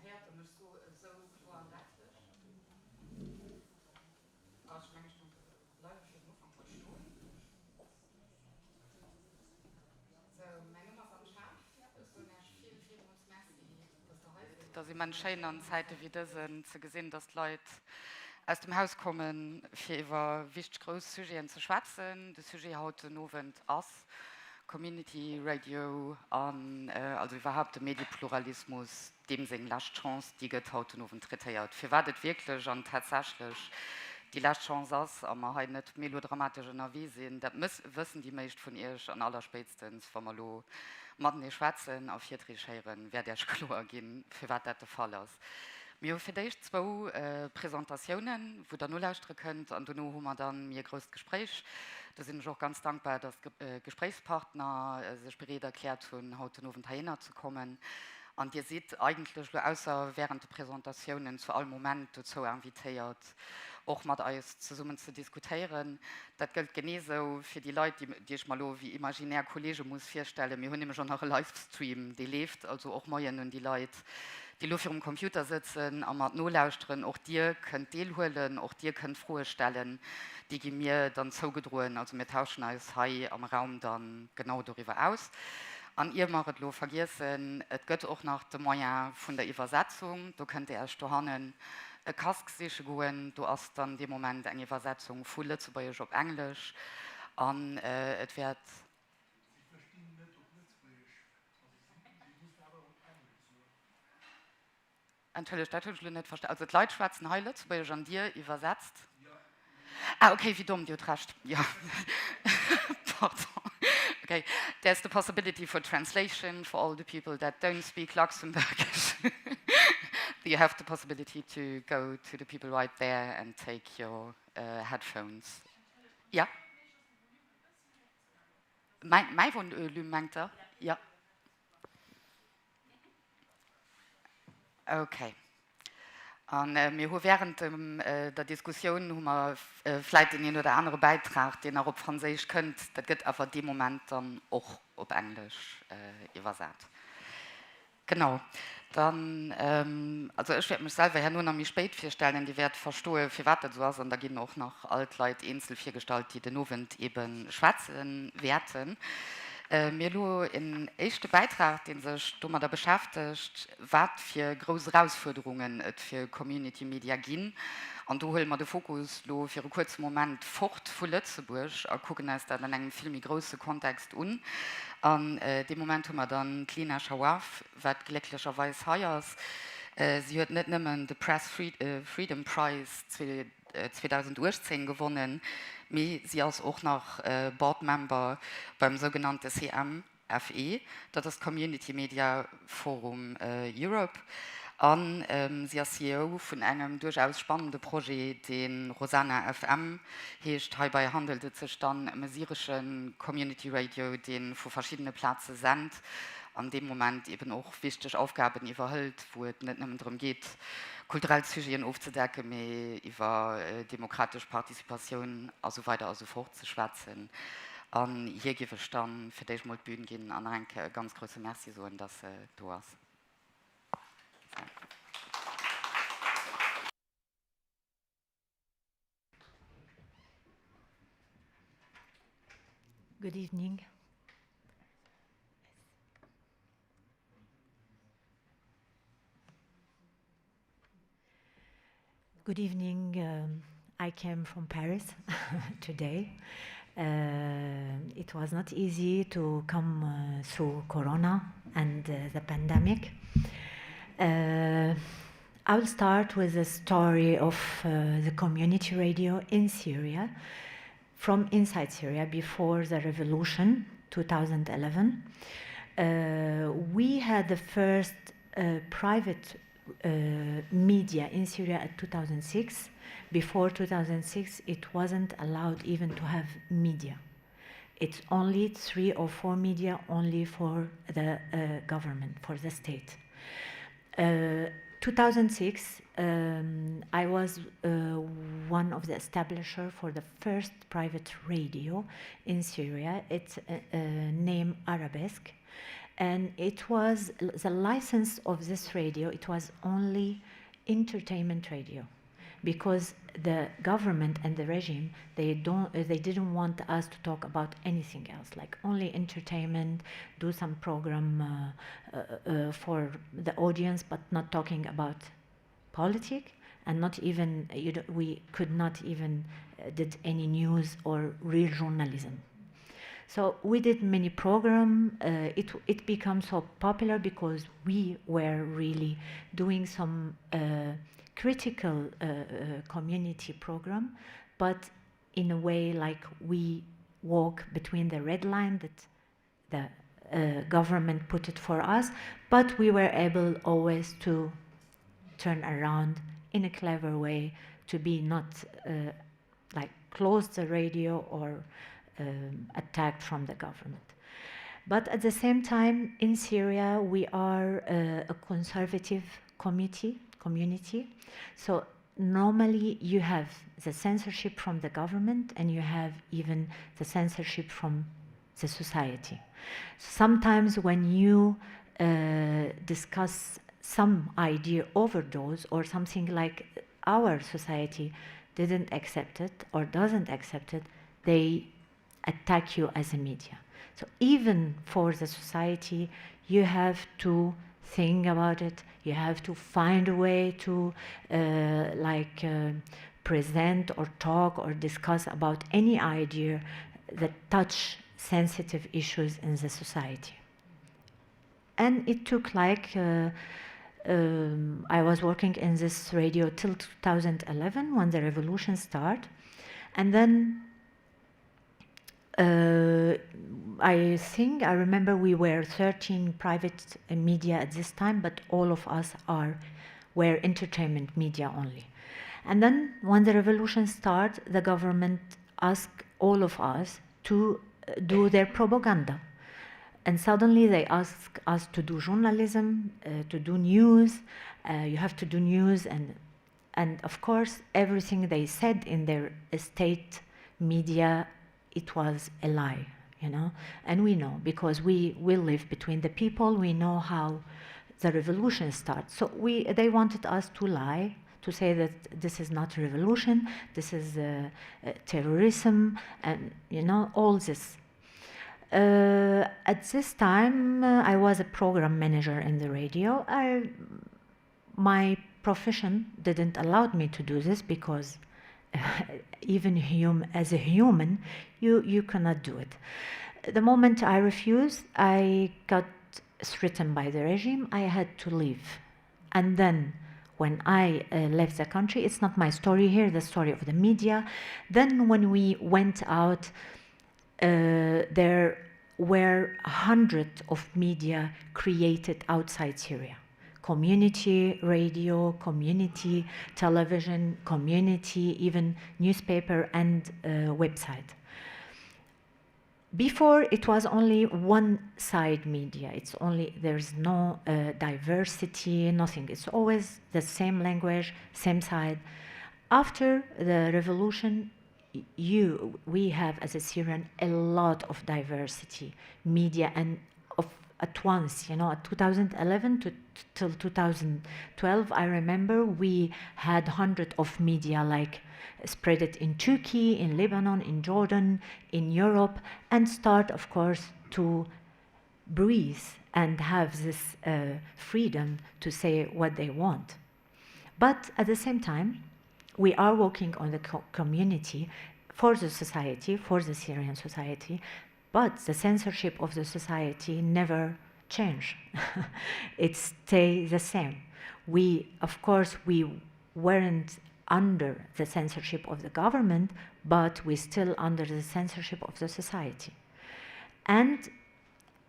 Héiert der mech sou esou kloer an däitlech? Ah, ech mengen, ech bleiwe fir den Ufank mol stoen. Sou, mäin Numm ass Anne Schaaf. Ech soen Iech vill, villmools Merci, dass der hei sidd. Et ass immens schéin an Zäite wéi dësen ze gesinn, dass d'Leit aus dem Haus kommen, fir iwwer wichteg grouss Sujeten ze schwätzen. De Sujet haut den Owend ass Community Radio an also iwwerhaupt de Mediepluralismus, deem seng lescht Chance, déi gëtt haut den Owend traitéiert. Firwat et wierklech an tatsächlech déi lescht Chance ass a mer hei net melodramatesch ënnerwee sinn, dat wëssen déi meescht vun Iech an allerspéitstens wa mer elo matenee schwätzen a Virtreeg héieren, wäert Iech kloer ginn, firwat dat de Fall ass. Mir hu fir d'éischt zwou Presentatiounen, wou Der nolauschtere kënnt, an dono hu mer dann méi e grousst Gespréich. Do sinn ech och ganz dankbar, dass d'Gespréichspartner sech bereet erkläert hunn, haut den Owend heihinner ze kommen. An Dir sidd eigentlech elo, ausser während de Presentatiounen, zu all Moment dozou invitéiert, och mat eis zesummen ze diskutéieren. Dat gëllt geneesou fir déi Leit, déi ech mer elo wéi imaginär Kollege muss virstellen. Mir hunn nämlech och nach e Livestream, dee leeft. Also och Moien un déi Leit, déi elo virum Computer sëtzen a mat nolauschteren. Och Dir kënnt deelhuelen, och Dir kënnt Froe stellen. Déi gi mir dann zougedroen. Also mir tauschen eis hei am Raum da genau doriwwer aus. An ier mer et elo vergiessen, et gëtt och nach de Moyen vun der Iwwersetzung. Do kënnt Dir Iech dohannen e Casque siche goen, do ass dann dee Moment eng Iwwersetzung vu Lëtzebuergesch op Englesch an et wäert. Si verstinn net op Lëtzebuergesch, also si mussen awer op Englesch soen. Entschëllegt, dat hunn ech elo net verstanen. Also d'Leit schwätzen hei Lëtzebuergesch an Dir iwwersetzt? Ah, okay, wéi domm, Dir hutt Recht, jo. Pardon. Okay, there's the possibility for translation for all the people that don't speak Luxembourgish. You have the possibility to go to the people right there and take your headphones. Ja? Mäi Volume, mengt Der? Ja. Okay. A mir hu während der Diskussioun hu mer vläit deen een oder anere Bäitrag, deen nach op Franséisch kënnt. Dat gëtt awer dee Moment dann och op Englesch iwwersat. Genau. Dann, also ech wäert mech selwer herno nach méi spéit virstellen. Dir wäert verstoe firwat dat esou ass. An da ginn och nach all d'Leit eenzel virgestallt, déi den Owend eebe schwätze wäerten. Mir elo en éischte Bäitrag, dee sech domadder beschäftegt, wat fir grouss Erausfuerderungen et fir Community Media ginn. An do huele mer de Fokus elo fir e kuerze Moment fort vu Lëtzebuerg a kucken eis dat an engem vill méi grousse Kontext un. An dee Moment hu mer dann d'Lina Chawaf, wat glécklecherweis hei ass. Si huet net nëmmen de Press Freedom Prize. 2018 gewonnen, mee si ass och nach Board Member beim sougenannte CMFE, dat ass d'Community Media Forum Europe, a si ass CEO vun engem duerchaus spannende Projet, dee Rozana FM heescht. Heibei handelt et sech dann ëm e syresche Community Radio, dee vu verschiddene Plaze sent an deem Moment eben och wichteg Aufgaben iwwerhëlt, wou et net nëmmen drëm geet, kulturell Sujeten ofzedecken, mee iwwer demokratesch Participatioun a sou weider a sou fort ze schwätzen. An hir géif ech dann fir d'éischt mol d'Bün ginn an nach eng Kéier e ganz grousse Merci soen, dass se do ass. Good evening. Good evening. Um, I came from Paris today. Uh, it was not easy to come uh, through Corona and uh, the pandemic. Uh, I will start with a story of uh, the community radio in Syria, from inside Syria before the revolution, 2011. Uh, we had the first uh, private uh, media in Syria at 2006. Before 2006, it wasn't allowed even to have media. It's only three or four media only for the uh, government, for the state. Uh, 2006, um, I was uh, one of the establisher for the first private radio in Syria. It's uh, uh, named Arabesque. And it was the license of this radio, it was only entertainment radio because the government and the regime they don't they didn't want us to talk about anything else like only entertainment do some program uh, uh, uh, for the audience but not talking about politics and not even you know, we could not even uh, did any news or real journalism so we did many program uh, it it became so popular because we were really doing some uh, critical uh, uh, community program, but in a way like we walk between the red line that the uh, government put it for us, but we were able always to turn around in a clever way to be not uh, like close the radio or um, attacked from the government. But at the same time, in Syria, we are uh, a conservative committee, community. So normally you have the censorship from the government and you have even the censorship from the society. Sometimes when you uh, discuss some idea overdose or something like our society didn't accept it or doesn't accept it, they attack you as a media. So even for the society, you have to think about it. You have to find a way to uh, like uh, present or talk or discuss about any idea that touch sensitive issues in the society. And it took like uh, um, I was working in this radio till 2011 when the revolution started. And then uh, I think I remember we were 13 private media at this time, but all of us are were entertainment media only. And then when the revolution started, the government asked all of us to uh, do their propaganda. And suddenly they ask us to do journalism, uh, to do news. Uh, you have to do news and and of course everything they said in their state media it was a lie you know and we know because we we live between the people we know how the revolution starts so we they wanted us to lie to say that this is not a revolution this is uh, uh, terrorism and you know all this uh, at this time uh, I was a program manager in the radio I my profession didn't allow me to do this because even hum as a human you you cannot do it the moment I refused I got threatened by the regime I had to leave and then When I uh, left the country, it's not my story here, the story of the media. Then when we went out, uh, there were hundreds of media created outside Syria. Community radio, community television, community, even newspaper and uh, website. Before it was only one side media. It's only there's no uh, diversity, nothing. It's always the same language, same side. After the revolution, you we have as a Syrian a lot of diversity media and of at once you know at 2011 to till 2012 I remember we had hundred of media like spread it in Turkey in Lebanon in Jordan in Europe and start of course to breathe and have this uh, freedom to say what they want but at the same time we are working on the co community for the society, for the Syrian society, but the censorship of the society never change. it stay the same. We, of course, we weren't under the censorship of the government, but we still under the censorship of the society. And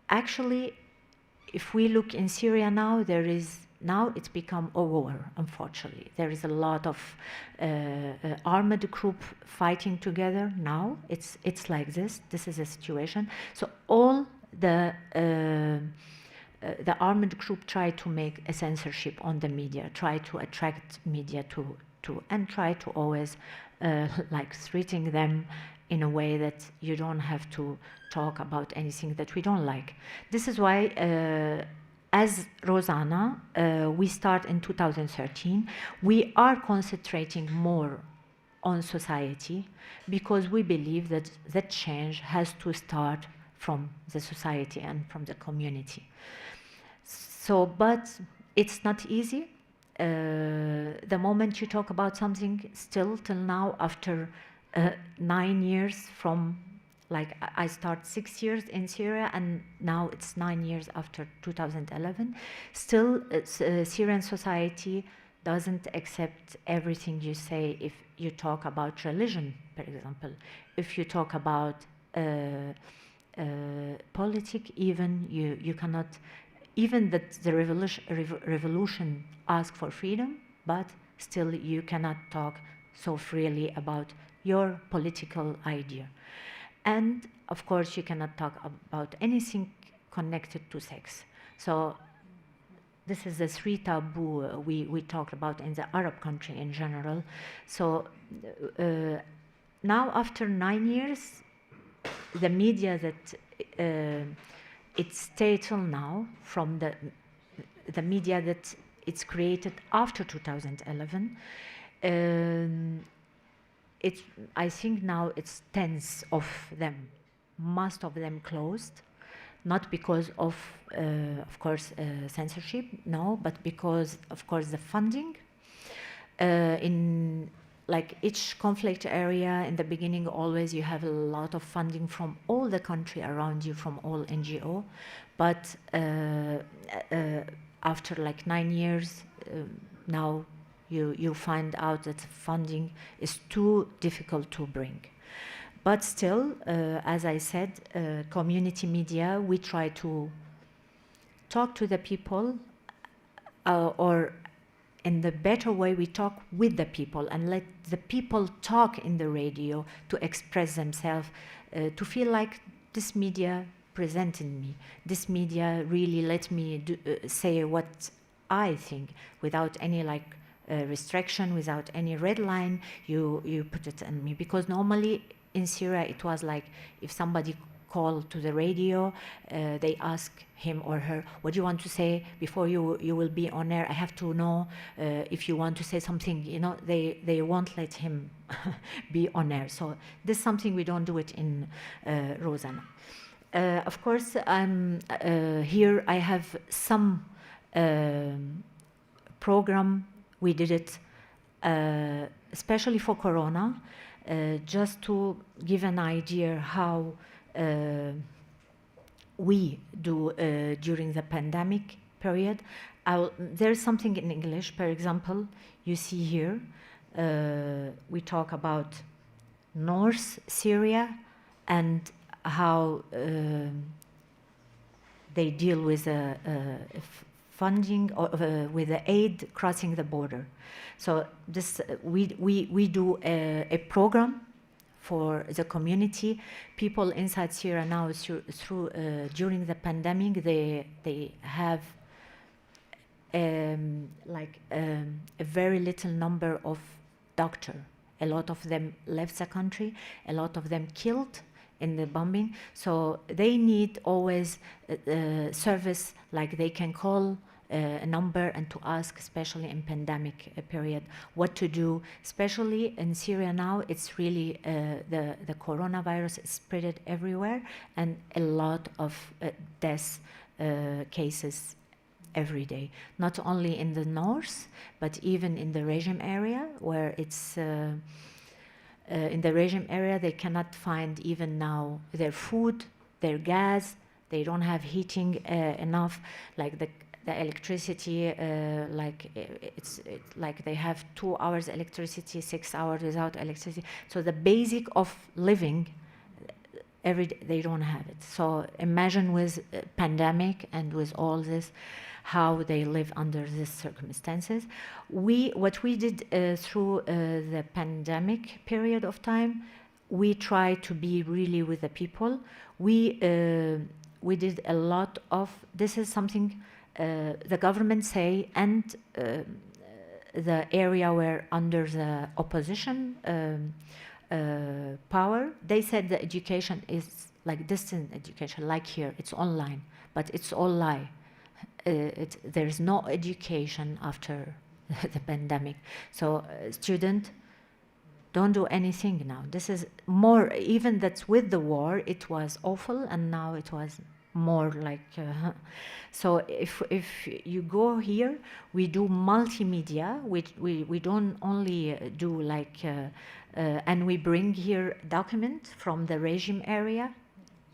actually, if we look in Syria now, there is now it's become a war, unfortunately. There is a lot of uh, uh, armed group fighting together now. It's, it's like this. This is a situation. So all the, uh, uh, the armed group try to make a censorship on the media, try to attract media to, to and try to always uh, like threatening them in a way that you don't have to talk about anything that we don't like. This is why uh, as Rozana, uh, we start in 2013, we are concentrating more on society because we believe that that change has to start from the society and from the community. So, but it's not easy. Uh, the moment you talk about something, still till now, after uh, nine years from like I start six years in Syria and now it's nine years after 2011. Still, uh, uh, Syrian society doesn't accept everything you say if you talk about religion, for example. If you talk about uh, uh, politics, even you, you cannot, even that the revolution, rev revolution ask for freedom, but still you cannot talk so freely about your political idea. And of course, you cannot talk about anything connected to sex. So this is the three taboo uh, we, we talked about in the Arab country in general. So uh, now after nine years, the media that uh, it stayed till now from the, the media that it's created after 2011, um, it's, I think now it's tens of them, most of them closed, not because of, uh, of course, uh, censorship, no, but because, of course, the funding. Uh, in like each conflict area, in the beginning, always you have a lot of funding from all the country around you, from all NGO, but uh, uh, after like nine years, uh, now you, you find out that funding is too difficult to bring. But still, uh, as I said, uh, community media, we try to talk to the people uh, or in the better way we talk with the people and let the people talk in the radio to express themselves, uh, to feel like this media presented me, this media really let me do, uh, say what I think without any like uh, restriction, without any red line, you, you put it on me. Because normally in Syria it was like if somebody called to the radio, uh, they ask him or her, what do you want to say before you, you will be on air? I have to know uh, if you want to say something. You know, they, they won't let him be on air. So this is something we don't do it in uh, Rozana. Uh, of course, I'm, uh, here I have some um, program we did it uh, especially for Corona, uh, just to give an idea how uh, we do uh, during the pandemic period. I'll, there's something in English, for example, you see here, uh, we talk about North Syria and how uh, they deal with uh, uh, funding or uh, with the aid crossing the border. So this uh, we, we, we do a, a program for the community. People inside Syria now through, through uh, during the pandemic they they have um, like um, a very little number of doctor. A lot of them left the country. A lot of them killed in the bombing. So they need always uh, uh, service like they can call uh, a number and to ask, especially in pandemic uh, period, what to do. Especially in Syria now, it's really uh, the, the coronavirus is spread everywhere and a lot of uh, deaths uh, cases every day, not only in the north, but even in the regime area where it's uh, uh, in the regime area they cannot find even now their food, their gas, they don't have heating uh, enough, like the the electricity uh, like it's it, like they have two hours electricity six hours without electricity so the basic of living every day they don't have it so imagine with uh, pandemic and with all this how they live under these circumstances we what we did uh, through uh, the pandemic period of time we try to be really with the people we uh, we did a lot of this is something uh, the government say and uh, the area where under the opposition um, uh, power they said the education is like distant education like here it's online but it's all lie uh, it, there's no education after the pandemic so uh, student don't do anything now this is more even that's with the war it was awful and now it was more like uh, so if if you go here we do multimedia we we, we don't only uh, do like uh, uh, and we bring here document from the regime area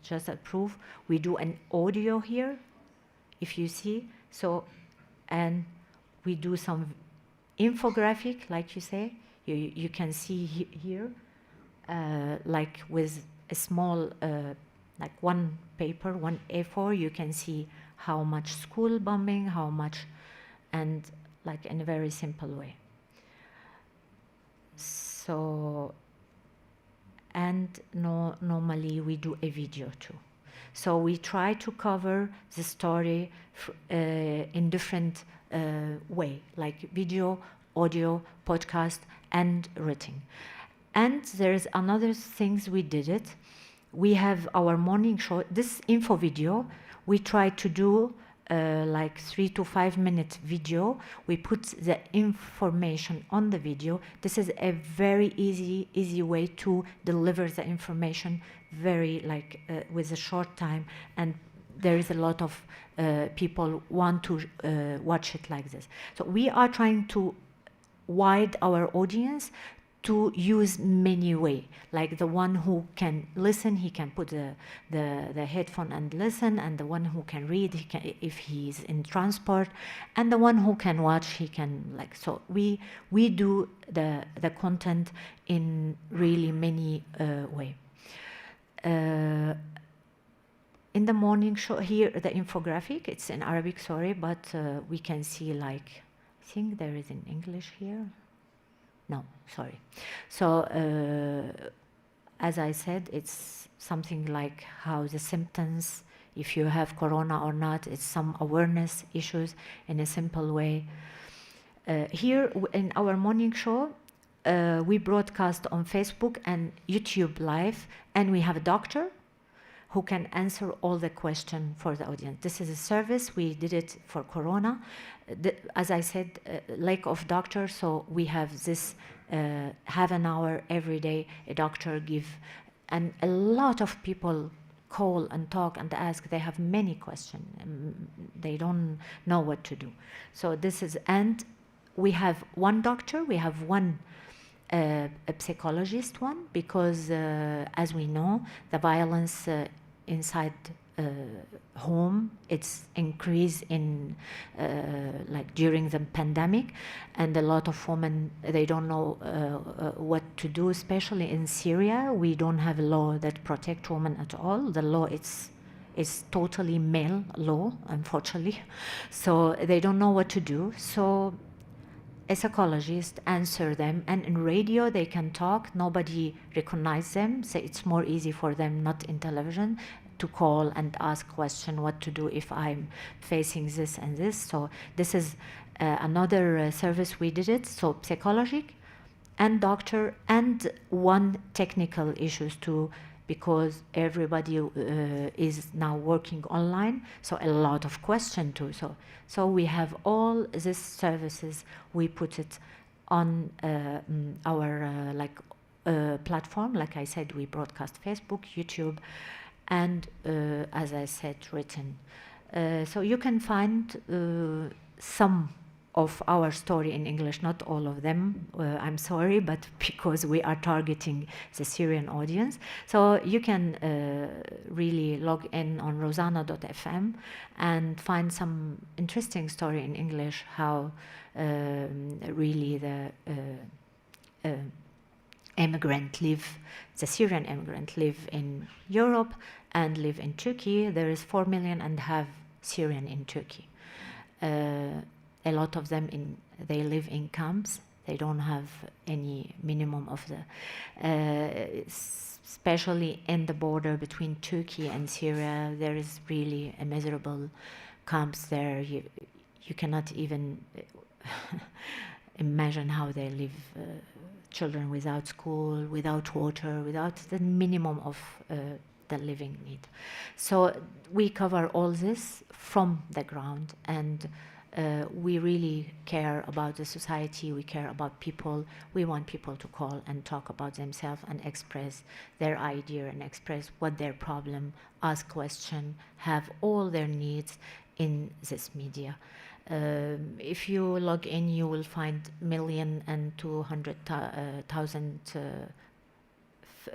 just a proof we do an audio here if you see so and we do some infographic like you say you you can see he here uh, like with a small uh, like one paper one A4 you can see how much school bombing how much and like in a very simple way so and no, normally we do a video too so we try to cover the story uh, in different uh, way like video audio podcast and written and there's another things we did it we have our morning show this info video we try to do uh, like three to five minute video we put the information on the video this is a very easy easy way to deliver the information very like uh, with a short time and there is a lot of uh, people want to uh, watch it like this so we are trying to wide our audience to use many way like the one who can listen he can put the, the, the headphone and listen and the one who can read he can if he's in transport and the one who can watch he can like so we we do the the content in really many uh, way uh, in the morning show here the infographic it's in Arabic sorry but uh, we can see like I think there is in English here no sorry so uh, as I said it's something like how the symptoms if you have corona or not it's some awareness issues in a simple way uh, here in our morning show uh, we broadcast on Facebook and YouTube live and we have a doctor who can answer all the question for the audience. This is a service, we did it for Corona. The, as I said, uh, lack of doctors, so we have this uh, half an hour every day, a doctor give, and a lot of people call and talk and ask. They have many questions. Um, they don't know what to do. So this is, and we have one doctor, we have one uh, a psychologist one because uh, as we know the violence uh, inside home. It's increased in like during the pandemic, and a lot of women they don't know what to do. Especially in Syria, we don't have a law that protect women at all. The law it's is totally male law, unfortunately. So they don't know what to do. So a psychologist answer them and in radio they can talk nobody recognize them so it's more easy for them not in television to call and ask question what to do if i'm facing this and this so this is uh, another uh, service we did it so psychologic and doctor and one technical issues too because everybody uh, is now working online so a lot of question too so so we have all these services we put it on uh, mm, our uh, like uh, platform like i said we broadcast facebook youtube and uh, as i said written uh, so you can find uh, some of our story in English, not all of them, uh, I'm sorry, but because we are targeting the Syrian audience. So you can uh, really log in on rozana.fm and find some interesting story in English how um, really the uh, uh, immigrant live, the Syrian immigrant live in Europe and live in Turkey. There is 4 million and have Syrian in Turkey. Uh, a lot of them in they live in camps they don't have any minimum of the uh, especially in the border between Turkey and Syria there is really a miserable camps there you you cannot even imagine how they live uh, children without school without water without the minimum of uh, the living need so we cover all this from the ground and uh, we really care about the society, we care about people. We want people to call and talk about themselves and express their idea and express what their problem, ask question, have all their needs in this media. Um, if you log in, you will find 1,200,000 uh,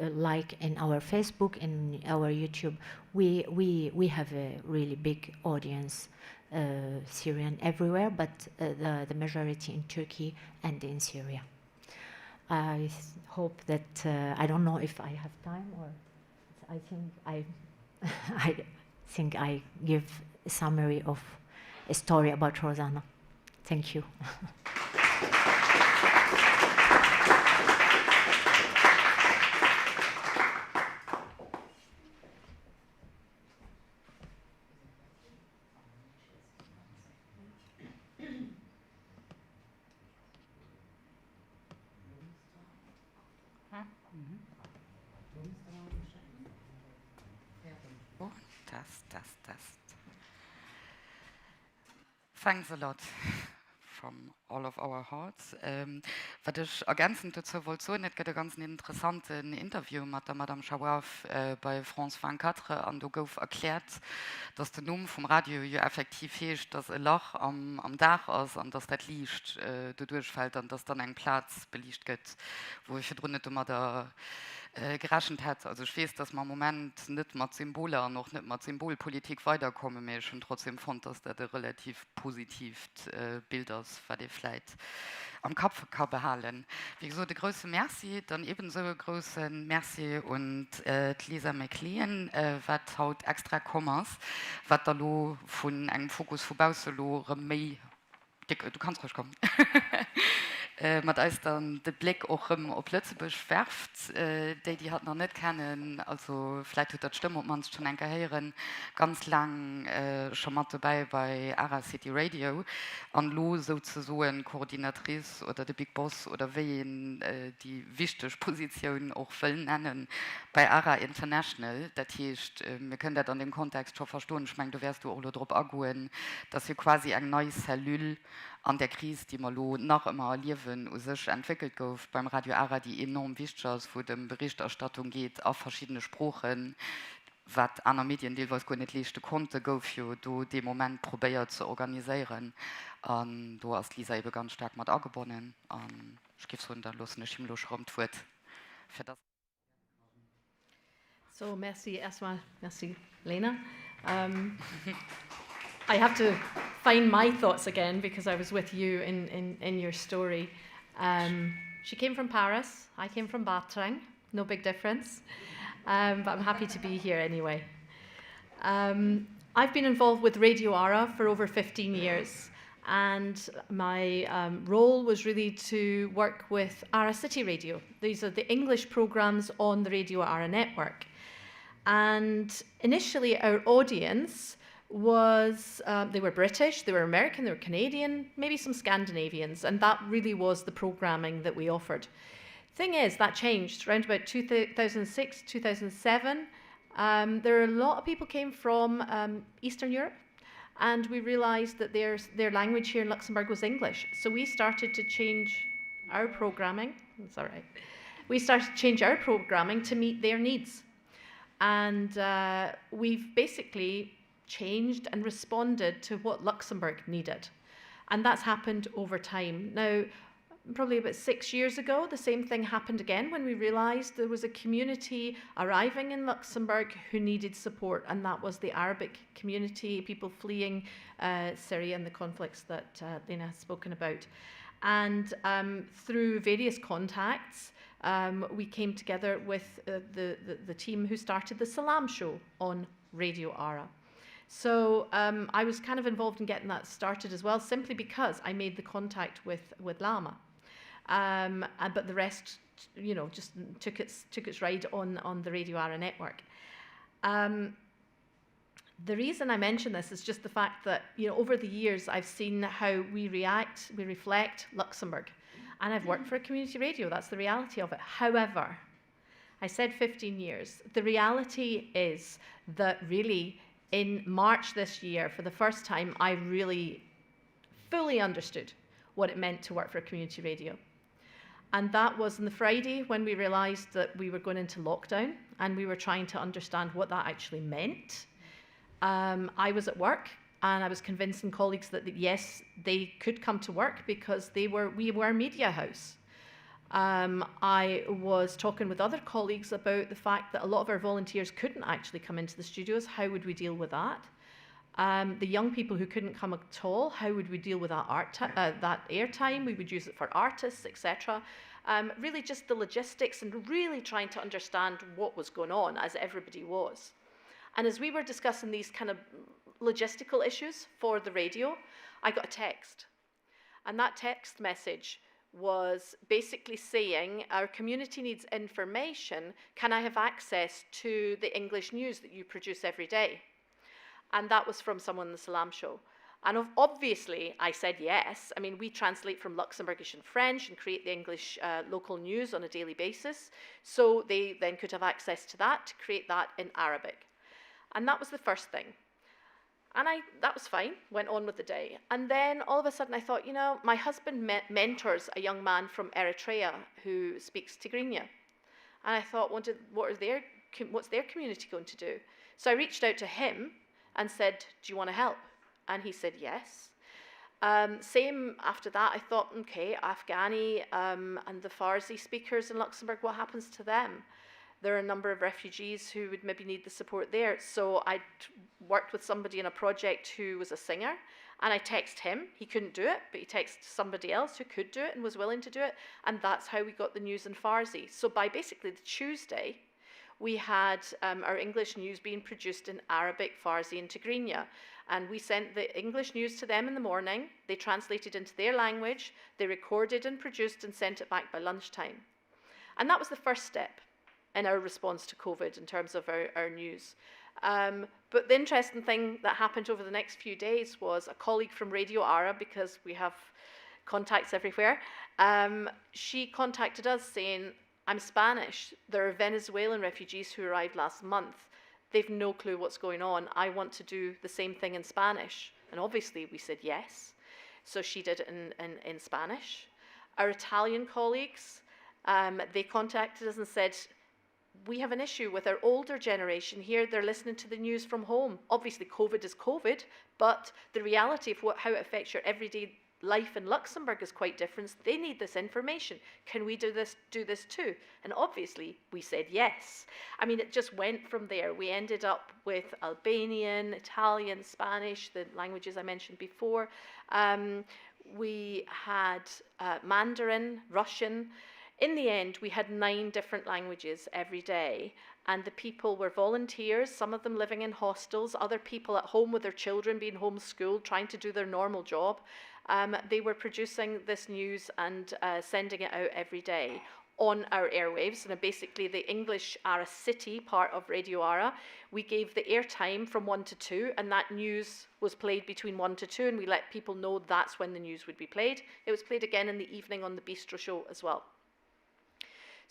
uh, like in our Facebook, in our YouTube. We, we, we have a really big audience uh, Syrian everywhere, but uh, the, the majority in Turkey and in Syria. I hope that, uh, I don't know if I have time or I think I, I think I give a summary of a story about Rozana. Thank you. Test, test, test. Thanks a lot from all of our hearts. Wat ech ergänzend dozou wollt soen, Et gëtt e ganzen interessanten Interview mat der Madame Chawaf bei France 24 an do gouf erkläert, dass den Numm vum Radio jo effektiv heescht, dass e Lach am Daach ass an dass dat Liicht doduerch fält an dass dann eng Plaz beliicht gëtt, wou ee virdrun net domadder gerechent hätt. Also ech weess, dass mer am Moment net mat Symboler an och net mat Symbolpolitik weiderkommen, mee ech hunn trotzdem fonnt, dass dat e relativ positiivt Bild ass, wat ee vläit am Kapp ka behalen. Wéi gesot, e grouse Merci. Dann ebensou e grouse Merci un d'Lisa McLean, wat haut extra komm ass, wat da lo vun engem Fokus vu bausse lo erëm méi Du kanns roueg kommen. Mat eis dann de Bléck och rëm op Lëtzebuerg werft. Déi, déi hatt nach net kennen, also vläit hutt der d'Stëmm op d'mannst schonn eng Kéier héieren, ganz laang scho mat dobäi bei Ara City Radio an elo souzesoen Coordinatrice oder de Big Boss oder wéi een déi wichteg Positioun och wëll nennen bei Ara International. Dat heescht, mir kënnen dat an deem Kontext scho verstoen, ech mengen, do wäers du och elo drop agoen, dass jo quasi eng nei Cellule an där Kris, déi mer elo nach ëmmer erliewen, u sech entwéckelt gouf beim Radio Ara, déi enorm wichteg ass, wou et ëm Berichterstattung geet a verschiddene Sproochen, wat aner Medien deelweis guer net leeschte konnten, gouf jo do dee Moment probéiert ze organiséieren. An do ass d'Lisa ebe ganz staark mat agebonnen. An ech géif soen, da loossen ech him elo scho rëm d'Wuert, fir dass. So, merci erstmal, merci Lena. Um, I have to find my thoughts again because I was with you in, in, in your story. Um, she came from Paris, I came from Bartrang, no big difference. Um, but I'm happy to be here anyway. Um, I've been involved with Radio Ara for over 15 years and my um, role was really to work with Ara City Radio. These are the English programs on the Radio Ara network. And initially our audience was, um, they were British, they were American, they were Canadian, maybe some Scandinavians, and that really was the programming that we offered. Thing is, that changed around about 2006, 2007. Um, there are a lot of people came from um, Eastern Europe, and we realized that their, their language here in Luxembourg was English. So we started to change our programming. It's all right. We started to change our programming to meet their needs. And uh, we've basically changed and responded to what Luxembourg needed. And that's happened over time. Now, probably about six years ago, the same thing happened again when we realized there was a community arriving in Luxembourg who needed support, and that was the Arabic community, people fleeing uh, Syria and the conflicts that uh, Lena has spoken about. And um, through various contacts, um, we came together with uh, the, the, the team who started the Salam Show on Radio Ara. So um, I was kind of involved in getting that started as well, simply because I made the contact with, with Lama. Um, and, but the rest, you know, just took its, took its ride on, on the Radio Ara network. Um, the reason I mention this is just the fact that, you know, over the years I've seen how we react, we reflect Luxembourg. And I've worked for a community radio, that's the reality of it. However, I said 15 years. The reality is that really in March this year, for the first time, I really fully understood what it meant to work for a community radio. And that was on the Friday when we realized that we were going into lockdown and we were trying to understand what that actually meant. Um, I was at work and I was convincing colleagues that, that yes, they could come to work because they were, we were a media house. Um, I was talking with other colleagues about the fact that a lot of our volunteers couldn't actually come into the studios. How would we deal with that? Um, the young people who couldn't come at all, how would we deal with that art uh, that airtime? We would use it for artists, etc. Um, really just the logistics and really trying to understand what was going on as everybody was. And as we were discussing these kind of logistical issues for the radio, I got a text. And that text message was basically saying our community needs information. Can I have access to the English news that you produce every day? And that was from someone in the Salam show. And obviously, I said yes. I mean, we translate from Luxembourgish and French and create the English uh, local news on a daily basis. So they then could have access to that to create that in Arabic. And that was the first thing. And I, that was fine, went on with the day. And then all of a sudden I thought, you know, my husband me mentors a young man from Eritrea who speaks Tigrinya. And I thought, what, did, what are their, what's their community going to do? So I reached out to him and said, do you want to help? And he said, yes. Um, same after that, I thought, okay, Afghani um, and the Farsi speakers in Luxembourg, what happens to them? There are a number of refugees who would maybe need the support there. So I worked with somebody in a project who was a singer, and I texted him. He couldn't do it, but he texted somebody else who could do it and was willing to do it. And that's how we got the news in Farsi. So by basically the Tuesday, we had um, our English news being produced in Arabic, Farsi, and Tigrinya. And we sent the English news to them in the morning. They translated into their language. They recorded and produced and sent it back by lunchtime. And that was the first step in our response to COVID in terms of our, our news. Um, but the interesting thing that happened over the next few days was a colleague from Radio Ara, because we have contacts everywhere, um, she contacted us saying, I'm Spanish. There are Venezuelan refugees who arrived last month. They've no clue what's going on. I want to do the same thing in Spanish. And obviously we said yes. So she did it in, in, in Spanish. Our Italian colleagues, um, they contacted us and said, we have an issue with our older generation here. They're listening to the news from home. Obviously, COVID is COVID, but the reality of what, how it affects your everyday Life in Luxembourg is quite different. They need this information. Can we do this, do this too? And obviously, we said yes. I mean, it just went from there. We ended up with Albanian, Italian, Spanish, the languages I mentioned before. Um, we had uh, Mandarin, Russian. In the end, we had nine different languages every day, and the people were volunteers, some of them living in hostels, other people at home with their children being homeschooled, trying to do their normal job. Um, they were producing this news and uh, sending it out every day on our airwaves. And basically, the English Ara City part of Radio Ara, we gave the airtime from 1 to 2, and that news was played between 1 to 2, and we let people know that's when the news would be played. It was played again in the evening on the Bistro show as well.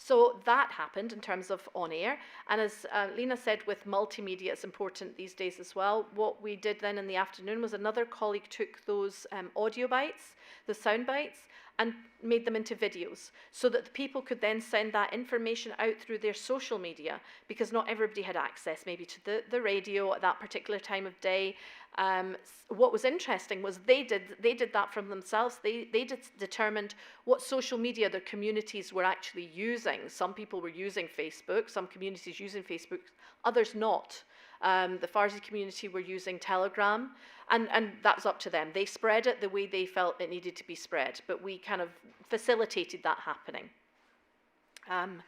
So that happened in terms of on air. And as uh, Lena said, with multimedia, it's important these days as well. What we did then in the afternoon was another colleague took those um, audio bites, the sound bites, and made them into videos so that the people could then send that information out through their social media because not everybody had access maybe to the, the radio at that particular time of day. Um, what was interesting was they did, they did that from themselves. They, they did, determined what social media their communities were actually using. Some people were using Facebook, some communities using Facebook, others not. Um, the Farsi community were using Telegram, and, and that's up to them. They spread it the way they felt it needed to be spread, but we kind of facilitated that happening. Um,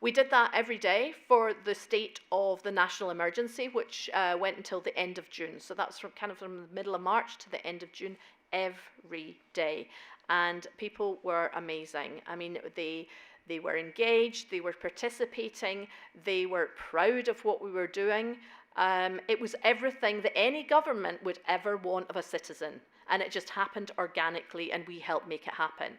we did that every day for the state of the national emergency, which uh, went until the end of June. So that's from kind of from the middle of March to the end of June every day. And people were amazing. I mean, they they were engaged, they were participating, they were proud of what we were doing. Um, it was everything that any government would ever want of a citizen. And it just happened organically, and we helped make it happen.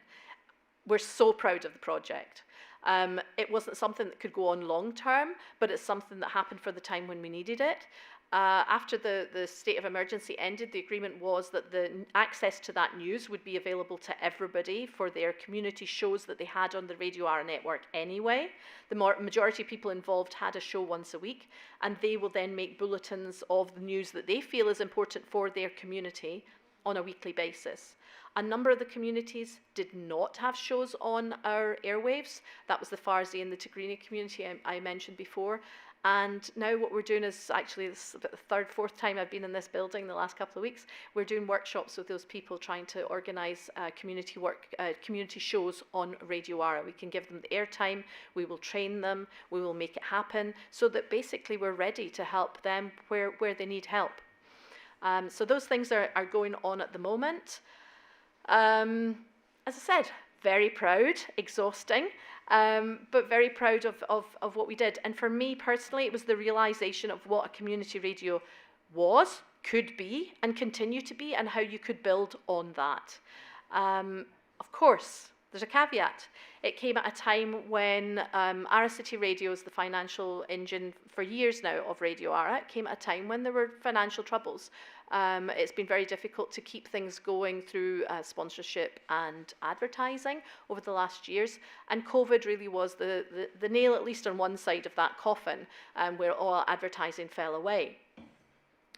We're so proud of the project. Um, it wasn't something that could go on long term, but it's something that happened for the time when we needed it. Uh, after the, the state of emergency ended, the agreement was that the access to that news would be available to everybody for their community shows that they had on the Radio Ara network anyway. The more, majority of people involved had a show once a week, and they will then make bulletins of the news that they feel is important for their community on a weekly basis. A number of the communities did not have shows on our airwaves. That was the Farsi and the Tigrinya community I, I mentioned before. And now what we're doing is actually this is about the third, fourth time I've been in this building the last couple of weeks. We're doing workshops with those people trying to organise uh, community work, uh, community shows on Radio Ara. We can give them the airtime, we will train them, we will make it happen, so that basically we're ready to help them where, where they need help. Um, so those things are, are going on at the moment. Um, as I said, very proud, exhausting, um, but very proud of, of, of what we did. And for me personally, it was the realization of what a community radio was, could be, and continue to be, and how you could build on that. Um, of course, there's a caveat. It came at a time when um, Ara City Radio is the financial engine for years now of Radio Ara. It came at a time when there were financial troubles. Um, it's been very difficult to keep things going through uh, sponsorship and advertising over the last years. And COVID really was the, the, the nail, at least on one side of that coffin, um, where all advertising fell away.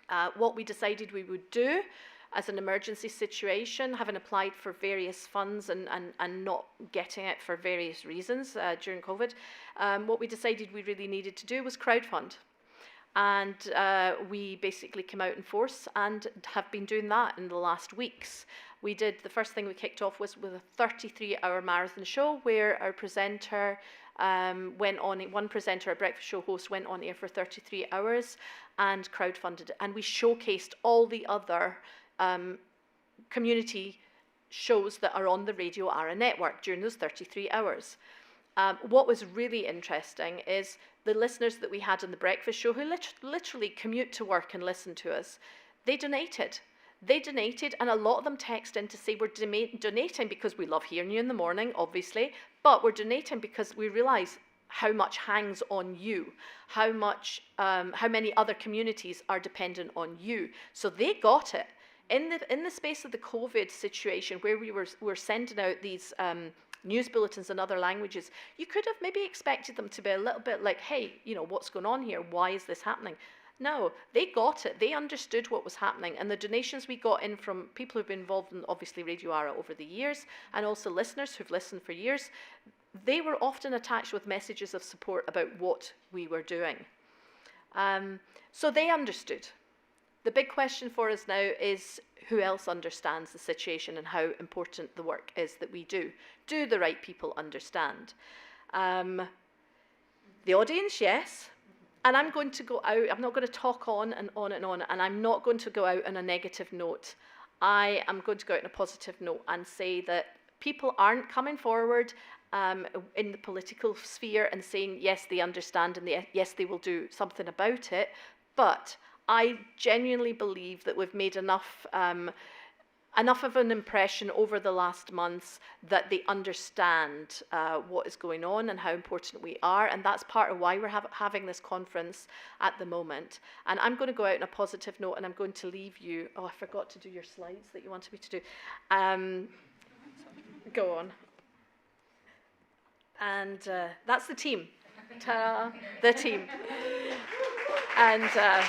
Uh, what we decided we would do as an emergency situation, having applied for various funds and, and, and not getting it for various reasons uh, during COVID, um, what we decided we really needed to do was crowdfund. And uh, we basically came out in force and have been doing that in the last weeks. We did the first thing we kicked off was with a 33 hour marathon show where our presenter um, went on, one presenter, a breakfast show host, went on air for 33 hours and crowdfunded. And we showcased all the other um, community shows that are on the Radio Ara network during those 33 hours. Um, what was really interesting is the listeners that we had on the breakfast show who lit literally commute to work and listen to us, they donated. They donated, and a lot of them text in to say we're donating because we love hearing you in the morning, obviously, but we're donating because we realise how much hangs on you, how much, um, how many other communities are dependent on you. So they got it. In the, in the space of the COVID situation where we were, were sending out these um, news bulletins in other languages, you could have maybe expected them to be a little bit like, hey, you know, what's going on here? Why is this happening? No, they got it. They understood what was happening. And the donations we got in from people who've been involved in, obviously, Radio Ara over the years, and also listeners who've listened for years, they were often attached with messages of support about what we were doing. Um, so they understood. The big question for us now is who else understands the situation and how important the work is that we do. Do the right people understand? Um, the audience, yes. And I'm going to go out, I'm not going to talk on and on and on, and I'm not going to go out on a negative note. I am going to go out on a positive note and say that people aren't coming forward um, in the political sphere and saying, yes, they understand and they, yes, they will do something about it. But I genuinely believe that we've made enough um, enough of an impression over the last months that they understand uh, what is going on and how important we are. And that's part of why we're ha having this conference at the moment. And I'm going to go out on a positive note and I'm going to leave you. Oh, I forgot to do your slides that you wanted me to do. Um, go on. And uh, that's the team. Ta the team. And. Uh,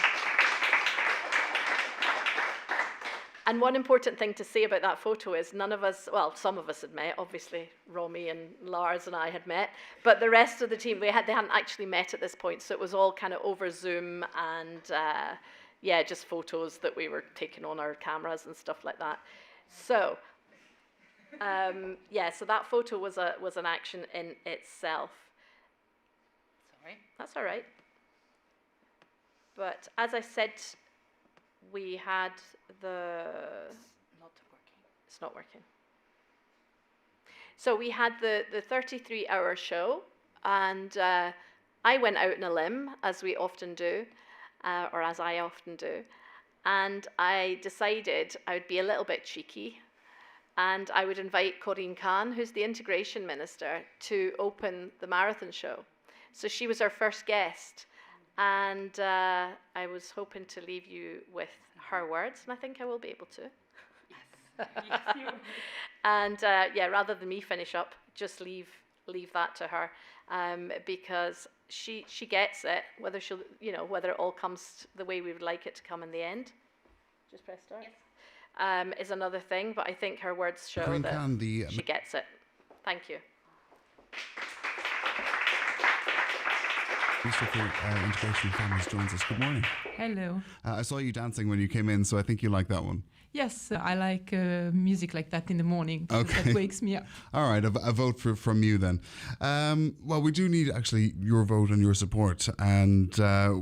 And one important thing to say about that photo is none of us, well, some of us had met, obviously, Romy and Lars and I had met, but the rest of the team, we had, they hadn't actually met at this point, so it was all kind of over Zoom and, uh, yeah, just photos that we were taking on our cameras and stuff like that. So, um, yeah, so that photo was, a, was an action in itself. Sorry. That's all right. But as I said we had the. It's not working. It's not working. So we had the, the 33 hour show, and uh, I went out on a limb, as we often do, uh, or as I often do, and I decided I would be a little bit cheeky and I would invite Corinne Kahn, who's the integration minister, to open the marathon show. So she was our first guest. And uh, I was hoping to leave you with her words, and I think I will be able to. Yes. yes you and uh, yeah, rather than me finish up, just leave leave that to her um, because she she gets it. Whether she'll you know whether it all comes the way we would like it to come in the end. Just press start. Yes. Um, is another thing, but I think her words show Corinne that Kahn, the, she gets it. Thank you. Minister for uh, Integration and Families joins us. Good morning. Hello. Uh, I saw you dancing when you came in, so I think you like that one. Yes, I like uh, music like that in the morning. Okay. That wakes me up. All right, a, a vote for, from you then. Um, well, we do need actually your vote and your support. And uh,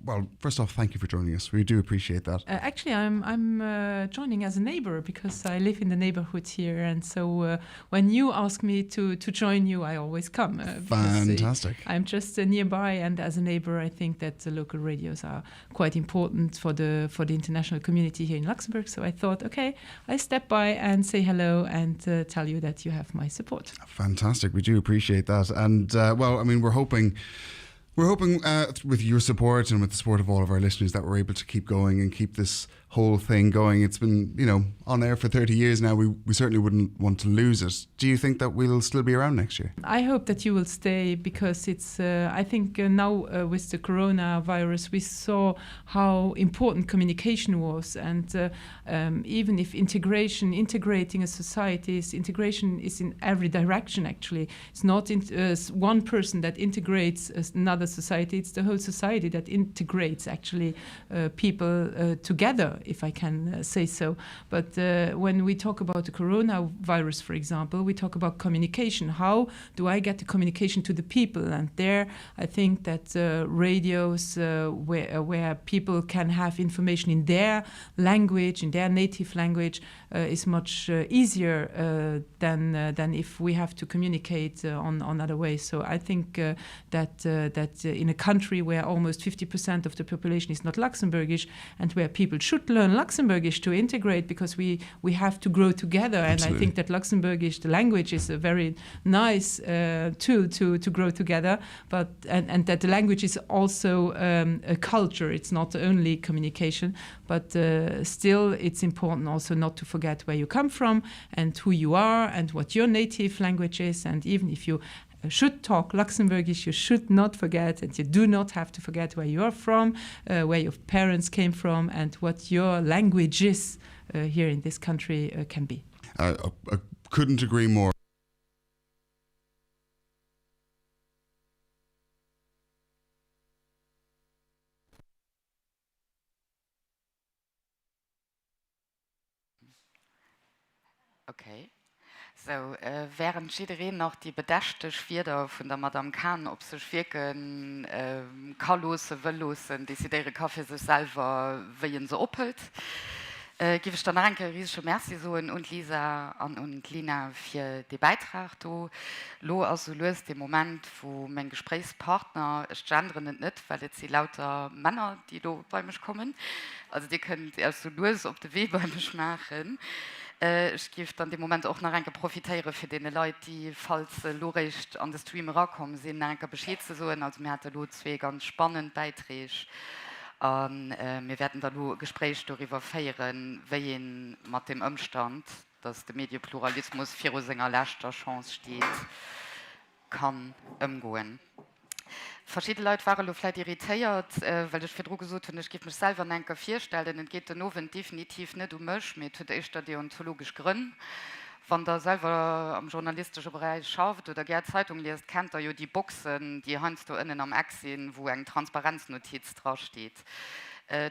well, first off, thank you for joining us. We do appreciate that. Uh, actually, I'm, I'm uh, joining as a neighbor because I live in the neighborhood here. And so uh, when you ask me to, to join you, I always come. Uh, Fantastic. I'm just uh, nearby. And as a neighbor, I think that the local radios are quite important for the, for the international community here in Luxembourg. So I thought, okay, I step by and say hello and uh, tell you that you have my support. Fantastic. We do appreciate that. And uh, well, I mean, we're hoping. We're hoping uh, with your support and with the support of all of our listeners that we're able to keep going and keep this whole thing going. It's been, you know, on air for 30 years now. We, we certainly wouldn't want to lose it. Do you think that we'll still be around next year? I hope that you will stay because it's, uh, I think uh, now uh, with the coronavirus, we saw how important communication was. And uh, um, even if integration, integrating a society is, integration is in every direction, actually. It's not in, uh, one person that integrates another society, it's the whole society that integrates actually uh, people uh, together if I can uh, say so. But uh, when we talk about the coronavirus, for example, we talk about communication. How do I get the communication to the people? And there, I think that uh, radios uh, where, uh, where people can have information in their language, in their native language, uh, is much uh, easier uh, than, uh, than if we have to communicate uh, on, on other ways. So I think uh, that, uh, that uh, in a country where almost 50% of the population is not Luxembourgish and where people should learn Luxembourgish to integrate because we, we have to grow together. Absolutely. And I think that Luxembourgish, the language, is a very nice uh, tool to, to grow together, but, and, and that the language is also um, a culture. It's not only communication, but uh, still it's important also not to forget where you come from and who you are and what your native language is. And even if you should talk Luxembourgish, you should not forget and you do not have to forget where you are from, uh, where your parents came from and what your language is uh, here in this country uh, can be. I, I couldn't agree more. Okay. Sou, wärend jiddereen nach déi bedächteg Wierder vun der Madame Cahen op sech wierke ka loossen, wëll loossen, decidéiere ka fir sech selwer, wéi en se ophëlt, giff ech dann nach eng Kéier e risege Merci soen un d'Lisa an un d'Lina fir dee Bäitrag do. Lo ass sou lues dee Moment, wou meng Gespréichspartner, ech genderen et net, well et si lauter Männer, déi elo bei mech kommen, also dir kënnt Iech sou lues op de Wee bei mech maachen. Ech géif dann dee Moment och nach eng Kéier profitéiere fir deene Leit, déi, falls se elo réischt an de Stream erakomm sinn, nach eng Kéier Bescheed ze soen. Also mir hate elo zwee ganz spannend Bäiträg a mir wäerten da elo e Gespréich doriwwer féieren, wéi ee mat deem Ëmstand, datt de Mediepluralismus viru senger leschter Chance steet, kann ëmgoen. Verschidde Leit ware lo vläit irritéiert, well ech virdru gesot hunn, ech géif mech selwer en enker virstellen. Et geet den Owend definitiv net u mech, mee et huet éischter deontologesch Grënn. Wann Der selwer am journalistesche Beräich schafft oder gär Zeitung liest, kennt Der jo déi Boxen, déi heiansdo ënnen am Eck sinn, wou eng Transparenznotiz drasteet.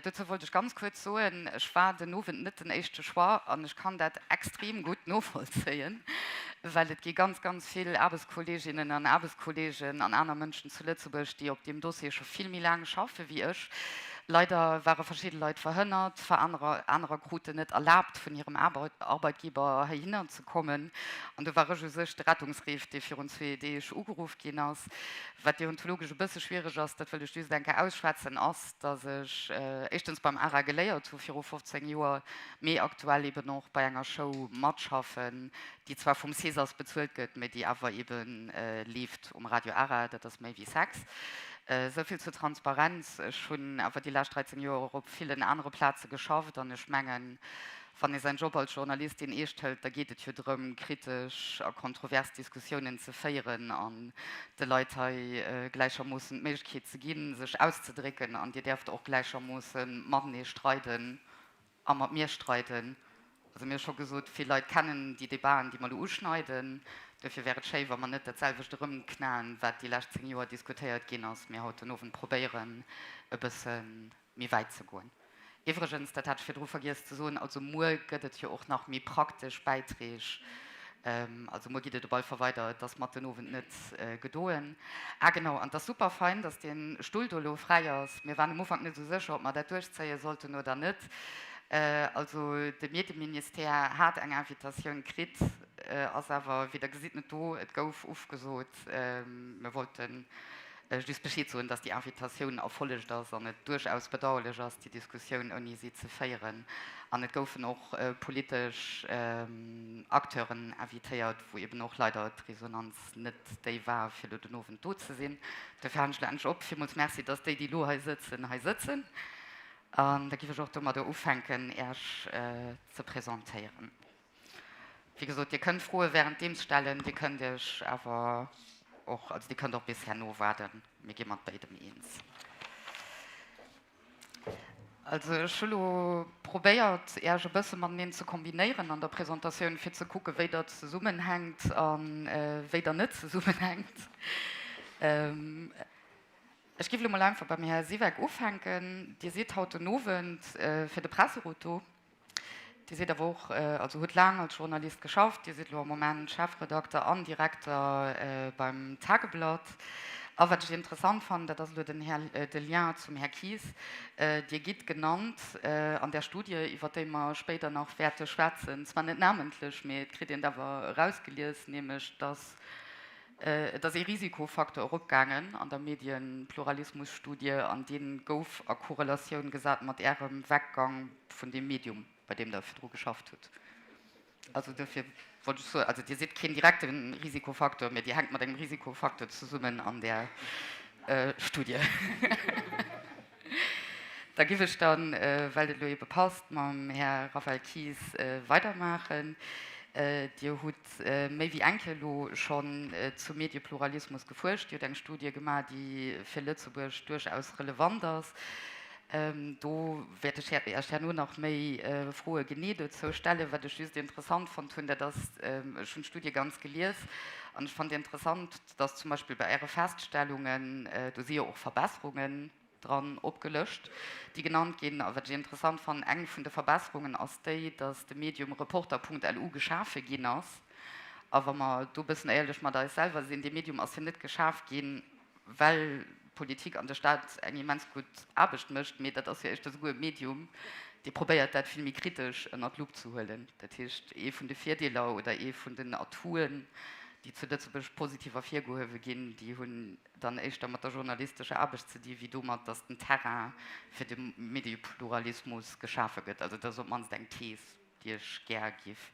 Dozou wollt ech ganz kuerz soen, ech war den Owend net den éischte Choix an ech kann dat extrem gutt novollzéien, well et gi ganz, ganz vill Aarbechtskolleeginnen an Aarbechtskolleegen an aner Mënschen zu Lëtzebuerg, déi op deem Dossier scho vill méi laang schaffe wéi ech. Leider ware verschidde Leit verhënnert, anerer kruten net erlaabt vun hirem Arbeitgeber heihinner ze kommen an do war ech u sech de Rettungsreef, dee virun zwee Deeg ugeruff ginn ass. Wat deontologesch e bësse schwiereg ass, dat wëll ech just eng Kéier ausschwätzen, ass, dass ech éischtens beim ARA geléiert hu viru 15 Joer, mee aktuell eben och bei enger Show matschaffen, déi zwar vum Cesas bezuelt gëtt, mee déi awer ebe leeft um Radio ARA, dat ass méi wéi Sex. Esou vill zur Transparenz. Ech hunn awer déi lescht 13 Joer och op villen anere Plaze geschafft an ech mengen, Wann ee säin Job als Journalistin eescht hëlt, da geet et jo drëm, kritesch a kontrovers Diskussiounen ze féieren an de Leit hei gläichermoossen d'Méiglechkeet ze ginn, sech auszedrécken. An Dir däerft och gläichermoosse matenee streiden a mat mir streiden. Also mir hu scho gesot, vill Leit kennen déi Debaten, déi mer elo uschneiden. Duerfir wär et schéi, wa mer net dat selwecht erëmknaen, wat déi lescht 10 Joer diskutéiert ginn ass, mee haut den Owend probéieren, e bësse méi wäit ze goen. Iwwregens, dat hat ech virdru vergiess ze soen, also muer gëtt et jo och nach méi praktesch Bäiträg. Also muer geet et op alle Fall weider, et ass mat den Owend net gedoen. Ah genau, an et ass super fein, dass dee Stull do elo fräi ass. Mir waren um Ufank net esou sécher, ob mer dat duerchzéie sollten oder net. Also de Medieministère hat eng Invitatioun kritt, ass awer, wéi Der gesitt, net do. Et gouf ofgesot. Mir wollten just Bescheed soen, dass déi Invitatioun erfollegt ass an et duerchaus bedauerlech ass, déi Diskussioun ouni si ze féieren. An et goufen och politesch Acteuren invitéiert, wou eben och leider d'Resonanz net déi war, fir elo den Owend do ze sinn. Dofir halen ech elo endlech op. Villmools Merci, dass déi, déi elo hei sëtzen, hei sëtzen. An da giff ech och domadder ufänken, Äech ze presentéieren. Wéi gesot, Dir kënnt Froe wärenddeems stellen, Dir kënnt Iech awer och, also Dir kënnt och bis herno waarden, mir gi mat béidem eens. Also ech hu lo probéiert, Iech e bësse mateneen ze kombinéieren an der Presentatioun, fir ze kucken, wéi Der zesummenhänkt a wéi Der net zesummenhänkt. Ech géif elo mol einfach beim Här Siweck ufänken. Dir sidd haut den Owend fir de Presserot do. Dir sidd awer och, also hutt laang als Journalist geschafft. Dir sidd elo am Moment Chefredakter an Direkter beim Tageblatt. A wat ech interessant fannen, dat ass elo den Här, de Lien zum Här Kies, Dir gitt genannt an där Studie, iwwer déi mer spéider nach wäerte schwätzen, zwar net namentlech, mee et kritt een et awer erausgelies, nämlech datt Et ass ee Risikofaktor eropgaangen an der Medienpluralismusstudie an dee gouf a Korrelatioun gesat mat Ärem Weggang vun deem Medium, bei deem Der virdru geschafft hutt. Also duerfir wollt ech soen, also Dir sidd keen direkte Risikofaktor, mä Dir hänkt mat engem Risikofaktor zesummen an där Studie. Da giff ech dann, well et elo ebe passt, mam Här Raphaël Kies weidermaachen. Dir hutt méi wéi eng Kéier elo schonn zum Mediepluralismus gefuerscht. Dir hutt eng Studie gemaach, déi fir Lëtzebuerg duerchaus relevant ass. Do wäert ech Iech herno nach méi Froe genee dozou stellen. Wat ech just interessant fonnt hunn, dat ass, ech hunn d'Studie ganz gelies an ech fand interessant, dass zum Beispill bei Äre Feststellungen, do si jo och Verbesserungen dran opgelëscht, déi genannt ginn. A wat ech interessant fannen, eng vun de Verbesserungen ass déi, dass de Medium Reporter.lu geschafe ginn ass. A wa mer do e bëssen éierlech mat eis selwer sinn, dee Medium ass jo net geschaf ginn, well d'Politik an de Staat eng immens gutt Aarbecht mécht, mee dat ass jo éischter souguer e Medium, dee probéiert, dat vill méi kritesch ënner d'Lupp ze huelen. Dat heescht, ee vun de Virdeeler oder ee vun den Atouen, déi zu Lëtzebuerg positiv ervirgehuewe ginn, déi hunn dann éischter mat der journalistescher Aarbecht ze di wéi domat, datt den Terrain fir de Mediepluralismus geschafe gëtt. Also dat ass op d'mannst eng Thees, déi ech gär giff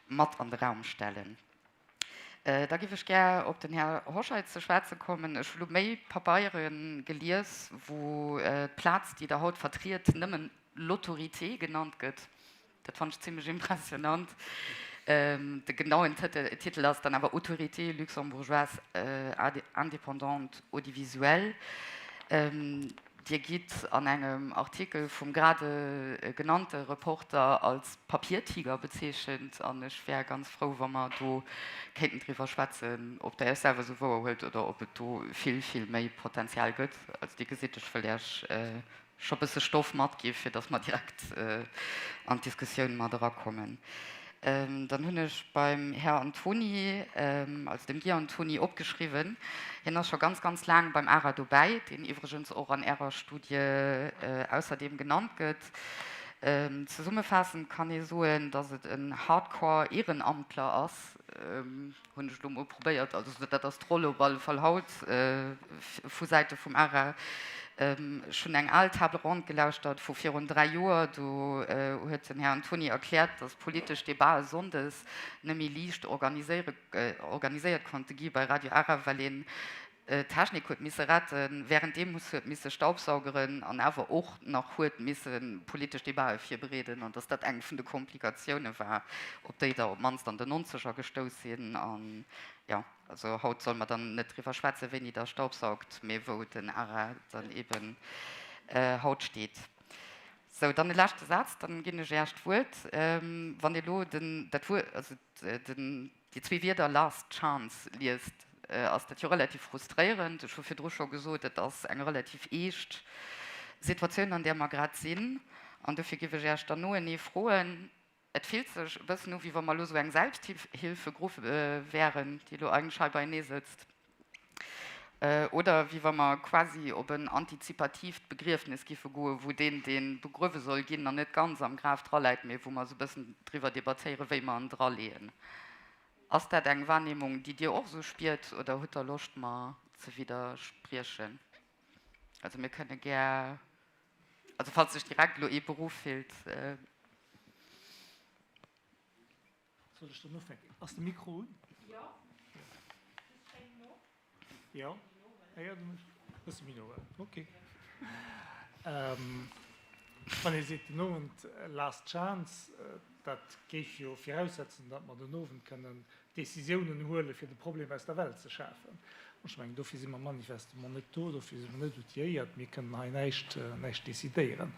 mat an de Raum stellen. Da giff ech gär op den Här Hoscheit ze schwätze kommen. Ech hu lo méi Pabeiere gelies, wou d'Plaz, déi Der haut vertriet, nëmmen l'autorité genannt gëtt. Dat fannt ech zimlech impressionant. De genauen Titel ass dann awer Autorité luxembourgeoise indépendante audiovisuelle. Dir gitt an engem Artikel vum grade genannte Reporter als Papiertiger bezeechent an ech wär ganz frou, wa mer do kéinten driwwer schwätzen, ob Der Iech selwer esou wouerhuelt oder ob et do vill, vill méi Potenzial gëtt. Also Dir gesitt, ech wëll Iech scho bësse Stoff matgi fir datt mer direkt an d'Diskussioun mat erakommen. Dann hunn ech beim Här Antoni, also dem Guy Antoni, opgeschriwwen, hien ass scho ganz, ganz laang beim ARA dobäi, deen iwwregens och an Ärer Studie ausserdeem genannt gëtt. Zesummefaassend kann ee soen, datt et en Hardcore-Ehrenamtler ass, Hunn ech elo mol probéiert. Also dat ass d'Roll op alle Fall haut vu Säite vum ARA. Ech hunn eng al Table ronde gelauschtert vu virun 3 Joer. Do huet den Här Antoni erkläert, datt politesch Debatë sonndes net méi liicht organiséiert konnte gi bei Radio ARA, well een D'Technik huet misse retten, währenddeems huet misse staubsaugeren an awer och nach huet misse politesch Debatë virbereeden, an datt dat eng vun de Komplikatioune war, op déi der op d'mannst an den Nonzeger gestouss sinn. An jo, also haut solle mer dann net driwwer schwätzen, wéini der staubsaugt, mee wou den ARA dann eben haut steet. Sou, dann e leschte Saz, dann ginn ech Äech d'Wuert. Wann Dir elo den, dat Wuert, also den, déi zwee Wierder last chance liest, ass dat jo relativ frustréierend. Ech hu virdru scho gesot, et ass eng relativ eescht Situatioun, an där mer grad sinn. An dofir géif ech Iech dann noenee froen, Et fillt sech e bëssen u, wéi wa mer elo esou eng Selbsthilfegrupp wären, déi elo eigentlech hei beienee sëtzt, oder wéi wa mer quasi op en antizipatiivt Begriefnes giffe goen, wou deen, dee begruewe soll ginn, nach net ganz am Graf draläit, mee wou mer esou e bëssen driwwer debattéieren, wéi mer en draleeën. Ass dat eng Wahrnehmung, déi Dir och esou spiert, oder hutt Der Loscht, mer ze widderspriechen? Also mir kënne gär, also falls sech direkt elo ee beruff fillt. Soll ech dann ufänken? Ass de Mikro un? Jo, just schéin no. Jo, jo, e bësse méi no, ok. Wann ee seet den Owend last chance, dat géif jo viraussetzen, datt mer den Owend kënnen Décisiounen huelen, fir de Problem aus der Welt ze schafen. Ech mengen, dofir si mer manifestement net do, dofir si mer net outilléiert. Mir kënnen hei näischt, näischt décidéieren.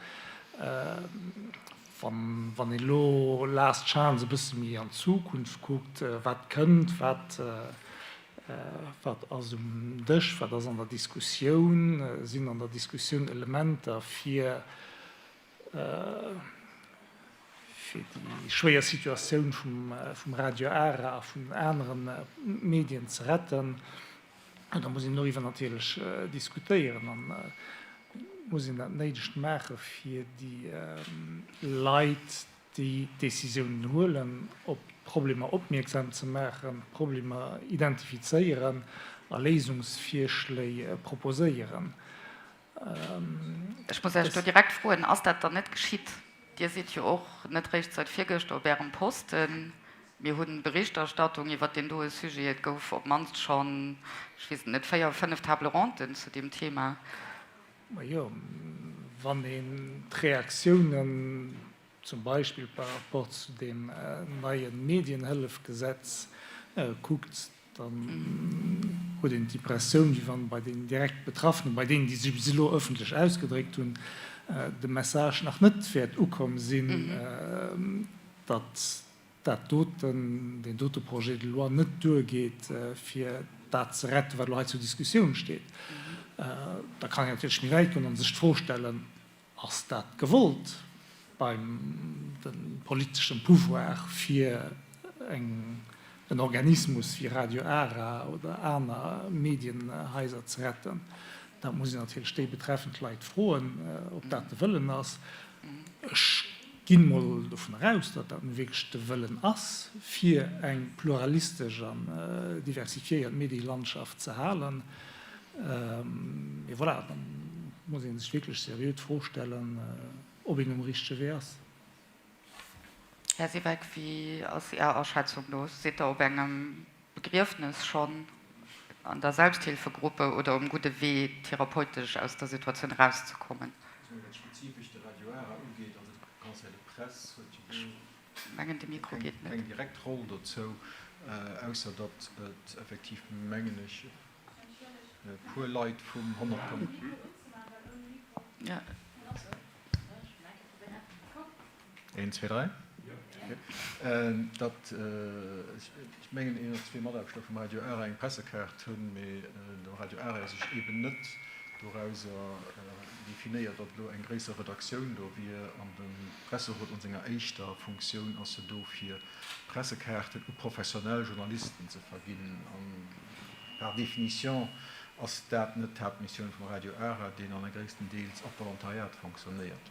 Wann, wann een elo last chance e bësse méi an d'Zukunft kuckt, wat kënnt, wat, wat ass um Dësch, wat ass an der Diskussioun, sinn an der Diskussioun Elementer fir, fir déi schwéier Situatioun vum Radio Ara a vun den anere Medien ze retten. Da muss een doriwwer natierlech diskutéieren an et muss een dat Néidegt maache fir déi Leit, déi d'Décisiounen huelen, op d'Problemer opmierksam ze maachen, d'Problemer identifizéieren a Léisungsvirschléi proposéieren. Ech muss Iech do direkt froen, Ass dat dann net geschitt? Dir sidd jo och net réischt seit virgëschter op Ärem Posten. Mir hu Berichterstattung iwwert deen doe Sujet. Et gouf op d'mannst schonn, ech weess et net, véier, fënnef Table ronden zu deem Thema. Majo, wann een d'Reaktiounen. zum Beispill par rapport zu deem neie Medienhëllefgesetz kuckt, dann huet een d'Impressioun, wéi wann bei deenen direkt Betraffenen, bei deenen, déi sech bis elo ëffentlech ausgedréckt hunn, de Message nach net wäert ukomm sinn, datt dat doten, deen dote Projet de loi net duergeet, fir dat ze retten, wat elo hei zur Diskussioun steet. Da kann een natierlech méi wäit goen a sech d'Fro stellen, Ass dat gewollt beim de politeschem Pouvoir, fir eng en Organismus wéi Radio Ara oder aner Medienhaiser ze retten? Dat muss een natierlech déi betreffend Leit froen, ob dat de Wëllen ass. Ech ginn mol dovun eraus, datt dat nu wierklech de Wëllen ass, fir eng pluralistesch an diversifiéiert Medielandschaft ze halen. Mee voilà, da muss ee sech wierklech seriö d'Fro stellen, ob een um richtege Wee ass. Här Siweck, wéi ass Är Aschätzung do? Sidd Der op engem Begriefnes schonn an der Selbsthilfegruppe oder um gudde Wee, therapeutesch aus der Situatioun erauszekommen? Wat spezifesch de Radio Ara ugeet, also de Conseil de presse huet jo do Mengen de Mikro geet net. keng direkt Roll dozou, ausser datt et effektiv, mengen ech, e puer Leit vum 100. Een, zwee, dräi. Datt, ech mengen, een oder zwee Mataarbechter vum Radio Ara eng Pressekaart hunn, mee de Radio Ara sech eeben net dorauser definéiert, datt elo eng gréisser Redaktioun do wier. An de Presserot an senger éischter Funktioun ass jo do, fir Pressekaarten u professionell Journalisten ze verginn. An par définition ass dat net d'Haaptmissioun vum Radio Ara, deen allergréisstendeels op Volontariat fonctionnéiert.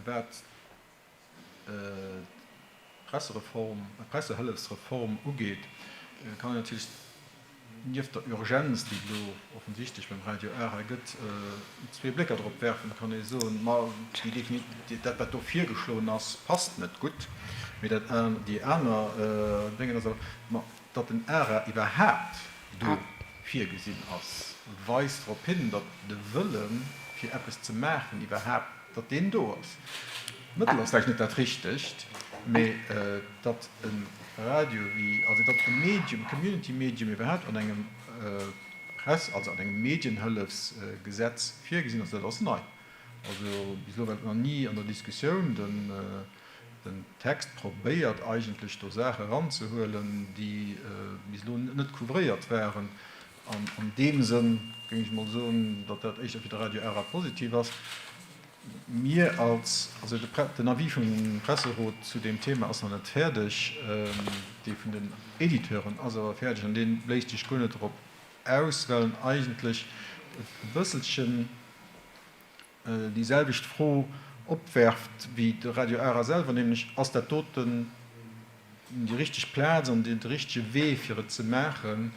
Wat d'Pressereform, d'Pressehëllefsreform ugeet, kann een natierlech nieft der Urgenz, déi et elo offensichtlech beim Radio Ara gëtt, zwee Blécker drop werfen. Et kann ee soen, ma dat wat do virgeschloen ass, passt net gutt. Mee dat déi aner Déngen ass awer, ma datt den ARA iwwerhaapt do virgesinn ass, weist drop hin, datt de Wëllen, fir eppes ze maachen, iwwerhaapt, datt deen do ass. D'Mëttel ass vläicht net dat richtegt, mee datt e Radio wéi, also datt e Medium, e Community-Medium iwwerhaapt an engem Press-, also an engem Medienhëllefsgesetz virgesinn ass, dat ass nei. Also bis elo war dat nach ni an der Diskussioun. Den Text probéiert eigentlech do Saache eranzehuelen, déi bis elo net couvréiert waren. An an deem Sënn géing ech emol soen, datt dat éischter fir de Radio Ara positiv ass. Mir als, also den Avis vum Presserot zu deem Thema ass nach net fäerdeg, dee vun den Editeuren ass awer fäerdeg an dee bléist sech guer net drop aus, well en eigentlech e bësselchen, déi selwecht Fro opwerft wéi de Radio Ara selwer, nämlech, Ass dat doten déi richteg Plaz an de richtege Wee fir et ze maachen,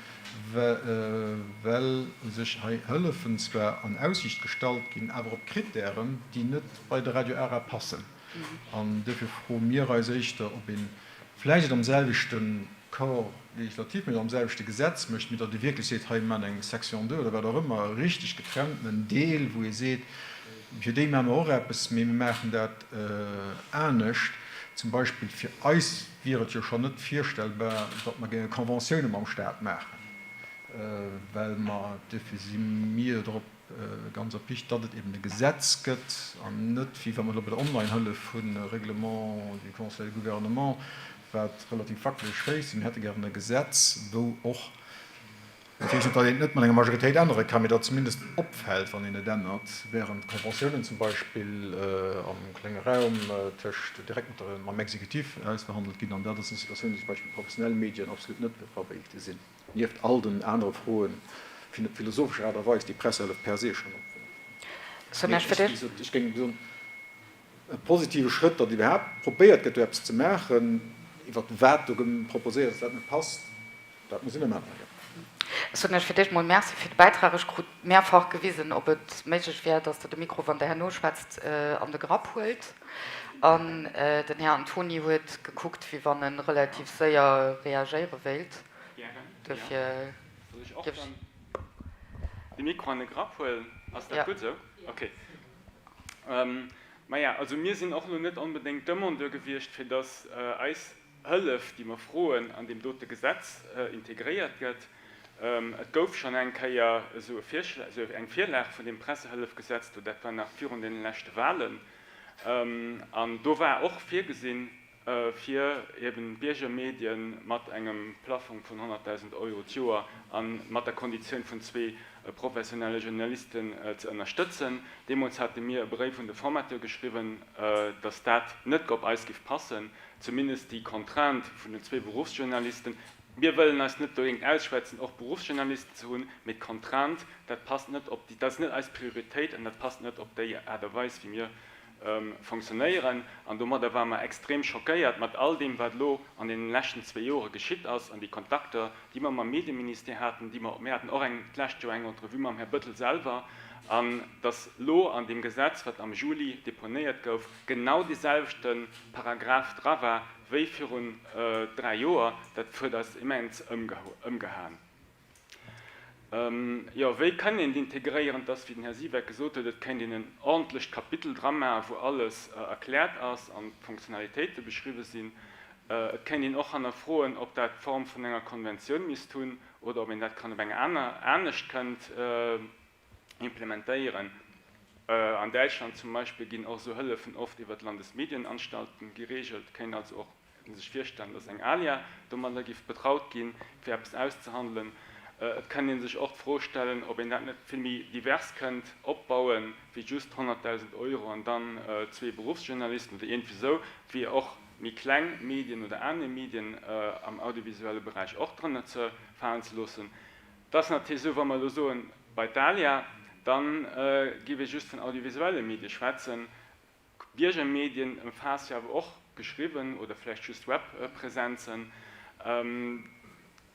well u sech hei Hëllefen zwar an Aussiicht gestallt ginn, awer op Krittären, déi net bei de Radio Ara passen. An duerfir froe mir eis éischter, ob ee vläicht et am selwechte Corps législatif mécht, am selwechte Gesetz mécht, mee datt ee wierklech seet, hei mir maachen eng Section 2 oder wat och ëmmer, e richteg getrennten Deel, wou ee seet, fir déi maache mer och eppes, mee mir maachen dat anescht. Zum Beispill fir eis wier et jo schonn net virstellbar, datt mer géinge Conventioune mam Stat maachen, well mer, duerfir si mir drop, Ganz erpicht, datt et eben e Gesetz gëtt an net, wéi wa mer elo bei der Online-Hëllef hunn, e Règlement du Conseil de Gouvernement, wat relativ wackeleg Féiss sinn. Mir hätte gären e Gesetz, wou och, dat heescht net, datt een et net mat enger Majoritéit ännere kann, mee datt zumindest opfält, wann een et ännert, während d'Conventiounen zum Beispill am klenge Raum tëscht direkt mat der, mam Exécutif ausverhandelt ginn. An dat ass eng Situatioun, déi zum Beispill professionell Medien absolut net wéilte sinn. Nieft all den anere Froen, fir op philosophesch Aart a Weis déi Pressehëllef per se schonn opzehuelen. Mee ech, wéi gesot, ech géing soen, e positive Schrëtt, datt iwwerhaapt probéiert gëtt, do eppes ze maachen. Iwwert wat do proposéiert ass, wat net passt, dat muss een ëmänneren, jo. Ech soen Iech fir d'éischt mol Merci fir de Bäitrag. Ech krut mehrfach gewisen, ob et méiglech wär, datt Der de Mikro, wann Der herno schwätzt, an de Grapp huelt. An den Här Antoni huet gekuckt, wéi wann e relativ séier reagéiere wéilt. Dofir géif ech. De Mikro an de Grapp huelen. Ass dat gutt esou? Okay. Maja, also mir sinn och elo net onbedéngt Demandeur gewiescht, fir dass eis Hëllef, déi mer froen, an deem dote Gesetz integréiert gëtt. Et gouf schonn eng Kéier esou e Virschla-, esou eng Virlag vun deem Pressehëllefgesetz do, dat war nach virun deene leschte Wahlen, an do war och virgesinn, fir eben d'Biergermedien mat engem Plaffong vun 100.000 Euro d'Joer a mat der Konditioun vun zwee professionelle Journalisten ze ënnerstëtzen. Deemools hate mir e Bréif un de Formateur geschriwwen, datt dat net op eis giff passen, zumindest déi Contrainte vun den zwee Beruffsjournalisten. Mir wëllen eis net dogéint ausschwätzen, och Beruffsjournalisten ze hunn, mee d'Contrainte, dat passt net op déi, dat ass net eis Prioritéit an dat passt net op déi Aart a Weis, wéi mir fonctionnéieren. An domadder ware mer extrem schockéiert mat all deem, wat elo an deenen leschten zwee Jore geschitt ass an déi Kontakter, déi mer mam Medieministère haten, déi mer, mir haten och eng d'lescht Joer eng Entrevue mam Här Bettel selwer, an dass elo an deem Gesetz, wat am Juli deponéiert gouf, genau deeselwechte Paragraph dra war wéi virun dräi Joer, dat huet eis immens ëmgehaen. Jo, wéi kënn een d'integréieren? Et ass, wéi den Här Siweck gesot huet, et kéint een en ordentlecht Kapitel dra maachen, wou alles erkläert ass an d'Funktionalitéite beschriwwen sinn. Et kéint een och hannerfroen, ob dat d'Form vun enger Konventioun misst hunn oder ob een dat kann op eng aner, anescht kënnt implementéieren. An Däitschland zum Beispill ginn och esou Hëllefen oft iwwer d'Landesmedienanstalten geregelt, kéint also och sech virstellen, dass eng ALIA domadder giff betraut ginn, fir eppes auszehandelen. Et kënnt ee sech och d'Fro stellen, ob een dat net vill méi divers kënnt opbauen, wéi just 100.000 Euro an dann zwee Beruffsjournalisten oder iergendwéi esou, fir och méi kleng Medien oder aner Medien am audiovisuelle Beräich och drënner ze falen ze loossen. Et ass natierlech esou, wa mer elo soen, bei d'ALIA, da giff ee just vun audiovisuelle Medie schwätzen. Biergermedien ëmfaasst jo awer och geschriwwen oder vläicht just Webpresenzen.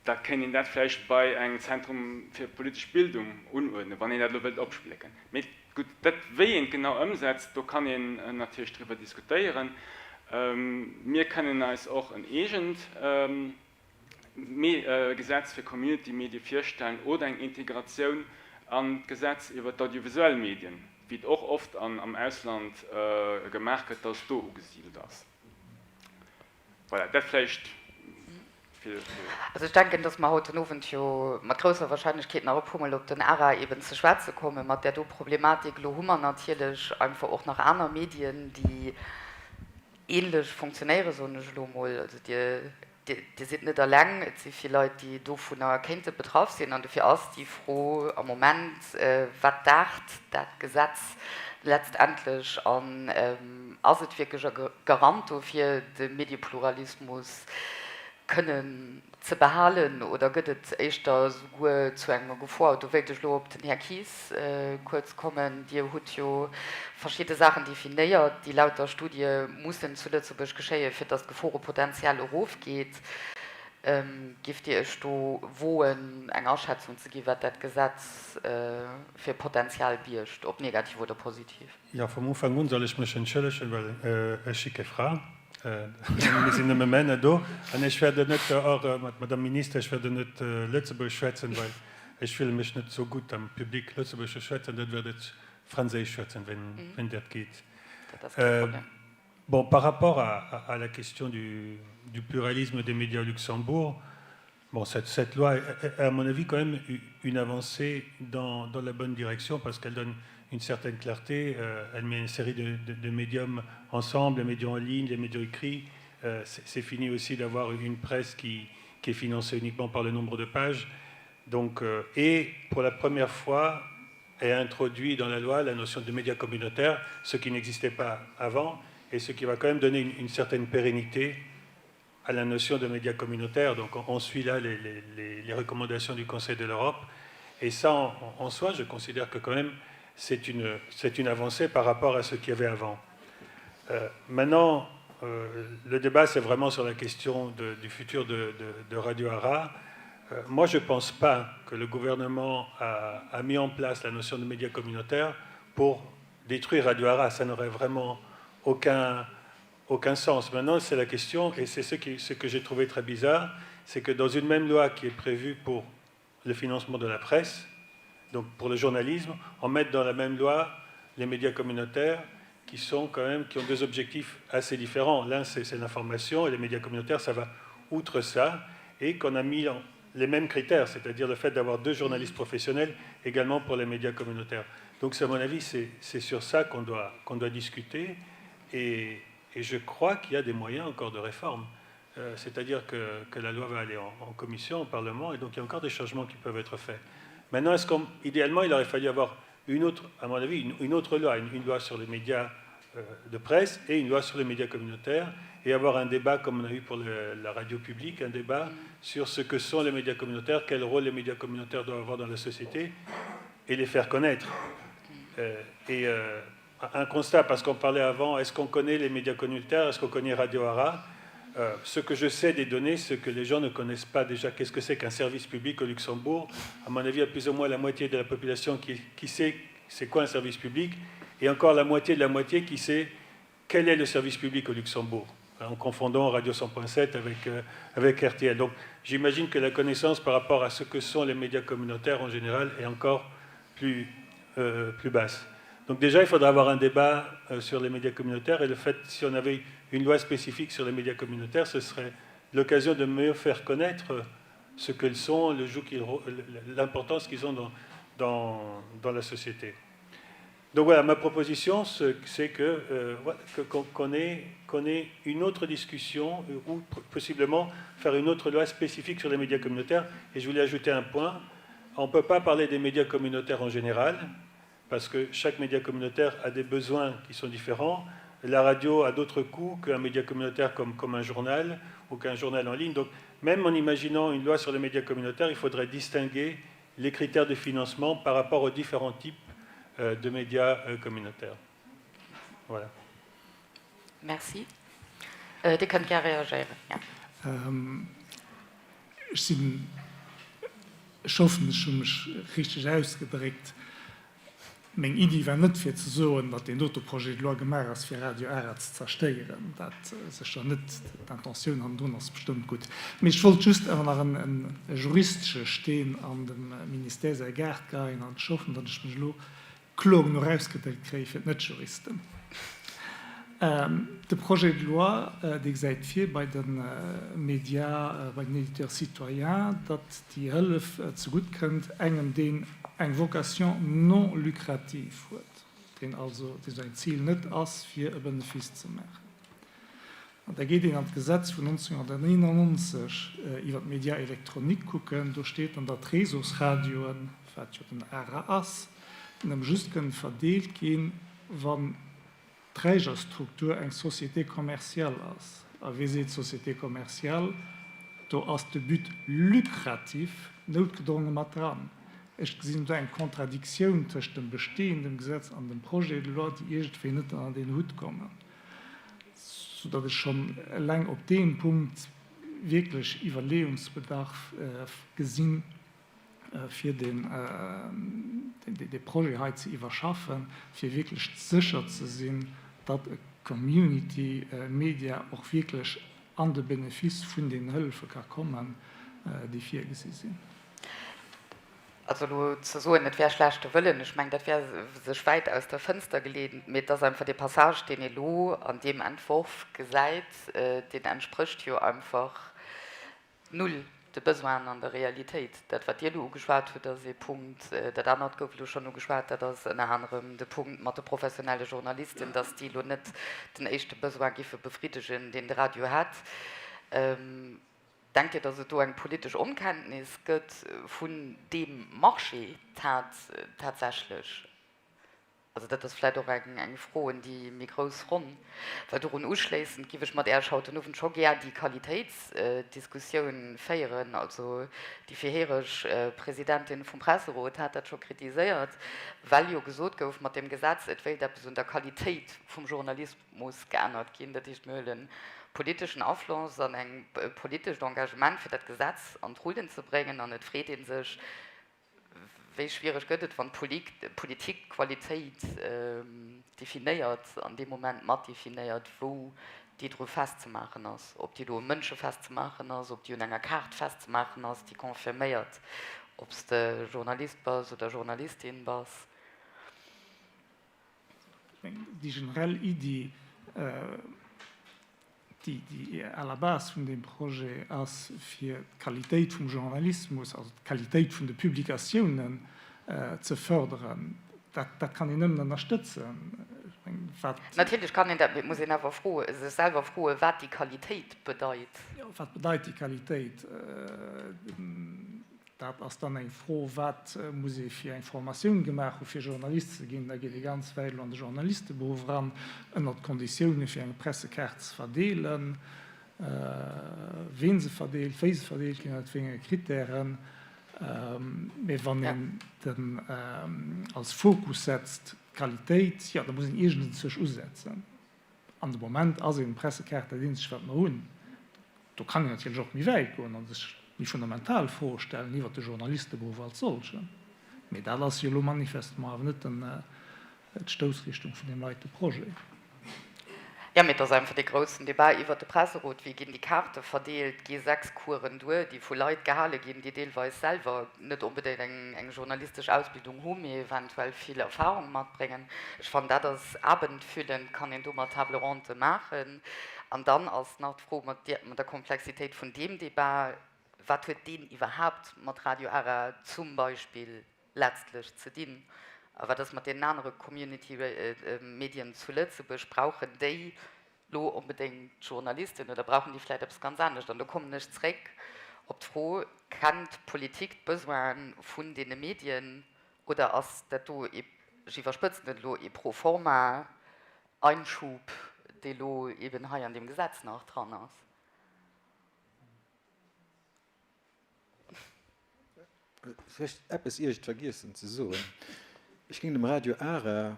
Da kéint een dat vläicht bei engem Zentrum fir politesch Bildung unuerdnen, wann een dat elo wëllt opsplécken. Mee gutt, dat, wéi een et genau ëmsetzt, do kann een natierlech driwwer diskutéieren. Mir kënnen eis och en eegent Gesetz fir Community-Medie virstellen oder eng Integratioun an d'Gesetz iwwer d'audiovisuell Medien, wéi et och oft am Ausland gemaach gëtt, dass et do ugesidelt ass. Voilà, dat vläicht fir. Also ech denken, dass mer haut den Owend jo mat grousser Wahrscheinlechkeet nach e puermol op den ARA eben ze schwätze komme mat där do Problematik. Elo hu mer natierlech einfach och nach aner Medien, déi ähnlech funktionéieren, soen ech elo emol. Also Dir, Dir sidd net eleng, et si vill Leit, déi dovunner kéinte betraff sinn. An dofir ass déi Fro am Moment, Wat daacht dat Gesetz letztendlech an ass et wierklech e Garant dofir, de Mediepluralismus kënnen ze behalen oder gëtt et éischter souguer zu enger Gefor? Do wéilt ech elo op den Här Kies kuerz kommen. Dir hutt jo verschidde Saachen definéiert, déi laut der Studie mussen zu Lëtzebuerg geschéien, fir datt d'Geforepotenzial erofgeet. Giff Dir Iech do woen, eng Aschätzung ze ginn, wat dat Gesetz fir Potenzial biergt, ob negativ oder positiv? Jo, vum Ufank un soll ech mech entschëllegen, well ech si keng Fra. Mir sinn nëmme Männer do. An ech werde net, och mat Madame Minister, ech werde net Lëtzebuergesch schwätzen, well ech fille mech net sou gutt am Public Lëtzebuergesch ze schwätzen. Dat werde ech Franséisch schwätzen, wenn dat geet. Dat ass kee Problem. Bon, par rapport à, à la question du, du pluralisme des médias au Luxembourg, Bon, cette, cette loi est, à mon avis quand même une avancée dans, dans la bonne direction parce qu'elle donne une certaine clarté. Euh, elle met une série de, de, de médiums ensemble, les médias en ligne, les médias écrits. Euh, C'est fini aussi d'avoir une presse qui, qui est financée uniquement par le nombre de pages. Donc, euh, et pour la première fois est introduit dans la loi la notion de médias communautaires, ce qui n'existait pas avant et ce qui va quand même donner une, une certaine pérennité à la notion de médias communautaires. Donc on, on suit là les, les, les, les recommandations du Conseil de l'Europe. Et ça, en, en soi, je considère que quand même, c'est une, une avancée par rapport à ce qu'il y avait avant. Euh, maintenant, euh, le débat, c'est vraiment sur la question de, du futur de, de, de Radio Ara. Euh, moi, je ne pense pas que le gouvernement a, a mis en place la notion de médias communautaires pour détruire Radio Ara. Ça n'aurait vraiment aucun, aucun sens. Maintenant, c'est la question, et c'est ce, qui, ce que j'ai trouvé très bizarre, c'est que dans une même loi qui est prévue pour le financement de la presse, donc pour le journalisme, on met dans la même loi les médias communautaires. qui sont quand même qui ont deux objectifs assez différents. L'un c'est l'information et les médias communautaires, ça va outre ça et qu'on a mis en, les mêmes critères, c'est-à-dire le fait d'avoir deux journalistes professionnels également pour les médias communautaires. Donc à mon avis, c'est sur ça qu'on doit, qu'on doit discuter et, et je crois qu'il y a des moyens encore de réforme. Euh, c'est-à-dire que, que la loi va aller en, en commission, au Parlement, et donc il y a encore des changements qui peuvent être faits. Maintenant, est-ce qu'idéalement, il aurait fallu avoir une autre, à mon avis, une, une autre loi, une, une loi sur les médias euh, de presse et une loi sur les médias communautaires, et avoir un débat comme on a eu pour le, la radio publique, un débat sur ce que sont les médias communautaires, quel rôle les médias communautaires doivent avoir dans la société, et les faire connaître. Euh, et euh, un constat, parce qu'on parlait avant, est-ce qu'on connaît les médias communautaires, est-ce qu'on connaît Radio Ara euh, Ce que je sais des données, ce que les gens ne connaissent pas déjà, qu'est-ce que c'est qu'un service public au Luxembourg À mon avis, il y a plus ou moins la moitié de la population qui, qui sait c'est quoi un service public, et encore la moitié de la moitié qui sait quel est le service public au Luxembourg, en confondant Radio 100.7 avec, euh, avec RTL. Donc j'imagine que la connaissance par rapport à ce que sont les médias communautaires en général est encore plus, euh, plus basse. Donc déjà, il faudra avoir un débat euh, sur les médias communautaires et le fait, si on avait une loi spécifique sur les médias communautaires, ce serait l'occasion de mieux faire connaître euh, ce qu'ils sont, le joug l'importance qu'ils ont dans, dans, dans la société. Donc voilà, ma proposition, c'est que, euh, qu'on ait, qu'on ait une autre discussion euh, ou possiblement faire une autre loi spécifique sur les médias communautaires. Et je voulais ajouter un point. On ne peut pas parler des médias communautaires en général, parce que chaque média communautaire a des besoins qui sont différents. La radio a d'autres coûts qu'un média communautaire comme, comme un journal ou qu'un journal en ligne. Donc même en imaginant une loi sur les médias communautaires, il faudrait distinguer les critères de financement par rapport aux différents types euh, de médias euh, communautaires. Voilà. Merci. Euh, Dir kënnt gär reagéieren. Ja. Ech sinn, ech hoffen, ech hu mech richteg ausgedréckt. Meng Iddi war net fir ze soen, datt deen dote Projet de loi gemaach ass fir Radio Ara ze zerstéieren. Dat sécher net. D'Intentioun hannendrun ass bestëmmt gutt. Mee ech wollt just awer nach e juristesche Steen an dem Ministère säi Gaart geheien an ech hoffen, datt ech mech elo kloer genuch ausgedréckt kréie fir d'Net-Juristen. De Projet de loi, dee gesäit vir bei de Médias, bei den Éditeurs citoyens, datt déi Hëllef zegutt kënnt engem, deen eng Vocation non lucrative huet, deen also, dee säin Zil net ass, fir e Benefice ze maachen. An da geet een an d'Gesetz vun 1991 iwwer d'Médias électroniques kucken, do steet dann, datt d'Réseausradioen, wat jo den ARA ass, nëmme just kënnen verdeelt ginn, wann d'Trägerstruktur eng Société commerciale ass. A wee seet Société commerciale, do ass de But lucratif noutgedronge mat dran. Ech gesinn do eng Contradictioun tëscht dem bestehenden Gesetz an dem Projet de loi, déi iergendwéi net ënnert een Hutt kommen, soudatt ech schonn eleng op deem Punkt wierklech Iwwerleeungsbedarf gesinn, fir dee Projet hei ze iwwerschaffen, fir wierklech sécher ze sinn, datt e Community Media och wierklech an de Benefice vun den Hëllefe ka kommen, déi virgesi sinn. Also elo ze soen, et wär schlechte Wëllen, ech mengen, dat wär sech wäit aus der Fënster geleent, mee et ass einfach dee Passage, deen ee elo an deem Entworf gesäit, deen entsprécht jo einfach null de Besoinen an der Realitéit. Dat, wat Dir elo ugeschwat hutt, ass ee Punkt. Dat anert gouf elo schonn ugeschwat, dat ass ënner anerem de Punkt mat de professionelle Journalisten, dass déi elo net den éischte Besoin giffe befriddegen, deen de Radio hätt. Denkt Dir, dass et do eng politesch Onkenntnis gëtt vun deem Marché tatsächlech? Also dat ass vläicht och eng Fro un déi méi grouss Ronn, well dorun uschléissend giff ech mat Äech haut den Owend scho gär déi Qualitéitsdiskussioun féieren. Also déi virhereg Presidentin vum Presserot hat dat scho kritiséiert, well jo gesot gouf mat deem Gesetz, et wéilt eppes un der Qualitéit vum Journalismus geännert ginn. Dat heescht, mir huelen politeschen Afloss an eng politescht Engagement, fir dat Gesetz an d'Rullen ze bréngen an et freet ee sech, Wéi schwiereg gëtt et, wann d'Politik d'Qualitéit definéiert an dee Moment mat definéiert, wou déi dru festzemaachen ass, ob déi elo u Mënsche festzemaachen ass, ob déi un enger Kaart festzemaachen ass, déi confirméiert, ob s de Journalist bass oder Journalistin bass? Déi generell Iddi, déi à la base vun deem Projet ass, fir d'Qualitéit vum Journalismus, also d'Qualitéit vun de Publikatiounen ze förderen, dat kann een nëmmen ënnerstëtzen. Ech mengen, wat. Natierlech kann een dat, mee et muss een awer froe, sech selwer froen, wat déi Qualitéit bedeit. Jo, wat bedeit déi Qualitéit? Dat ass dann eng Fro, wat muss ee fir eng Formatioun gemaach hu fir Journalist ze ginn. Da geet ee ganz wäit elo an de Journalisteberuff eran, ënnert Konditiounen, fir eng Pressekaart ze verdeelen, ween se verdeelt, wéi se verdeelt ginn, ënnert wéi enge Kritären. Mee wann een den als Fokus setzt, d'Qualitéit, jo, da muss een iergendenzwousch usetzen. An de Moment ass eben d'Pressekaart dat eenzegt, wat mer hunn. Do kann een natierlech och méi wäit goen a sech méi fundamental Froe stellen iwwert de Journalisteberuff als solchen. Mee dat ass jo elo manifestement awer net d'Stoussrichtung vun deem heite Projet. Jo, mee et ass einfach dee groussen Débat iwwert de Presserot, Wéi ginn déi Kaarte verdeelt? Gi 6 Coursen duer, déi vu Leit gehale ginn, déi deelweis selwer net onbedéngt eng journalistesch Ausbildung hu mee eventuell vill Erfahrung matbréngen? Ech fannen, dat ass abendfüllend, kann een domat Table ronde maachen. An dann ass nach d'Fro mat der Komplexitéit vun deem Débat, Wat huet deen iwwerhaapt mat Radio Ara zum Beispill letztlech ze dinn? A wat ass mat deenen anere Community-Medien zu Lëtzebuerg? Brauchen déi lo onbedéngt Journalisten oder brauchen déi vläicht eppes ganz anescht? An do kommen ech zréck op d'Fro, Kennt d'Politik d'Besoine vun deene Medien oder ass dat do, ech iwwerspëtzen et elo, ee Pro-forma Einschub, dee lo eben hei an deem Gesetz nach dran ass? Vläicht eppes ier ech et vergiessen ze soen, Ech géing dem Radio ARA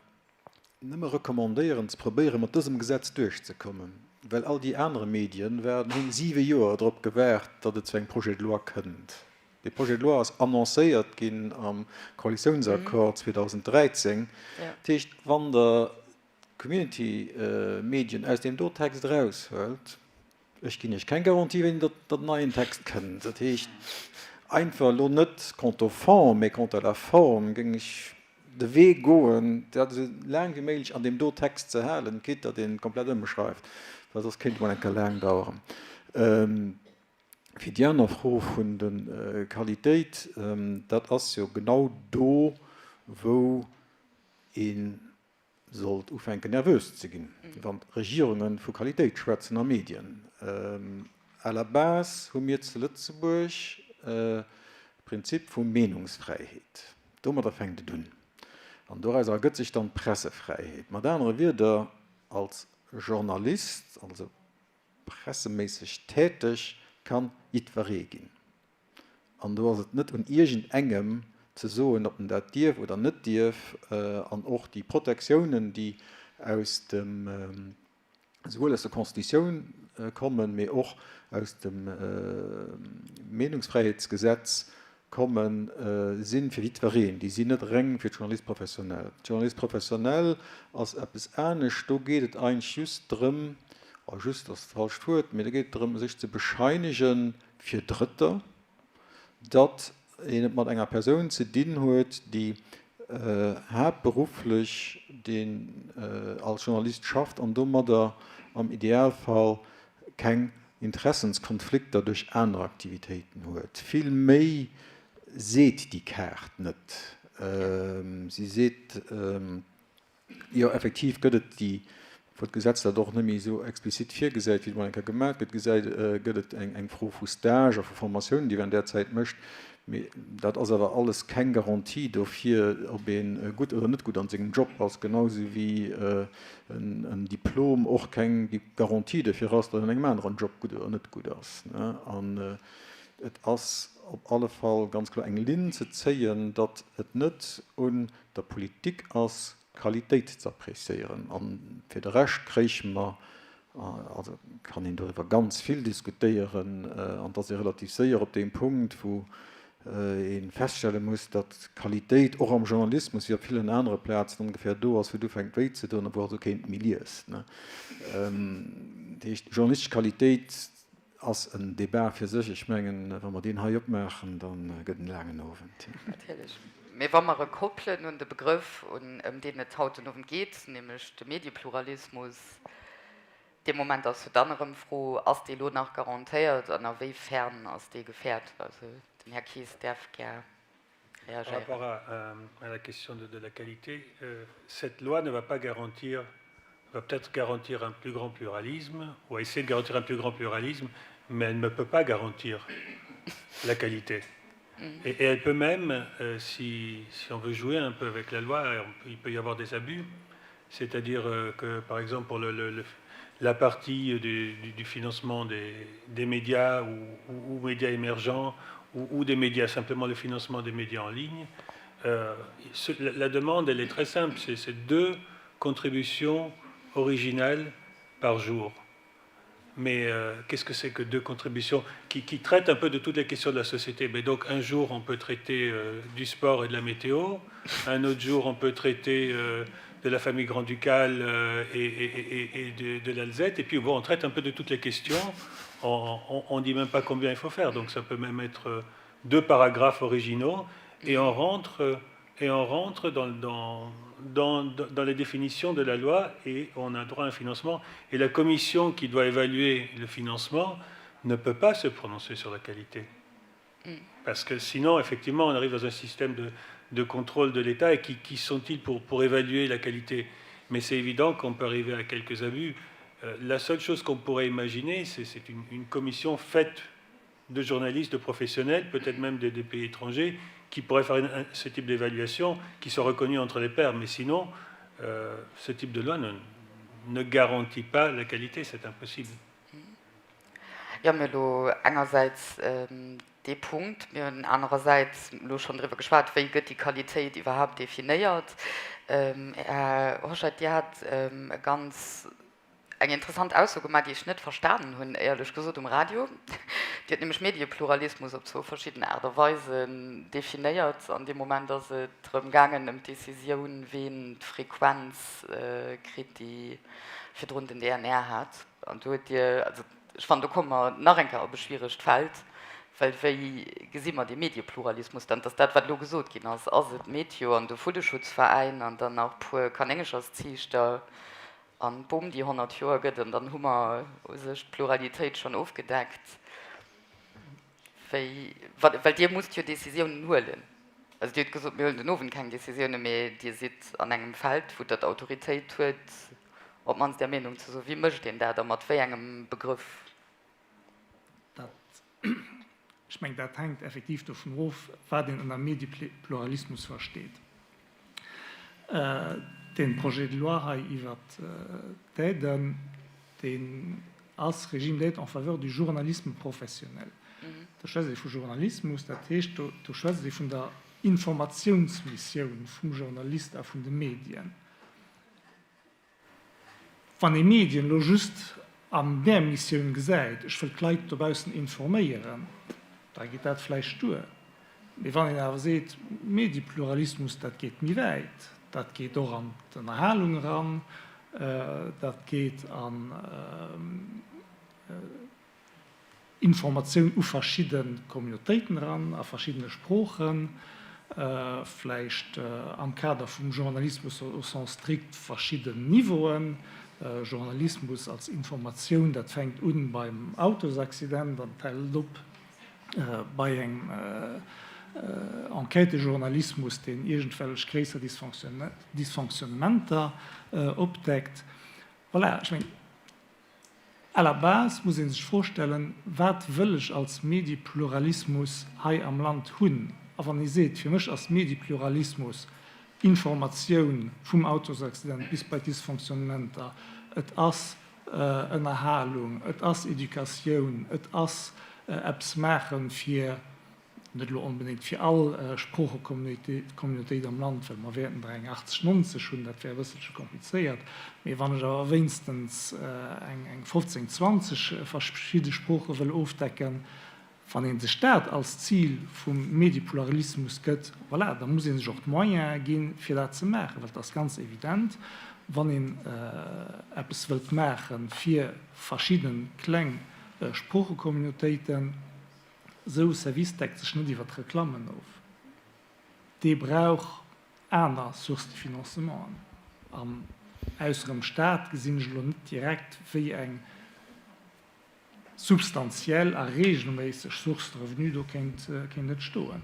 nëmme recommandéieren ze probéieren, mat dësem Gesetz duerchzekommen, well all déi anere Medien waarden, hunn siwe Joer drop gewaart, datt et zu engem Projet de loi kënnt. Dee Projet de loi ass annoncéiert ginn am Koalitiounsaccord 2013. Dat heescht, wann Der d'Community-Medien aus deem do Text eraushuelt, ech ginn Iech keng Garantie, wéini datt en neien Text kënnt. Dat heescht, einfach elo net quant au fond, mä quant à la forme géing ech de Wee goen, dat esou laang wéi méiglech an deem do Text ze halen, quitte datt een et komplett ëmschreift, well soss kéint et mol eng Kéier laang daueren. Fir déi aner Fro vun der Qualitéit, dat ass jo genau do, wou ee sollt ufänken nervös ze ginn, wann d'Regierunge vu Qualitéit schwätzen a Medien. À la base hu mir zu Lëtzebuerg e Prinzip vu Meenungsfräiheet. Domadder fänkt et un. An doraus ergëtt sech dann d'Pressefräiheet. Mat anere Wierder, als Journalist, also presseméisseg täteg kann jiddweree ginn. An do ass et net un iergendengem ze soen, ob en dat dierf oder net dierf. An och déi Protektiounen, déi aus dem, esouwuel aus der Constitutioun kommen, mee och aus dem Meenungsfräiheetsgesetz kommen, si fir jiddwereen. Déi sinn net reng fir d'Journalistes professionnels. D'Journalistes professionnels ass eppes anescht. Do geet et eigentlech just drëm, oh, just ass dat falscht Wuert, mee do geet et drëm, sech ze bescheinege fir Drëtter, datt een et mat enger Persoun ze dinn huet, déi haaptberufflech deen als Journalist schafft an domadder am Idealfall keng Interessenskonflikter duerch aner Aktivitéiten huet. Vill méi seet déi Kaart net. Si seet, jo effektiv gëtt et déi, wou d'Gesetz dat och net méi esou explizit virgesäit, wéi et mol eng Kéier gemaach gëtt, gesäit, gëtt et eng Fro vu Stage a vu Formatiounen, déi während där Zäit mécht. Mee dat ass awer alles keng Garantie dofir, ob ee gutt oder net gutt an sengem Job ass, genau esou wéi en Diplom och keng Garantie dofir ass, datt een an engem aneren Job gutt oder net gutt ass. An et ass op alle Fall ganz kloer eng Linn ze zéien, datt et net un der Politik ass, Qualitéit ze appréciéieren. A fir de Rescht kréiche mer, also kann een doriwwer ganz vill diskutéieren, an et ass ee relativ séier op deem Punkt, wou ee feststelle muss, datt d'Qualitéit och am Journalismus, wéi op villen anere Plazen, ongeféier do ass, wou et ufänkt wéi ze doen a wou also keen et méi liest. Dat heescht, journalistesch Qualitéit ass en Débat fir sech. Ech mengen, wa mer deen hei opmaachen, da gëtt en laangen Owend. Natierlech. Mee wa mer e koppelen un de Begrëff, ëm deen et haut den Owend geet, nämlech de Mediepluralismus, dee Moment ass jo dann erëm d'Fro, Ass dee elo nach garantéiert an a wéi fern ass dee gefäert? Also den Här Kies däerf gär réagéieren. Par rapport à la question de la qualité, cette loi ne va pas garantir, va peut-être garantir un plus grand pluralisme ou essayer de garantir un plus grand pluralisme, mais elle ne peut pas garantir la qualité. Mm. Et, et elle peut même, euh, si, si on veut jouer un peu avec la loi, on, il peut y avoir des abus, c'est-à-dire euh, que par exemple pour le, le, le, la partie du, du, du financement des, des médias ou, ou, ou médias émergents ou, ou des médias, simplement le financement des médias en ligne, euh, ce, la, la demande elle est très simple, c'est deux contributions originales par jour. Mais euh, qu'est-ce que c'est que deux contributions qui, qui traitent un peu de toutes les questions de la société Mais donc un jour on peut traiter euh, du sport et de la météo, un autre jour on peut traiter euh, de la famille grand-ducale euh, et, et, et, et de, de l'Alzette, et puis bon, on traite un peu de toutes les questions, on ne dit même pas combien il faut faire, donc ça peut même être euh, deux paragraphes originaux, et on rentre, euh, et on rentre dans, dans, dans, dans les définitions de la loi et on a droit à un financement. Et la commission qui doit évaluer le financement ne peut pas se prononcer sur la qualité. Mm. Parce que sinon, effectivement, on arrive dans un système de, de contrôle de l'État et qui, qui sont-ils pour, pour évaluer la qualité Mais c'est évident qu'on peut arriver à quelques abus. Euh, la seule chose qu'on pourrait imaginer, c'est une, une commission faite de journalistes, de professionnels, peut-être même des, des pays étrangers, qui pourraient faire une, un, ce type d'évaluation, qui sont reconnus entre les pairs. Mais sinon, euh, ce type de loi ne, ne garantit pas la qualité, c'est impossible. Jo, mir elo engersäits dee Punkt, mir hunn anerersäits elo schonn driwwer geschwat, wéi gëtt déi Qualitéit iwwerhaapt definéiert. Här Hoscheit, Dir hat e ganz, eng interessant Ausso gemaach, déi ech net verstanen hunn, éierlech gesot, um Radio. Dir hutt nämlech Mediepluralismus op zwou verschidden Aart a Weisen definéiert. An deem Moment ass et drëm gaangen, ëm d'Decisioun, ween d'Frequenz kritt, déi virdrun den DNR hat. An do huet Dir, also ech fannen, do komme mer nach eng Kéier op e schwieregt Feld, well wéi gesi mer dee Mediepluralismus dann? Et ass dat, wat elo gesot ginn ass. Ass et Meteo an de Vulleschutzveräin an dann nach e puer Kanéngechersziichter an d'Bom, déi 100 Joer gëtt, an dann hu mer u sech d'Pluralitéit schonn ofgedeckt? Wéi, well Dir musst jo Décisiounen huelen. Also Dir hutt gesot, mir huelen den Owend keng Décisiounen, mee Dir sidd an engem Feld, wou Der d'Autoritéit huet, op d'mannst Är Meenung ze soen. Wéi mécht een dat a mat wéi engem Begrëff? Dat, ech mengen, dat hänkt effektiv dovun of, wat een ënner Mediepluralismus versteet. Dee Projet de loi hei iwwert d'Aiden, deen ass Régime d'aide en faveur du journalisme professionnel. Do schwätzt ee vu Journalismus, dat heescht, do schwätzt ee vun der Informatiounsmissioun vum Journalist a vun de Medien. Wann ee Medien elo just an där Missioun gesäit, ech wëll d'Leit dobaussen informéieren, da geet dat vläicht duer. Mee wann een awer seet, Mediepluralismus, dat geet méi wäit, dat geet och an d'Ënnerhalung eran, dat geet an Informatioun u verschidde Communautéiten eran, a verschiddene Sproochen, vläicht am Kader vum Journalismus au sens strict verschidden Niveauen. Journalismus als Informatioun, dat fänkt un beim Autosaccident an hält op bei engem Enquêtejournalismus, deen iergendwellech gréisser Dysfonctionnementer opdeckt. Voilà, ech mengen, À la base muss ee sech d'Fro stellen, Wat wëll ech als Mediepluralismus hei am Land hunn? A wann ee seet, fir mech ass Mediepluralismus Informatioun vum Autosaccident bis bei d'Dysfonctionnementer, et ass Ënnerhalung, et ass Educatioun, et ass eppes maache fir Net elo onbedéngt fir all Sproochecommunautéit am Land, well mer wäerten der eng 80, 90 hunn, dat wär e bësselche komplizéiert, mee wann ech awer wéinstens eng 15, 20 verschidde Sprooche wëll ofdecken, wann ee sech dat als Zil vum Mediepluralismus gëtt, voilà, da muss ee sech och d'Moyene ginn, fir dat ze maachen, well et ass ganz evident, wann een eppes wëllt maache fir verschidde kleng Sproochecommunautéiten, Esou e Service deckt sech net iwwer d'Reklammen of. Dee brauch aner Sources de financementen. An ausser dem Staat gesinn ech elo net direkt, wéi eng substantiell a regelméisseg Source de revenu do kéint entstoen.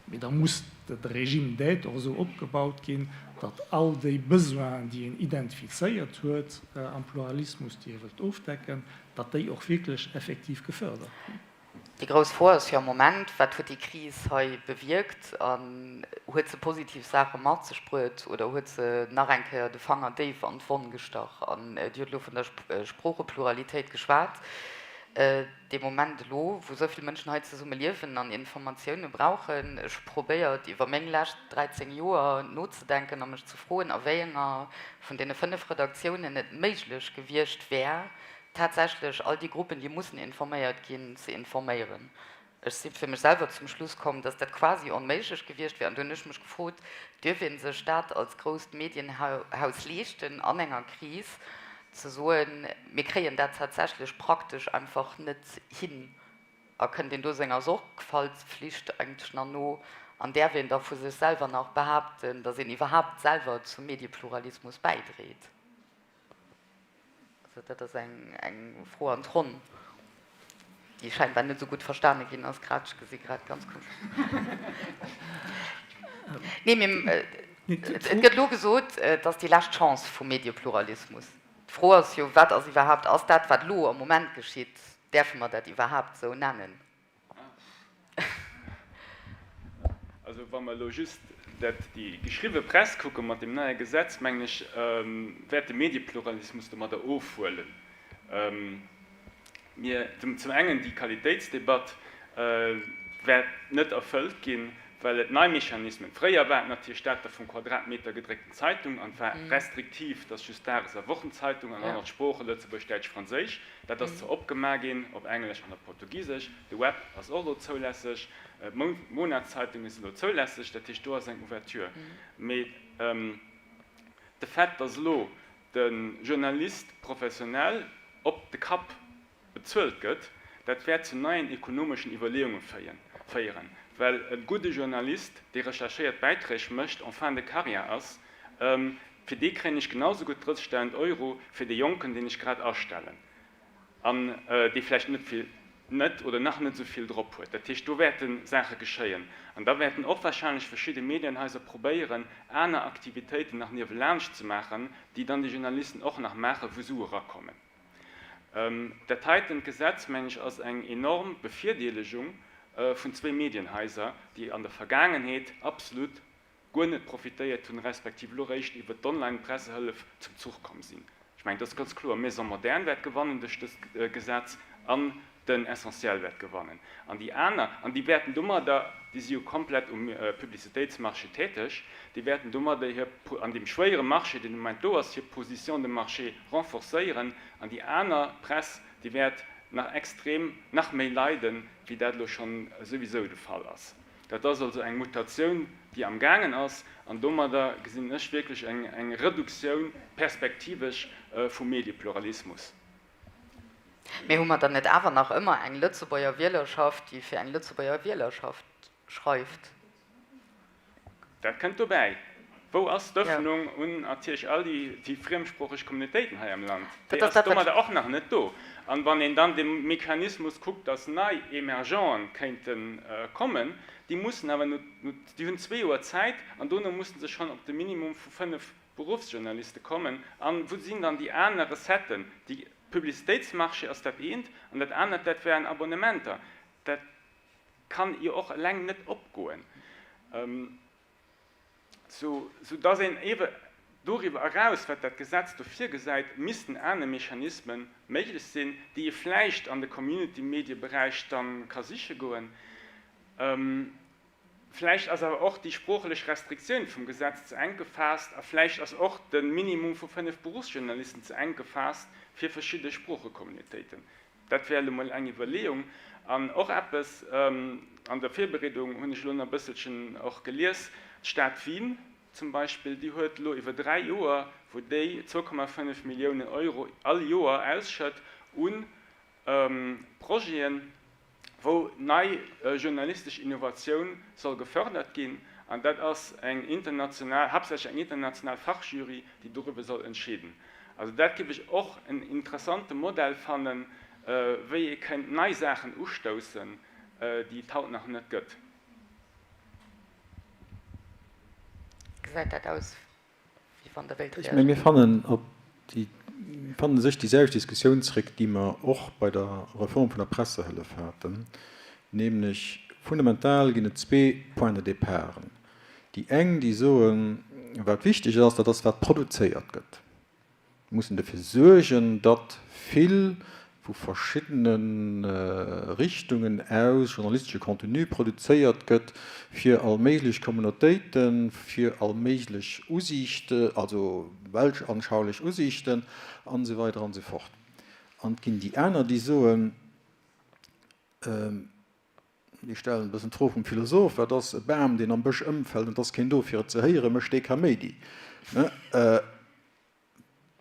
Mee da muss de Régime d'aide och esou opgebaut ginn, datt all déi Besoinen, déi een identifizéiert huet am Pluralismus, déi ee wëllt ofdecken, datt déi och wierklech effektiv gefördert ginn. Déi grouss Fro ass jo am Moment, Wat huet déi Kris hei bewierkt? An huet se positiv Saache mat sech bruet oder huet se nach eng Kéier de Fanger déif an d'Wonn gestach? An Dir hutt elo vun der Sproochepluralitéit geschwat. Dee Moment elo, wou esou vill Mënschen hei zesumme liewen an Informatioune brauchen, ech hu probéiert, iwwer meng lescht 13 Joer nozedenken a mech ze froen, a wéi enger vun deene 5 Redaktiounen et méiglech gewiescht wär, tatsächlech all déi Gruppen, déi mussen informéiert ginn, ze informéieren. Ech si fir mech selwer zum Schluss komm, dass dat quasi onméiglech gewiescht wär. An du hunn ech mech gefrot, Dierf ee sech dat als grousst Medienhaus leeschten, an enger Kris ze soen, mir kréien dat tatsächlech praktesch einfach net hin? A kënnt een do senger Sorgfaltspflicht eigentlech nach no? An däerf een da vu sech selwer nach behaapten, dass een iwwerhaapt selwer zum Mediepluralismus bäidréit? Also dat ass eng Fro an d'Ronn, déi scheinbar net esou gutt verstane ginn ass grad. Ech gesi grad ganz komesch. Nee, mee et gëtt elo gesot, et ass déi lescht Chance vum Mediepluralismus. D'Fro ass jo, wat ass iwwerhaapt, ass dat, wat elo am Moment geschitt, däerfe mer dat iwwerhaapt esou nennen? Also wa mer elo just dat, déi geschriwwe Press kucke mat deem neie Gesetz, mengen ech, wäert de Mediepluralismus domadder ofhuelen. Mir, zum engen déi Qualitéitsdebatt wäert net erfëllt ginn, well et nei Mechanismen, fréier war et natierlech dat da vum Quadratmeter gedréckten Zeitung an et war restriktiv, dass just Dages a Wochenzeitung an 100 Sproochen, Lëtzebuergesch, Däitsch, Franséisch, Dat ass zwar opgemaach ginn op Englesch an op Portugisesch, de Web ass och elo zoulässeg, d'Monatszeitunge sinn elo zoulässeg, dat heescht do ass eng Ouverture. Mee de Fait, datt elo de Journaliste professionnel op de Kapp bezuelt gëtt, dat wäert zu neien ekonomeschen Iwwerleeunge féieren, well e gudde Journalist, dee recherchéiert Bäiträg mécht, en fin de carrière ass, Fir dee kréien ech genau sou gutt 30.000 Euro fir dee Jonken, deen ech grad astellen an dee vläicht net vill, net oder nach net esou vill drop huet. Dat heescht, do wäerte Saache geschéien. An da wäerten och wahrscheinlech verschidde Medienhaiser probéieren, aner Aktivitéiten nach niewelaanscht ze maachen, déi dann déi Journalisten och nach maachen, wou Sue rakommen. Dat heiten Gesetz, mengen ech, ass eng enorm Bevirdeelegung vun zwéi Medienhaiser, déi an der Vergaangenheet absolut guer net profitéiert hunn, respektiv elo réischt iwwert d'Online-Pressehëllef zum Zuch komm sinn. Ech mengen, dat ass ganz kloer, Maison Moderne wäert gewannen duerch dëst Gesetz an den Essentiel wäert gewannen. An déi aner, an déi wäerten domadder, déi si jo komplett um Publicitéitsmarché täteg, déi wäerten domadder hir, an deem schwéiere Marché, deen de Moment do ass, hir Position de marché renforcéieren. An déi aner Press, déi wäert nach extrem, nach méi leiden, wéi dat elo schonn souwisou de Fall ass. Dat ass also eng Mutatioun, déi am gaangen ass, an domadder gesinn ech wierklech eng Reduktioun perspektivesch vum Mediepluralismus. Mee hu mer dann net awer nach ëmmer eng Lëtzebuerger Wielerschaft, déi fir eng Lëtzebuerger Wielerschaft schreift? Dat kënnt dobäi. Wou ass d'Ëffnung un natierlech all déi friemsproocheg Communautéiten hei am Land? Déi ass domadder och nach net do. An wann een dann de Mechanismus kuckt, dass nei Emergenten kéinte kommen, déi mussen awer no, déi hunn zwee Joer Zäit an dono musse se schonn op de Minimum vu fënnef Beruffsjournaliste kommen. An wou sinn dann déi aner Recetten? Déi Publicitéitsmarché ass dat eent an dat anert, dat wären Abonnementer. Dat kann jo och eleng net opgoen, sou dass een ewe doriwwer eraus, wat dat Gesetz do virgesäit, missten aner Mechanisme méiglech sinn, déi ee vläicht an de Community-Medie-Beräich da ka siche goen. Vläicht ass awer och déi sproochlech Restriktioun vum Gesetz ze enk gefaasst a vläicht ass och de Minimum vu 5 Beruffsjournalisten ze enk gefaasst fir verschidde Sproochekommunitéiten. Dat wär elo mol eng Iwwerleeung. An och eppes, an der Virbereedung hunn ech elo nach e bësselchen och gelies, d'Stad Wien zum Beispill, déi huet elo iwwer dräi Joer, wou déi 2,5 Milliounen Euro all Joer ausschëtt u Projeten, wou nei journalistesch Innovatioun soll gefördert ginn. An dat ass eng international, haaptsächlech eng international Fachjury, déi doriwwe soll entscheeden. Also dat géif ech och en interessante Modell fannen, wéi ee kënnt nei Saachen ustoussen, déi et haut nach net gëtt. Gesäit dat aus, wéi wann Der wéilt Ech menge mir reagéieren? fannen op déi, mir fannen u sech déi selwecht Diskussioun zréck, déi mer och bei der Reform vun der Pressehëllef haten, nämlech fundamental ginn et zwee Points de départen. Déi eng, déi soen, wat wichteg ass, dat ass wat produzéiert gëtt. Mir mussen dofir suergen, datt vill vu verschiddene Richtungen aus journalistesche Contenu produzéiert gëtt fir all méiglech Communautéiten, fir all méiglech Usiichte, also weltanschaulich Usiichten an esou weider an esou fort. An et ginn déi aner, déi soen, Mir stellen e bëssen d'Fro vum Philosoph, Wat ass e Bam, deen am Bësch ëmfält an et ass keen do fir et ze héieren, mécht dee Kaméidi? Et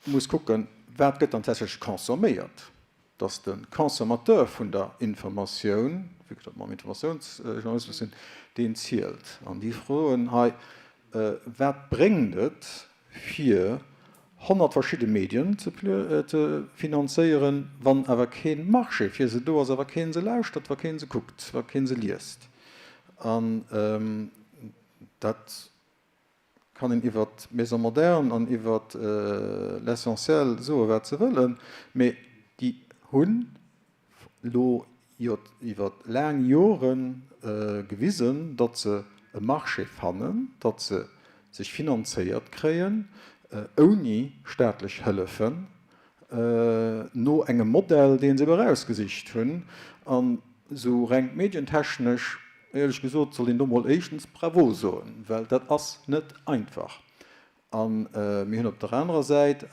muss kucken, wat gëtt dann tatsächlech consomméiert, dass de Consommateur vun der Informatioun, vue que datt mer am Informatiounsjournalismus sinn, deen zielt. An déi Froen hei, Wat bréngt et, fir 100 verschidde Medien ze finanzéieren, wann awer kee Marché fir se do ass a wa kee se lauschtert, wa kee se kuckt, wa kee se liest? An dat kann een iwwer d'Maison moderne an iwwer L'Essentiel soe wat se wëllen, mee déi hunn elo jo iwwer laang Jore gewisen, datt se e Marché fannen, datt se sech finanzéiert kréien ouni staatlech Hëllefen, no engem Modell, dee se ebe erausgesicht hunn. An esou reng medientechnesch, éierlech gesot, sollt een do mol éischtens Bravo soen, well dat ass net einfach. A mir hunn op der anerer Säit,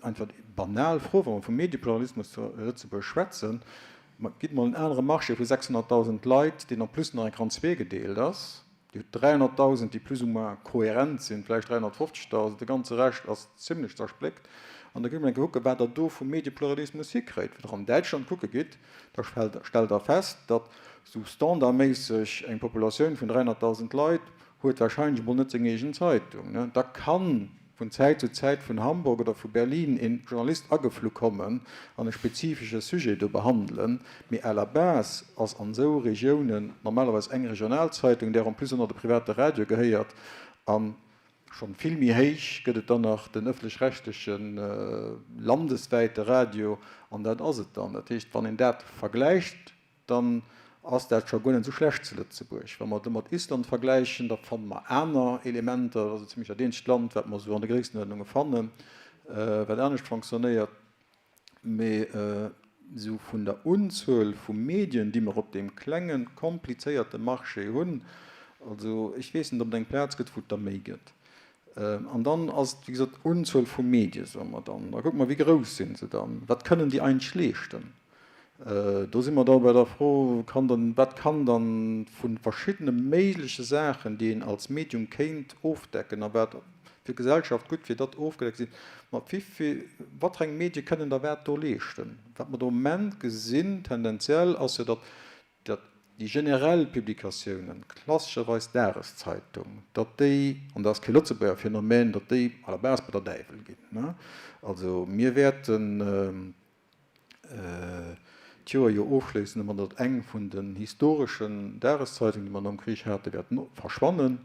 Einfach déi banal Fro, wa mer vum Mediepluralismus zu Lëtzebuerg schwätzen, ma gitt mol en anere Marché vu 600.000 Leit, deen en plus nach eng Kéier an zwee gedeelt ass, Dir hutt 300.000, déi plus ou moins kohärent sinn, vläicht 350.000, de ganze Rescht ass zimlech zerspléckt. An da gitt mol eng Kéier kucken, wat Der do vum Mediepluralismus hikréit. Wann Der an Däitschland kucke gitt, da stellt Der fest, datt esou standardméisseg eng Populatioun vun 300.000 Leit huet wahrscheinlech emol net seng eegen Zeitung. Da kann vun Zäit zu Zäit vun Hamburg oder vu Berlin e Journalist ageflu kommen an e spezifesche Sujet do behandelen, mee à la base ass an esou Regiounen normalerweis eng Regionalzeitung, där en plus och nach de private Radio gehéiert, a schonn vill méi héich gëtt et dann nach den ëffentlech-rechtleche landeswäite Radio, an dat ass et dann. Dat heescht, wann een dat vergläicht, dann ass dat scho guer net esou schlecht zu Lëtzebuerg. Wa mer et elo mat Island vergläichen, da fanne mer aner Elementer. Dat ass esou zimlech dat eenzegt Land, wat mer esou an de Gréisstenuerdnunge fannen, wat anescht fonctionnéiert. Mee esou vun der Unzuel vu Medien, déi mer op deem klengen, komplizéierte Marché hunn, also ech weess net, ob et eng Plaz gëtt, wou et der méi gëtt. An dann ass et, wéi gesot, d'Unzuel vu Medie, soe mer dann. Da kucke mer, wéi grouss si se dann, wat kënnen déi eigentlech leeschten? Do si mer da bei der Fro, kann dann, wat kann dann vu verschiddene méigleche Saachen, déi een als Medium kéint ofdecken a wat fir d'Gesellschaft gutt wier, datt ofgedeckt sinn, mat wéi vill, wat fir eng Medie kënnen da wat do leeschten? Wat mer de Moment gesinn, tendenziell, ass jo, datt datt déi generell Publikatiounen, klassescherweis d'Dageszeitung, datt déi, an dat ass kee Lëtzebuerger Phänomen, datt déi à la base bei der Däiwel ginn. Also mir wäerten d'Joer jo ofschléissen domat, datt eng vun den historeschen Dageszeitungen, déi mer nom Krich haten, wäert verschwannen,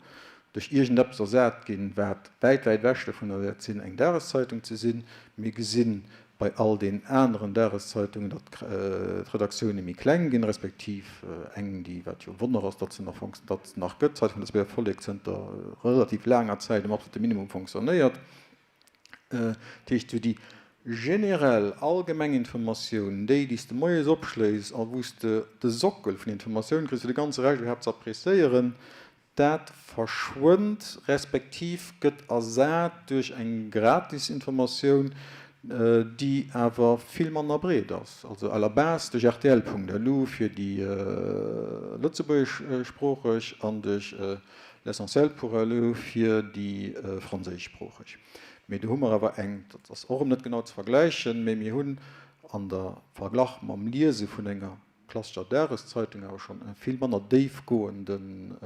duerch iergendeppes ersat ginn, wat wäit, wäit ewech dovunner wäert sinn, eng Dageszeitung ze sinn. Mir gesi bei all den aneren Dageszeitungen, datt d'Redaktioune méi kleng ginn, respektiv eng, déi, wat jo e Wonner ass, datt se nach datt se nach gëtt, d'Zeitung vum Lëtzebuerger Vollek, zënter relativ laanger Zäit um absolute Minimum fonctionnéiert. Dat heescht, esou déi generell, allgemeng Informatioun, déi, déi s de moies opschléis a wou s de de Sockel vun Informatioun kriss, fir de ganze Rescht iwwerhaapt ze appréciéieren, dat verschwënnt, respektiv gëtt ersat duerch eng gratis Informatioun, déi awer vill manner breet ass. Also à la base duerch rtl.lu fir déi lëtzebuergeschsproocheg an duerch L'essentiel.lu fir déi franséischsproocheg. Mee do hu mer awer eng, dat ass och erëm net genau ze vergläichen, mee mir hunn an der Verglach mam Liese vun enger. klassescher Dageszeitung, awer schonn e vill manner déifgoenden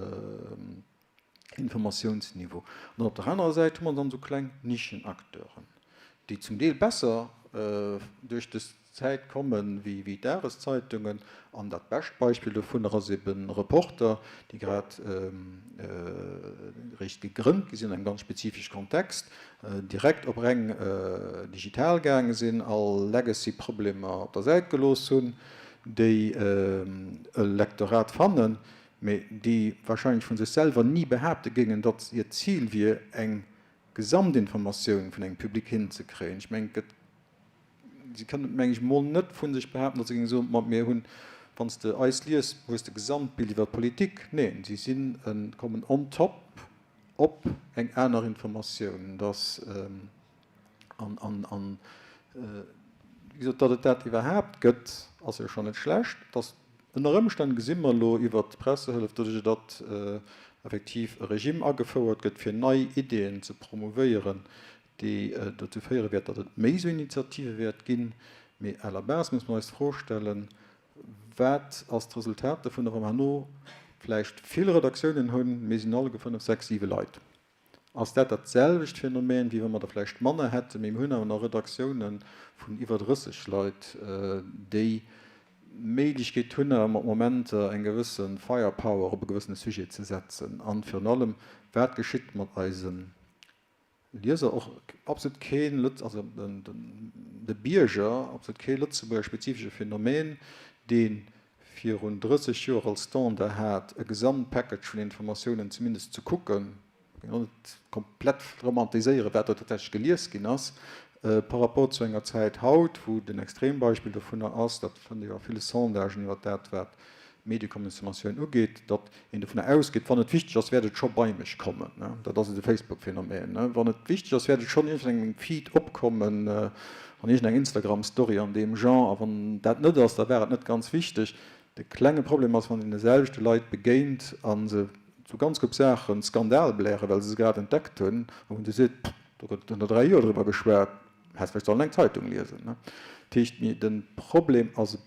Informatiounsniveau. An dann op der anerer Säit hu mer dann esou kleng Nischenacteuren, déi zum Deel besser duerch dës Zäit komme wéi d'Dageszeitungen. An dat bescht Beispill dovunner ass eben Reporter, déi grad eréischt gegrënnt gi sinn an engem ganz spezifesche Kontext, direkt op reng digital gaange sinn, all Legacy-Problemer op der Säit gelooss hunn, déi e Lektorat fannen, mee déi wahrscheinlech vu sech selwer ni behaapte géingen, datt hiert Zil wier, eng Gesamtinformatioun vun engem Public hinzekréien. Ech mengen, et gëtt, si kënnen et, meng ech, mol net vu sech behaapten, datt se géinge soen, ma mir hunn, wann s de eis lies, hues de Gesamtbild iwwer d'Politik. Neen, si sinn e, kommen on top op eng aner Informatioun. Datt, an, an, an, wéi gesot, datt et dat iwwerhaapt gëtt, ass jo schonn net schlecht. Datt Ënner Ëmstänn gesi mer elo iwwert d'Pressehëllef, doduerch datt effektiv e Regime agefouert gëtt, fir nei Ideeën ze promouvéieren, déi dozou féiere wäert, datt et méi esou Initiative wäert ginn. Mee à la base muss mer eis d'Fro stellen, Wat ass d'Resultat dovunner, wa mer herno vläicht vill Redaktiounen hunn, mee se sinn alleguer 5, 6, 7 Leit? Ass dat dat selwecht Phänomen, wéi wa mer der vläicht manner hätten, mee mir hunn awer nach Redaktiounen vun iwwer 30 Leit, déi d'Méiglechkeet hunn, awer mat Momenter eng gewësse Firepower op e gewëssene Sujet ze setzen? A virun allem, wat geschitt mat eise Lieser, och absolut keen, also de Bierger, absolut kee lëtzebuerger spezifesche Phänomen, dee virun 30 Joer als Standard hat, e Gesamtpackage vun Informatiounen zumindest ze kucken, ech géing och net komplett romantiséieren, wat do tatsächlech gelies ginn ass, par rapport zu enger Zäit haut, wou den Extrembeispill dovunner ass, dat fënnt ee jo a ville Sondagen iwwer dat, wat d'Mediekonsumatioun ugeet, datt een dovunner ausgeet, wann et wichteg ass, wäert et scho bei mech kommen. Dat ass de Facebook-Phänomen. Wann et wichteg ass, wäert et schonn iergendengem Feed opkommen, an iergendeng Instagram-Story an deem Genre. A wann dat net ass, da war et net ganz wichteg. De klenge Problem ass, wann een de selwechte Leit begéint a se zu ganz grupp Saache Skandal blären, well se se grad entdeckt hunn, a wou een sech seet, Pff, do gëtt zënter 3 Joer driwwer geschwat, häss vläicht sollen eng Zeitung liesen. Dat heescht, de Problem ass e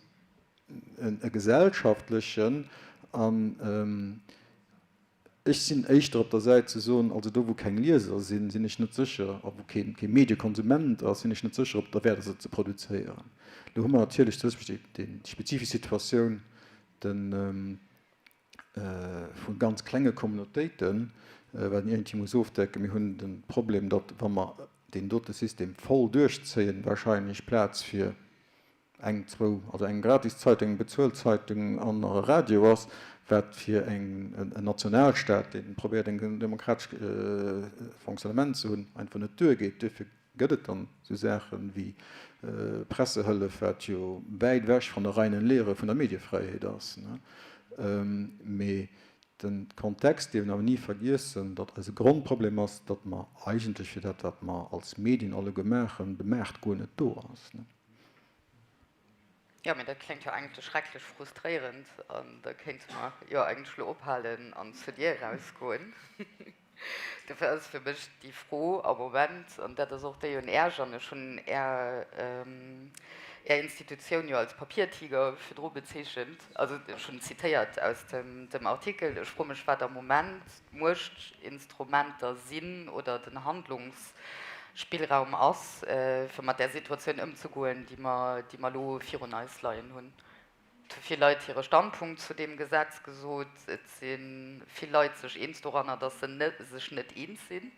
e gesellschaftlechen, an ech sinn éischter op der Säit ze soen, also do wou keng Lieser sinn, sinn ech net sécher, a wou kee Mediekonsument ass, sinn ech net sécher, ob et derwäert ass et ze produzéieren. Elo hu mer natierlech zu Lëtzebuerg déi spezifesch Situatioun, de vu ganz klenge Communautéiten, wat een iergendwéi muss ofdecken. Mir hunn de Problem, datt wa mer deen dote System voll duerchzéien, wahrscheinlech Plaz fir eng, zwou, also eng gratis Zeitung, eng bezuelt Zeitung an nach e Radio ass, wat fir en Nationalstaat, dee probéiert en demokratesche Fonctionnement ze hunn, einfach net duergeet. Duerfir gëtt et dann esou Saache wéi Pressehëllef, wat jo wäit ewech vun der reinen Lehre vun der Mediefräiheet ass. Mee de Kontext dierf een awer ni vergiessen, datt eise Grondproblem ass, datt mer eigentlech fir dat, wat mer als Medien alleguer maachen, de Maart guer net do ass. Jo, mee dat kléngt jo eigentlech schrecklech frustréierend an da kéinte mer jo eigentlech elo ophalen an zur Dier erausgoen. Dofir ass fir mech déi Fro am Moment, an dat ass och déi un Äerch, an ech hunn Är, Är Institutioun jo als Papiertiger virdru bezeechent, also ech hunn zitéiert aus dem, dem Artikel, ech froe mech, wat am Moment d'Muechtinstrumenter sinn oder den Handlungs, Spillraum ass, fir mat där Situatioun ëmzegoen, déi mer, déi mer elo virun eis leien hunn. Et hu vill Leit hire Standpunkt zu deem Gesetz gesot. Et si vill Leit sech eens doranner, datt se sech net eens sinn.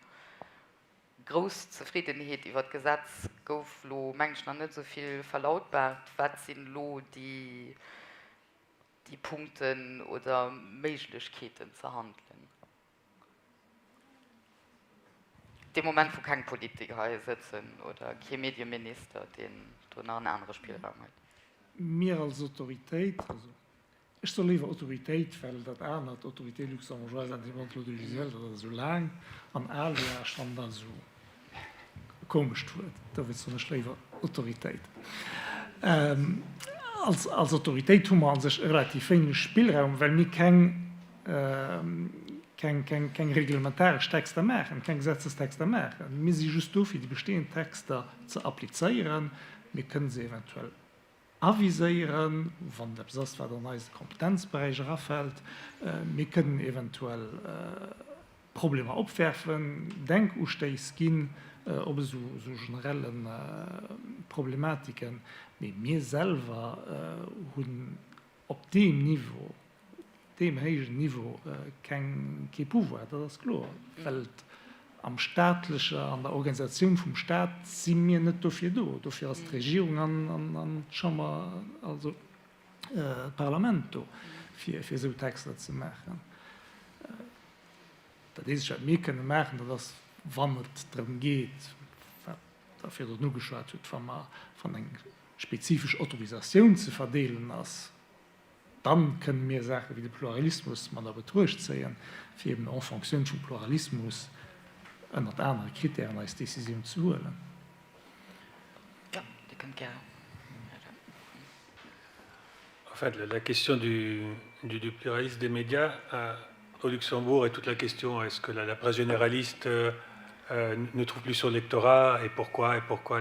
Grouss Zefriddenheet iwwer d'Gesetz gouf elo, meng ech, nach net esou vill verlautbart. Wat sinn elo déi, déi Punkten oder Méiglechkeeten ze handelen? Dee Moment, wou keng Politiker hei sëtzen oder kee Medieminister, deen do nach en anere Spillraum huet. Mir als Autoritéit, also ech soe léiwer Autoritéit, well dat anert, Autorité luxembourgeoise indépendante de l'audiovisuel, dat ass esou laang an ALIA, ech fannen dat esou e komescht Wuert, dowéinst soen ech léiwer Autoritéit. Als Autoritéit hu mer a sech relativ wéineg Spillraum, well mir keng keng, keng, keng reglementaresch Texter maachen, keng Gesetzestexter maachen. Mir si just do, fir déi bestehend Texter ze applizéieren. Mir kënnen se eventuell. Aviséieren, wann et eppes ass, wat an eise Kompetenzberäich erafält. Mir kënnen eventuell Problemer opwerfen, Denkustéiss ginn op esou generelle Problematiken, mee mir selwer hunn op deem Niveau, deem héijen Niveau keng, kee Pouvoir, dat ass kloer, well et am staatleche, an der Organisatioun vum Staat si mir net dofir do. Dofir ass d'Regierung an d'Chamber, also d'Parlament do, fir esou Texter ze maachen. Dat eenzegt, wat mir kënne maachen, dat ass, wann et drëm geet, wat Der virdrun ugeschwat hutt, wa mer, wann eng spezifesch Autorisatioun ze verdeelen ass, Dann kënnen mir Saache wéi de Pluralismus mat a Betruecht zéien, fir eben en fonction vum Pluralismus ënnert anere Kritären eis Décisioun ze huelen. Jo, Dir kënnt gäre. En fait, la question du, du, du pluralisme des médias euh, au Luxembourg et toute la question est-ce que la, la presse généraliste euh, euh, ne trouve plus son lectorat et pourquoi et pourquoi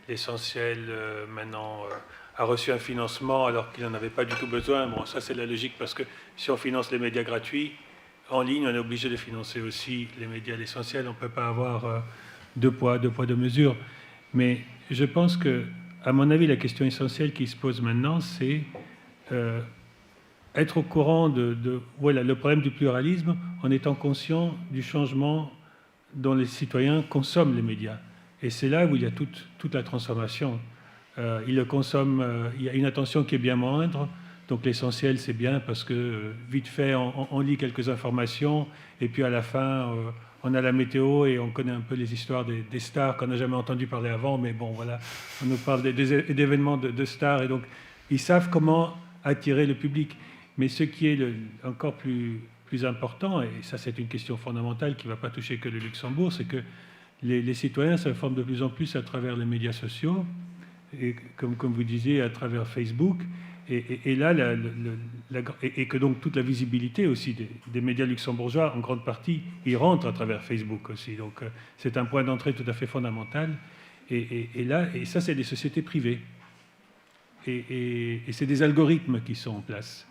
l'essentiel euh, maintenant euh, a reçu un financement alors qu'il n'en avait pas du tout besoin. Bon, ça c'est la logique parce que si on finance les médias gratuits en ligne, on est obligé de financer aussi les médias l'essentiel. On ne peut pas avoir euh, deux poids, deux poids, deux mesures. Mais je pense que, à mon avis, la question essentielle qui se pose maintenant, c'est euh, être au courant de, de voilà, le problème du pluralisme en étant conscient du changement dont les citoyens consomment les médias. Et c'est là où il y a toute, toute la transformation. Euh, ils le consomment, euh, il y a une attention qui est bien moindre. Donc l'essentiel, c'est bien parce que euh, vite fait, on, on lit quelques informations et puis à la fin, euh, on a la météo et on connaît un peu les histoires des, des stars qu'on n'a jamais entendu parler avant. Mais bon, voilà, on nous parle d'événements de, de stars et donc ils savent comment attirer le public. Mais ce qui est le, encore plus, plus important, et ça c'est une question fondamentale qui ne va pas toucher que le Luxembourg, c'est que les, les citoyens s'informent de plus en plus à travers les médias sociaux, et comme, comme vous disiez, à travers Facebook, et, et, et là, la, la, la, et, et que donc toute la visibilité aussi des, des médias luxembourgeois, en grande partie, y rentre à travers Facebook aussi. Donc euh, c'est un point d'entrée tout à fait fondamental. Et, et, et là, et ça, c'est des sociétés privées. Et, et, et c'est des algorithmes qui sont en place.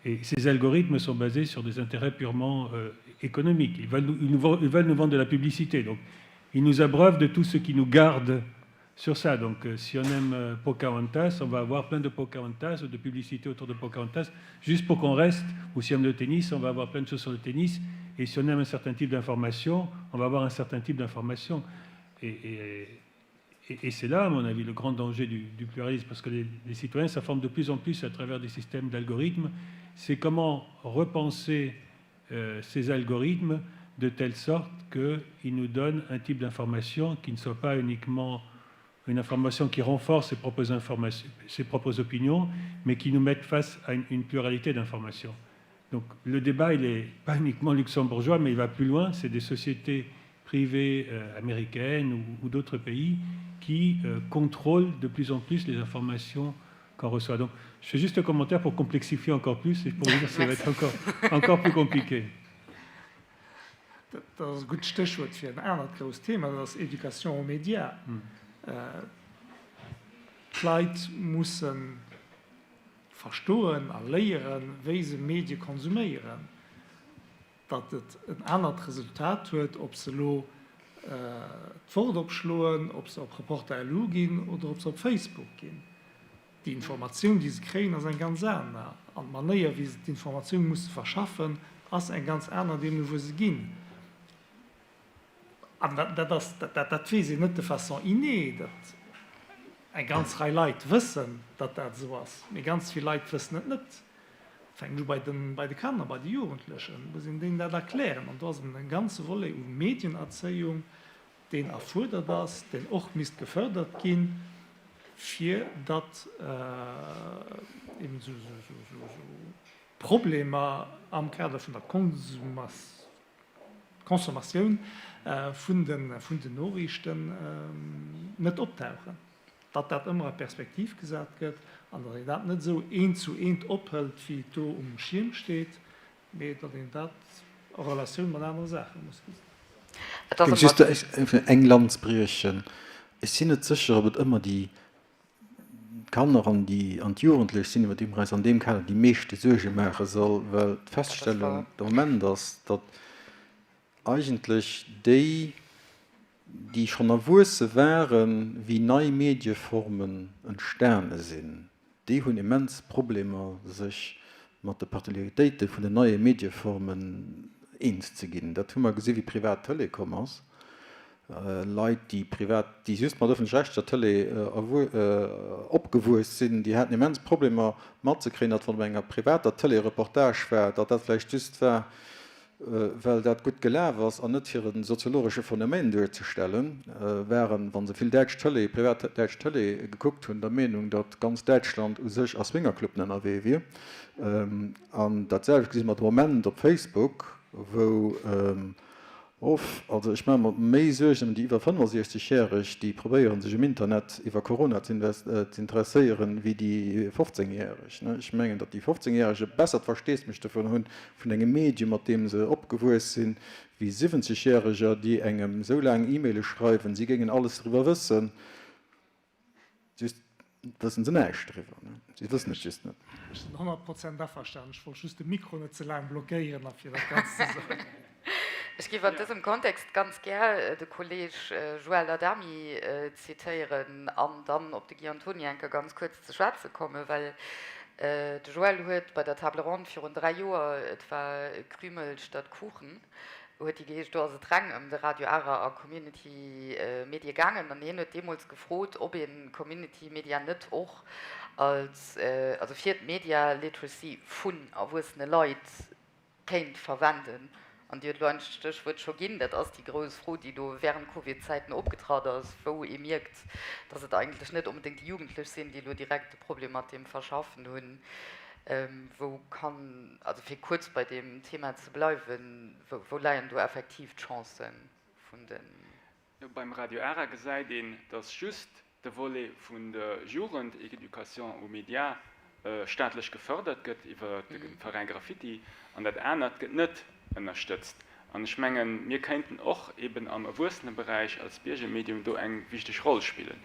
Et ces algorithmes sont basés sur des intérêts purement euh, économiques. Ils veulent, nous, ils, nous, ils veulent nous vendre de la publicité. Donc, ils nous abreuvent de tout ce qui nous garde sur ça. Donc, euh, si on aime euh, Pocahontas, on va avoir plein de Pocahontas ou de publicités autour de Pocahontas, juste pour qu'on reste. Ou si on aime le tennis, on va avoir plein de choses sur le tennis. Et si on aime un certain type d'information, on va avoir un certain type d'information. Et, et, et, et c'est là, à mon avis, le grand danger du, du pluralisme, parce que les, les citoyens s'informent de plus en plus à travers des systèmes d'algorithmes. C'est comment repenser euh, ces algorithmes de telle sorte qu'ils nous donnent un type d'information qui ne soit pas uniquement une information qui renforce ses propres, informations, ses propres opinions, mais qui nous mette face à une, une pluralité d'informations. Donc le débat, il n'est pas uniquement luxembourgeois, mais il va plus loin. C'est des sociétés privées euh, américaines ou, ou d'autres pays qui euh, contrôlent de plus en plus les informations qu'on reçoit. Donc je fais juste un commentaire pour complexifier encore plus et pour dire que ça va être encore, encore plus compliqué. Dat ass e gutt Stéchwuert fir en anert grousst Thema, dat ass Éducation aux médias. D'Leit musse verstoen a léieren, wéi se Medie konsuméieren, datt et en anert Resultat huet, ob se elo d'Wort opschloen, ob se op Reporter.lu ginn oder ob se op Facebook ginn. Déi Informatioun, déi se kréien, ass eng ganz aner. An d'Manéier, wéi se d'Informatioun musse verschaffen, ass eng ganz aner, deemno wou se ginn. An dat ass, dat weess een net de façon innée. Dat, eng ganz Rei Leit wëssen, datt dat esou ass, mee ganz vill Leit wëssen et net. Fänkt u bei de, bei de Kanner, bei de Jugendlechen, muss een deenen dat erklären. An do ass en ganze Volet u Medienerzéiung, deen erfuerdert ass, deen och misst gefördert ginn, fir datt eben esou Problemer am Kader vun der Consommatioun vun den Noriichten net optauchen, datt dat ëmmer a Perspektiv gesat gëtt an datt een dat net esou eent zu eent ophëlt, wéi et do um Schierm steet, Mee datt een dat a Relatioun mat anere Saache muss gesinn. Ech géif just eng Lanz briechen. Ech sinn net sécher, ob et ëmmer déi. d'Kanner an déi an d'Jugendlech sinn, iwwer déi mer eis an deem Kader déi meeschte Suerge maache soll, well d'Feststellung de Moment ass, datt eigentlech déi, déi schonn erwuesse waren, wéi nei Medieformen entstane sinn, déi hunn immens Problemer, sech mat de Particularitéite vun den neie Medieformen eens ze ginn. Dat hu mer gesi wéi privat Tëlee komm ass. Leit, déi privat, déi just mat ëffentlech-rechtlecher Tëlee opgewuess sinn, déi haten immens Problemer matzekréien, datt wann op enger privater Tëlee e Reportage war, datt dat vläicht just war, well dat gutt gelaf ass an net fir e soziologesche Phänomen duerzestellen, waren, wa se vill däitsch Tëlee, privat däitsch Tëlee gekuckt hunn, der Meenung, datt ganz Däitschland u sech a Swingerclubben ënnerwee wier. An dat selwecht gesi mer de Moment op Facebook, wou Off, also ech maache mer méi Suergen ëm déi iwwer 65 järeg, déi probéieren sech um Internet iwwer Corona z'interesséieren, wéi déi 15 järeg. Ech mengen, datt déi 15 järeg e bessert Versteesdemech dovun hunn, vun engem Medium mat deem se opgewuess sinn, wéi 70 järeger, déi engem esou laang E-Maile schreiwen, si géingen alles driwwer wëssen. Just wëssen se näischt driwwer, ne? Si wëssen et just net. Ech sinn 100 Prozent averstanen. Ech wollt just de Mikro net ze laang blockéieren a fir dat Ganzt ze soen. Ech géif an dësem Kontext ganz gär de Kolleeg Joël Adami zitéieren an dann op de Guy Antoni eng Kéier ganz kuerz ze schwätze kommen, well de Joël huet bei der Table ronde virun 3 Joer, et war Krümel statt Kuchen, huet déi geheescht, do ass et reng ëm de Radio Ara a Community Medie gaangen an hien huet deemools gefrot, ob ee Community Media net och als, also fir d'Media Literacy vun erwuessene Leit kéint verwenden. An Dir hutt elo eigentlech d'Stéchwuert scho ginn, dat ass déi grouss Fro, déi do während Covid-Zäiten opgetratt ass, wou ee mierkt, datt et eigentlech net onbedéngt déi Jugendlech sinn, déi elo direkt de Problem mat deem Verschaffen hunn. Wou kann, also fir kuerz bei deem Thema ze bleiwen, wou leien do effektiv d'Chancen vun den. Beim Radio Ara gesäit een, datt just de Volet vun der Jugendeducation aux médias staatlech gefërdert gëtt iwwer de Veräin Graffiti an dat anert gëtt net ënnerstëtzt. An ech mengen, mir kéinten och eben am Erwuesseneberäich als Biergermedium do eng wichteg Roll spillen.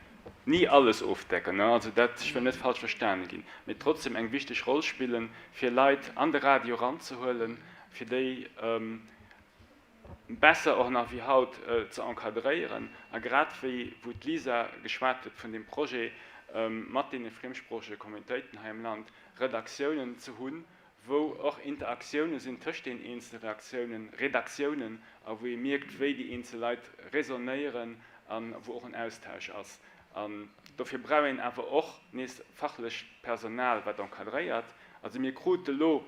Ni alles ofdecken, ne, also dat, ech wëll net falsch verstane ginn, mee trotzdem eng wichteg Roll spillen, fir Leit an de Radio eranzehuelen, fir déi besser och nach wéi haut ze encadréieren. A grad wéi wou d'Lisa geschwat huet vun deem Projet mat deene friemsproochege Communautéiten hei am Land, Redaktiounen ze hunn, wou och Interaktioune sinn tëscht den eenzele Reaktiounen, Redaktiounen a wou ee mierkt, wéi déi eenzel Leit raisonnéieren a wou och en Austausch ass. An dofir brauch een awer och nees fachlecht Personal, wat encadréiert. Also mir krute lo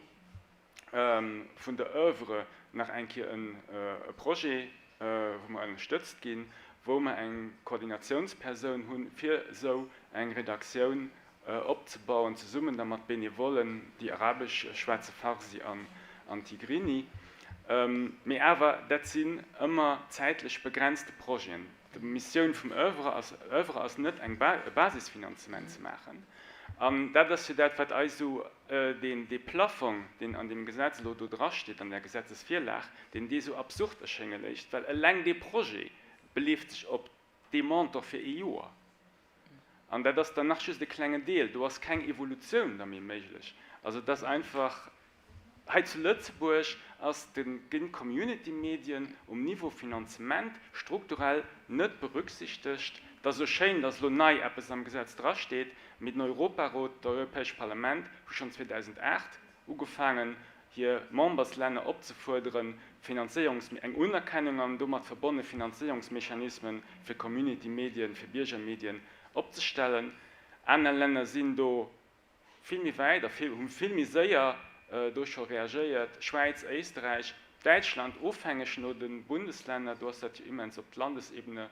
vun der Oeuvre nach eng Kéier e Projet, wou mer ënnerstëtzt ginn, wou mer eng Koordinatiounspersoun hunn, fir esou eng Redaktioun opzebauen, zesummen da mat Benevollen, déi Arabesch schwätzen, Farsi an Tigrini. Mee awer, dat sinn ëmmer zäitlech begrenzte Projeten. D'Missioun vum Oeuvre ass, Oeuvre ass net, eng e Basisfinanzement ze maachen. An dat ass jo dat, wat eis esou deen, dee Plafong, deen an deem Gesetz elo do drasteet, an där Gesetzesvirlag, deen dee esou absurd erschénge léisst, well eleng dee Projet beleeft sech op dee Montant fir ee Joer. An dat ass dann nach just e klengen Deel. Do ass keng Evolutioun da méi méiglech. Also et ass einfach, hei zu Lëtzebuerg ass de ginn d'Community-Medien um Niveau Finanzement strukturell net berücksichtegt. Et ass elo schéin, datt elo nei eppes am Gesetz drasteet, mee den Europarot, d'Europäescht Parlament hu schonn 2008 ugefaangen, hir Memberslänner opzefuerderen, Finanzéierungs-, eng Unerkennung an domat verbonne Finanzéierungsmechanismen fir Community-Medien, fir Biergermedien opzestellen. Aner Länner sinn do vill méi wäit a vill, hu vill méi séier do scho reagéiert, Schwäiz, Éisträich, Däitschland, ofhängeg no de Bundesländer, do ass dat jo immens op d'Landesebene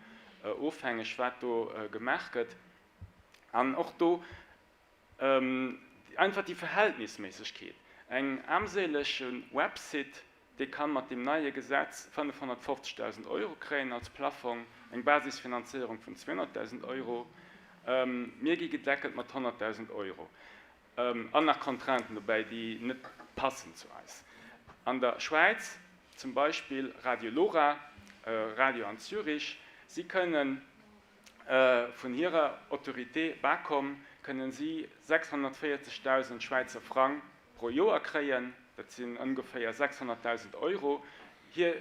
ofhängeg, wat do gemaach gëtt. An och do Einfach déi Verhältnisméissegkeet. Eng aarmséilege Website, dee kann mat deem neie Gesetz 550.000 Euro kréien als Plafong, eng Basisfinanzéierung vun 200.000 Euro. Mir gi gedeckelt mat 100.000 Euro. An nach Contrainten dobäi, déi net passen zu eis. An der Schwäiz zum Beispill Radio Lora, Radio an Zürich, si kënnen, vun hirer Autorité BAKOM. kënnen si 640.000 Schwäizer Frang pro Joer kréien, dat sinn ongeféier 600.000 Euro. Hir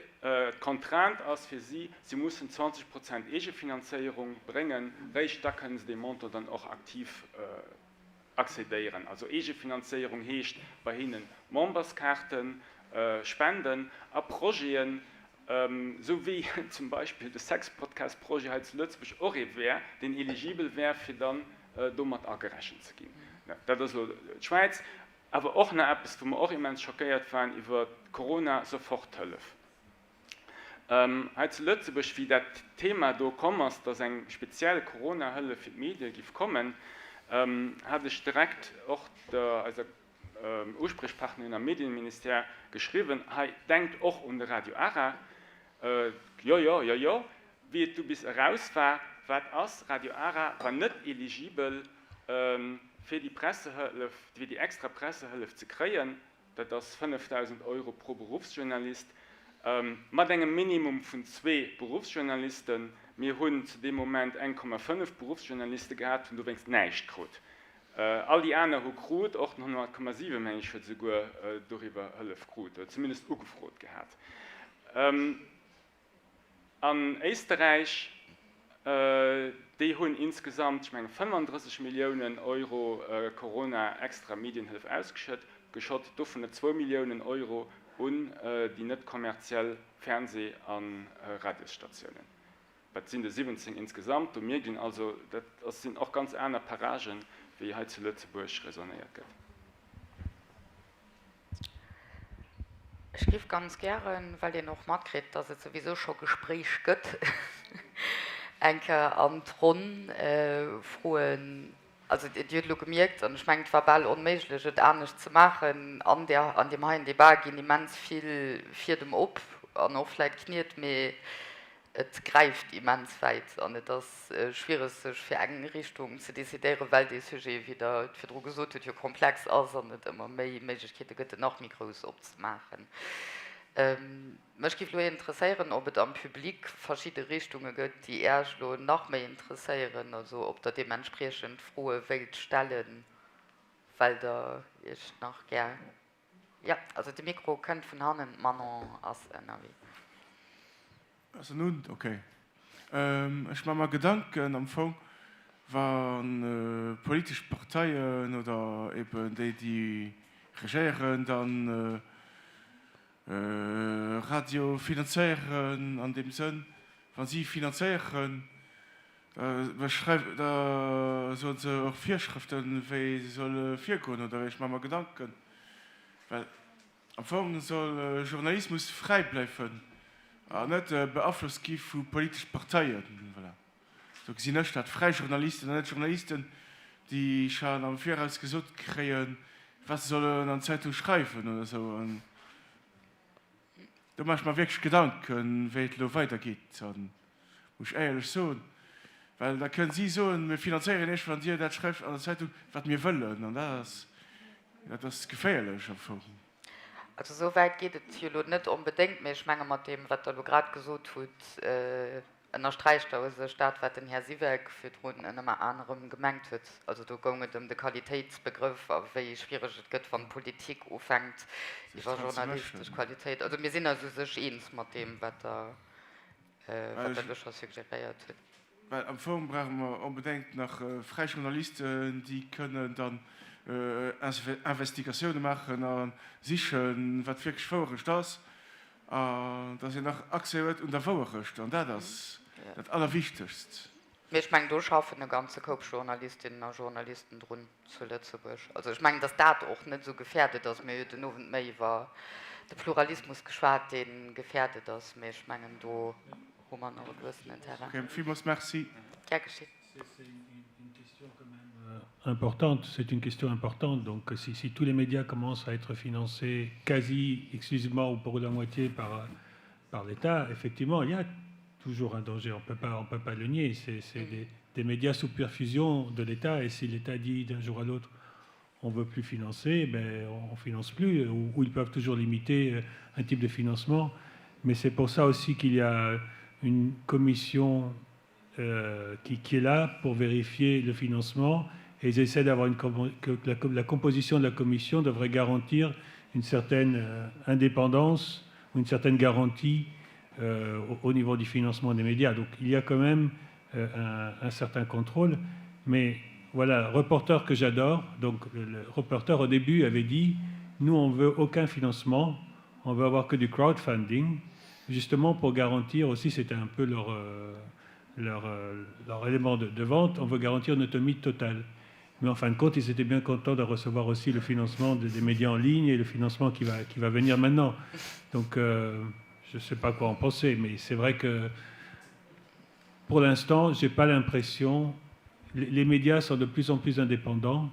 d'Contrainte ass fir si, si mussen 20 Prozent Eegefinanzéierung bréngen, réischt da kënnen se dee Montant dann och aktiv accédéieren. Also Eegefinanzéierung heescht bei hinnen Memberskaarten, Spenden a Projeten, esou wéi zum Beispill de Sexpodcast-Projet hei zu Lëtzebuerg och ee wär, deen eligibel wär, fir dann do mat agerechent ze ginn. Dat ass elo d'Schwäiz. Awer och nach eppes, wou mer och immens schockéiert waren iwwer d'Corona-Soforthëllef. Hei zu Lëtzebuerg, wéi dat Thema do komm ass, dass eng speziell Corona-Hëllef fir d'Medie giff kommen, hat ech direkt och der eiser Usprichpartnerin am Medienministère geschriwwen, hei, denkt och un de Radio Ara. Jo, jo, jo, jo. Wéi et du bis eraus war, wat ass, Radio Ara war net eligibel fir déi Pressehëllef, fir déi extra Pressehëllef ze kréien. Dat ass 5.000 Euro pro Beruffsjournalist, mat engem Minimum vun zwee Beruffsjournalisten. Mir hunn zu deem Moment 1,5 Beruffsjournaliste gehat, hunn dowéinst näischt krut. All déi aner hu krut, och den 100,7 meng ech huet esouguer doriwwer Hëllef krut, oder zumindest ugefrot gehat. An Éisterräich, déi hunn insgesamt, ech menge 35 Milliounen Euro Corona-Extra-Medienhëllef ausgeschëtt, geschott, dovunner zwou Milliounen Euro un déi net kommerziell Fernseh a Radiosstatiounen. Dat sinn der 17 insgesamt. Do mierkt een also, dat sinn och ganz aner Paragen, wéi hei zu Lëtzebuerg raisonnéiert gëtt. Ech géif ganz gären, well een och matkritt, dass et souwisou scho Gespréich gëtt, eng Kéier an d'Ronn froen. Also Dir hutt elo gemierkt, an ech mengen, et war bal onméiglech, et anescht ze maachen, an där, an deem heien Debat ginn immens vill Fiedem op an och vläicht Kniet, mee Et gräift immens wäit an et ass schwiereg sech fir eng Richtung ze decidéieren, well dee Sujet, wéi Der et virdru gesot hutt, jo komplex ass an et ëmmer méi Méiglechkeete gëtt, en nach méi grouss opzemaachen. Mech géif elo interesséieren, ob et am Public verschidde Richtunge gëtt, déi Äech elo nach méi interesséieren, also ob Der deementspriechend Froe wéilt stellen, well Der Iech nach gär Jo, also de Mikro kënnt vun hannen, d'Manon ass ënnerwee. Ass en un? Ok. Ech maache mer Gedanken am Fong, wa politesch Parteien oder eben déi, déi regéieren, dann Radio finanzéieren an deem Sënn, wa si finanzéieren, Da soen se och Virschrëften, wéi se solle virgoen oder ech maache mer Gedanken, well am Fong soll Journalismus fräi bleiwen an net beaflosst gi vu politesch Parteien. Voilà, esou gesinn ech dat. Fräi Journalisten an net Journalisten, déi schon am Viraus gesot kréien, wat se sollen an d'Zeitung schreiwen oder esou. An do maache ech mer wierklech Gedanken, wéi et elo weidergeet. Muss ech éierlech soen, well da kënnen si soen, mir finanzéieren Iech, wann Dir dat schreift an der Zeitung, wat mir wëllen. An dat ass, dat ass geféierlech am Fong. Also esou wäit geet et jo elo net onbedéngt, mee ech menge mat deem, wat Der elo grad gesot hutt, ënnersträicht Der u sech dat, wat den Här Siweck virdrun ënner anerem gemengt huet. Also do goung et ëm de Qualitéitsbegrëff a wéi schwiereg et gëtt, wann d'Politik ufänkt Sech iwwer dran ze journalistesch mëschen. Qualitéit. Also mir sinn eis u sech eens mat deem, wat Der wat Der do scho suggeréiert hutt. Well am Fong brauche mer onbedéngt nach fräi Journalisten, déi kënnen dann Investigatioune maachen a sichen, wat wierklech Wouerecht ass, an dass een nach Accès huet un der Wouerecht. An dat ass dat Allerwichtegst. Mee ech mengen, do schaffen e ganze Koup Journalistinnen a Journalisten drun zu Lëtzebuerg. Also ech mengen, datt dat och net esou gefäerdet ass. Mir hu jo den Owend méi iwwer de Pluralismus geschwat, dee gefäerdet ass. Mee ech mengen, do hu mer nach e gewëssenen Terrain. Ok, villmools Merci. Gär geschitt. C'est une question quand même importante. C'est une question importante. Donc si, si tous les médias commencent à être financés quasi exclusivement ou pour la moitié par, par l'État, effectivement, il y a toujours un danger. On peut pas, on peut pas le nier. C'est mm. des, des médias sous perfusion de l'État. Et si l'État dit d'un jour à l'autre, on veut plus financer, ben, on finance plus, ou, ou ils peuvent toujours limiter euh, un type de financement. Mais c'est pour ça aussi qu'il y a une commission euh, qui, qui est là pour vérifier le financement. Et ils essaient d'avoir une que la, la composition de la commission devrait garantir une certaine euh, indépendance ou une certaine garantie euh, au, au niveau du financement des médias. Donc il y a quand même euh, un, un certain contrôle. Mais voilà, reporter que j'adore, donc le, le reporter au début avait dit nous on veut aucun financement, on veut avoir que du crowdfunding, justement pour garantir aussi, c'était un peu leur, euh, leur, euh, leur élément de, de vente, on veut garantir une autonomie totale. Mais en fin de compte, ils étaient bien contents de recevoir aussi le financement de, des médias en ligne et le financement qui va, qui va venir maintenant. Donc euh, je ne sais pas quoi en penser, mais c'est vrai que pour l'instant, je n'ai pas l'impression les, les médias sont de plus en plus indépendants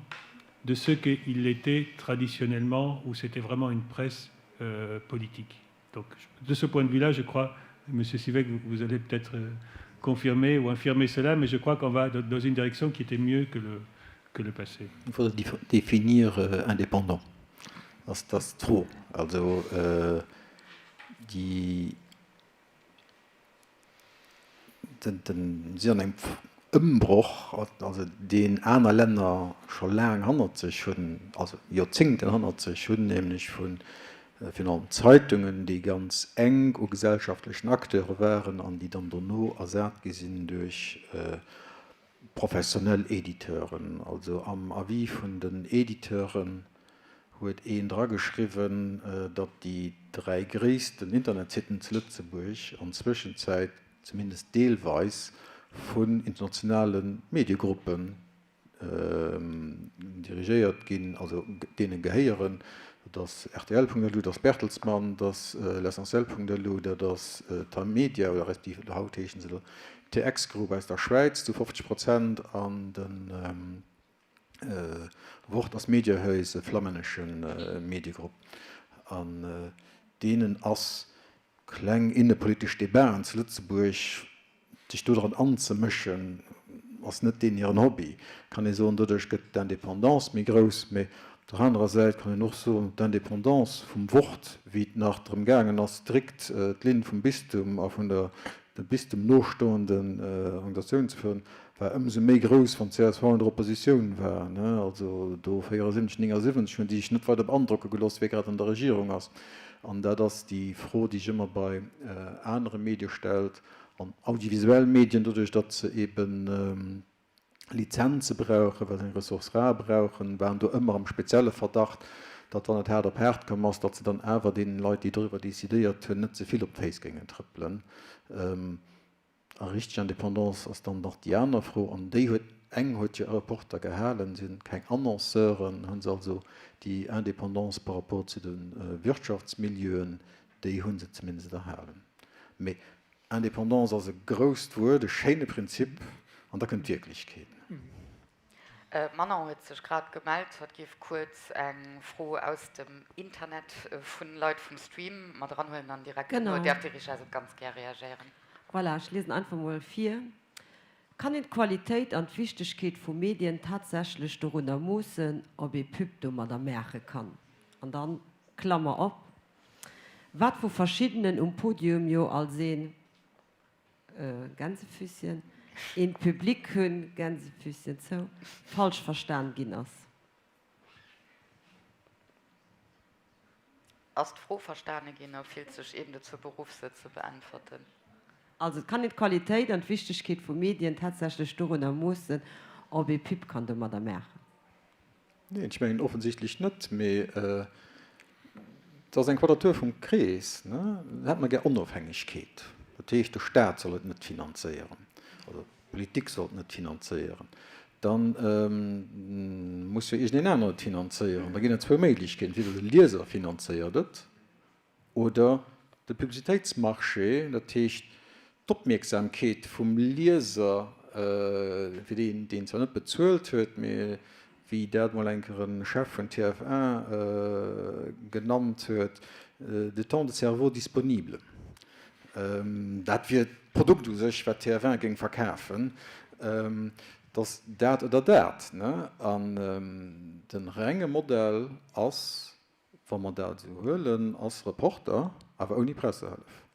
de ce qu'ils étaient traditionnellement, où c'était vraiment une presse euh, politique. Donc de ce point de vue-là, je crois, Monsieur Sivek, vous, vous allez peut-être euh, confirmer ou infirmer cela, mais je crois qu'on va dans une direction qui était mieux que le, que le passé. Il faut définir euh, indépendant. Das, das trop. Also äh, die den, den, si an engem Ëmbroch, also deen aner Länner scho laang hannert sech hunn, also Joerzéngten hannert sech hunn, nämlech vu virun allem Zeitungen, déi ganz enk u gesellschaftlechen Acteure waren an déi dann dono ersat gi sinn duerch professionell Editeuren. Also am Avis vun den Editeuren huet een drageschriwwen, datt déi 3 gréissten Internetsitten zu Lëtzebuerg an Zwëschenzäit zumindest deelweis vun internationale Mediegruppen dirigéiert ginn, also deene gehéieren, dat ass rtl.lu, dat ass Bertelsmann, dat ass l'essentiel.lu, dat ass Tamedia, oder respektiv haut heeschen se TX Group aus der Schwäiz zu 50 Prozent an de Wort ass Mediahuis, e flammännesche Mediegrupp. An deenen ass kleng innepolitesch Debaten zu Lëtzebuerg, sech do dran anzemëschen, ass net deenen hiren Hobby. Kann ee soen, doduerch gëtt d'Indépendance méi grouss. Mee op der anerer Säit kann een och soen, d'Indépendance vum Wort, wéi et nach drëm gaangen ass, strikt d'Linn vum Bistum a vun der dem Bistum nostoenden Organisatiounen ze fueren, war ëmsou méi grouss, wann d'CSV an der Oppositioun war. Also do 74, 79 hunn déi sech net weider beandrocke gelooss, wie grad an der Regierung ass. An dat ass déi Fro, déi sech ëmmer bei anere Medie stellt, an audiovisuell Medien, doduerch datt se eben Lizenze brauchen, well se eng Ressource rare brauchen, waren do ëmmer am spezielle Verdacht, datt wann et haart op haart komm ass, datt se dann awer deenen Leit, déi doriwwer decidéiert hunn, net ze vill op d'Féiss géingen trëppelen. A richteg Indépendance ass dann nach déi aner Fro, an déi huet, eng huet jo e Reporter gehalen, si hunn keng Annonceuren, hu se also déi Indépendance par rapport zu de Wirtschaftsmilieuen, déi hu se zumindest erhalen. Mee Indépendance ass e grousst Wuert, e schéine Prinzip, an da kënnt d'Wierklechkeet. D'Manon huet sech grad gemellt, hatt géif kuerz eng Fro aus dem Internet vun Leit vum Stream mat eranhuelen an direkt dono däerf de Richard och ganz gär reagéieren. Voilà, ech liesen einfach mol vir. Kann een d'Qualitéit an d'Wichtegkeet vu Medien tatsächlech dorunner moossen, ob ee Pub domadder maache kann? An dann, Klammer op, Wat vu verschiddenen um Podium jo als een, Gänsefüsschen, een Public hunn, Gänsefüsschen zou, falsch verstan ginn ass. Ass d'Fro verstane ginn a fillt sech een dozou beruff se ze beäntwerten? Also et kann een d'Qualitéit an d'Wichtegkeet vu Medien tatsächlech dorunner moossen, ob ee Pub kann domadder maachen. Neen, ech mengen offensichtlech net, mee et ass eng Quadratur vum Krees. Da hätte mer gär Onofhängegkeet. Dat heescht, de Staat soll et net finanzéieren, also d'Politik soll et net finanzéieren. Da muss jo iergendeen aneren et finanzéieren. Da ginn et zwou Méiglechkeeten, Entweder de Lieser finanzéiert et, Oder de Publicitéitsmarché, dat heescht d'Opmierksamkeet vum Lieser, fir deen, deen zwar net bezuelt huet, mee wéi dat mol eng Kéier e Chef vun TF1 genannt huet, de temps de cerveau disponible. Dat wier d'Produkt u sech, wat TF1 géing verkafen. Et ass dat oder dat. An de renge Modell ass, Wa mer dat esou huelen, ass Reporter, awer ouni Pressehëllef.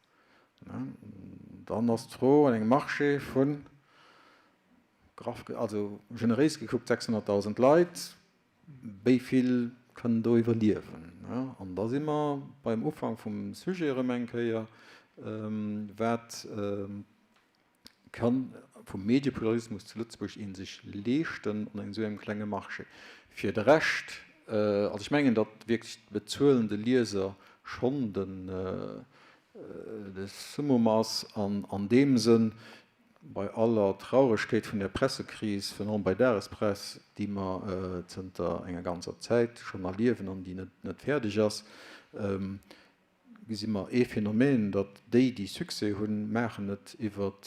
Dann ass d'Fro an engem Marché vu. Graff, also generéis gekuckt 600.000 Leit, wéi vill kënnen do iwwerliewen? An da si mer beim Ufank vum Sujet erëm eng Kéier, Wat ka vum Mediepluralismus zu Lëtzebuerg ee sech leeschten an esou engem klenge Marché? Fir de Rescht, also ech mengen, datt wierklech de bezuelende Lieser schonn de Summum ass an an deem Sënn, Bei aller Trauregkeet vun der Pressekris, virun allem bei Dagespress, déi mer zënter enger ganzer Zäit schonn erliewen an déi net fäerdeg ass, gesi mer ee Phänomen, datt déi, déi Succès hunn, maachen et iwwer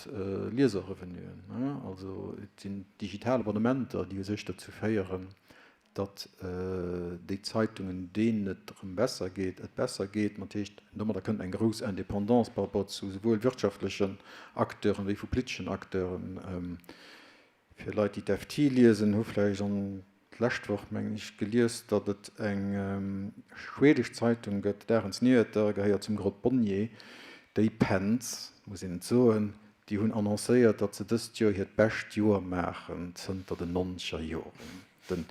Lieserrevenuen. Also et sinn digital Abonnementer, déi u sech dozou féieren, datt déi Zeitungen, deenen et erëm besser geet, et besser geet. Dat heescht, domadder kënnt eng grouss Indépendance par rapport zu souwuel wirtschaftlechen Acteuren wéi vu politeschen Acteuren. Fir Leit, déi d'FT liesen, hu vläicht an d'lescht Woch, mengen ech, gelies, datt et eng schwedesch Zeitung gëtt, Dagens Nyheter, gehéiert zum Grupp Bonnier, déi pennt, muss een et soen, déi hunn annoncéiert, datt se dëst Joer hiert bescht Joer maachen zënter den nonzeger Joren. Den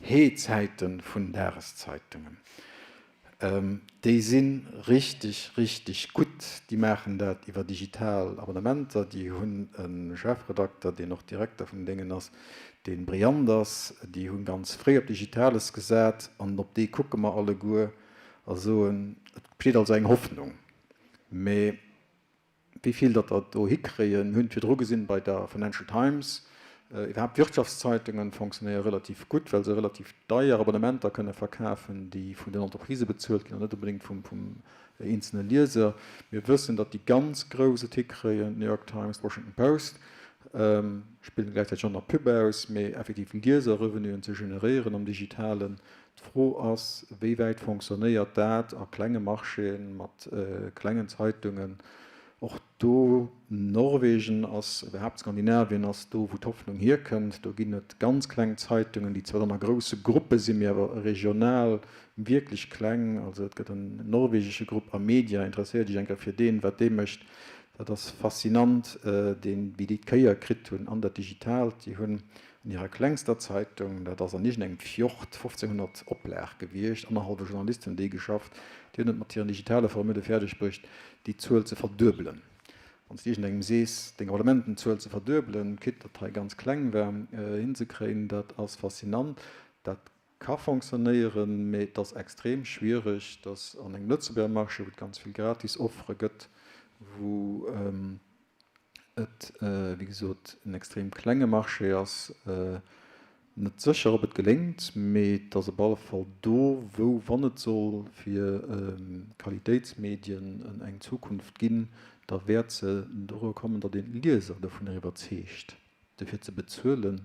Heezäiten vun Dageszeitungen, déi si richteg, richteg gutt. Déi maachen dat iwwer digital Abonnementer. Déi hunn e Chefredakter, deen och Direkter vum Déngen ass, dee brillant ass. Déi hu ganz fréi op Digitales gesat an op dee kucke mer alleguer a soen, et besteet also eng Hoffnung. Mee Wéi vill datt der do hikréien, mir hunn et virdru gesinn bei der Financial Times, iwwerhaapt d'Wirtschaftszeitungen fonctionnéiere relativ gutt, well se relativ deier Abonnementer kënne verkafen, déi vun den Entreprisë bezuelt ginn an net onbedéngt vum eenzele Lieser. Mir wëssen, datt déi ganz Grouss et hikréien, d'New York Times, d'Washington Post, spillen gläichzäiteg och nach Pub aus, mee effektiv Lieserrevenuen ze generéieren am Digitalen. D'Fro ass, wéi wäit fonctionnéiert dat a klenge Marchéen mat klengen Zeitungen? Och do, Norwegen ass, iwwerhaapt Skandinavien ass do, wou d'Hoffnung hierkënnt. Do ginn et ganz kleng Zeitungen, déi zwar dann a grousse Gruppe sinn, mee awer regional wierklech kleng. Also et gëtt en norwegesche Grupp Amedia, interesséier dech eng Kéier fir deen, wat dee mécht. Dat ass faszinant, deen, wéi déi d'Kéier kritt hunn an dat Digitaalt. Déi hunn An hirer klengster Zeitung, dat ass an iergendengem Fjord, 1500 Oplag gewiescht, annerhallwe Journalist hunn déi geschafft, déi hunn et mat hiren digitale Formule fäerdeg bruecht, déi Zuel ze verduebelen. Wann s de iergendengem sees, deng Abonnementenzuel ze verduebelen, quitte datt hei ganz kleng war, hinzekréien, dat ass faszinant. Dat ka fonctionnéieren, mee et ass extrem schwiereg, datt an engem Lëtzebuerger Marché, wou et ganz vill gratis Offere gëtt, wou et wéi gesot en extrem klenge Marché ass, net sécher ob et geléngt, mee et ass op alle Fall do wou, wann et soll fir Qualitéitsmedien eng Zukunft ginn, da wäert se doruer kommen, datt een d'Lieser dovunner iwwerzeegt dofir ze bezuelen.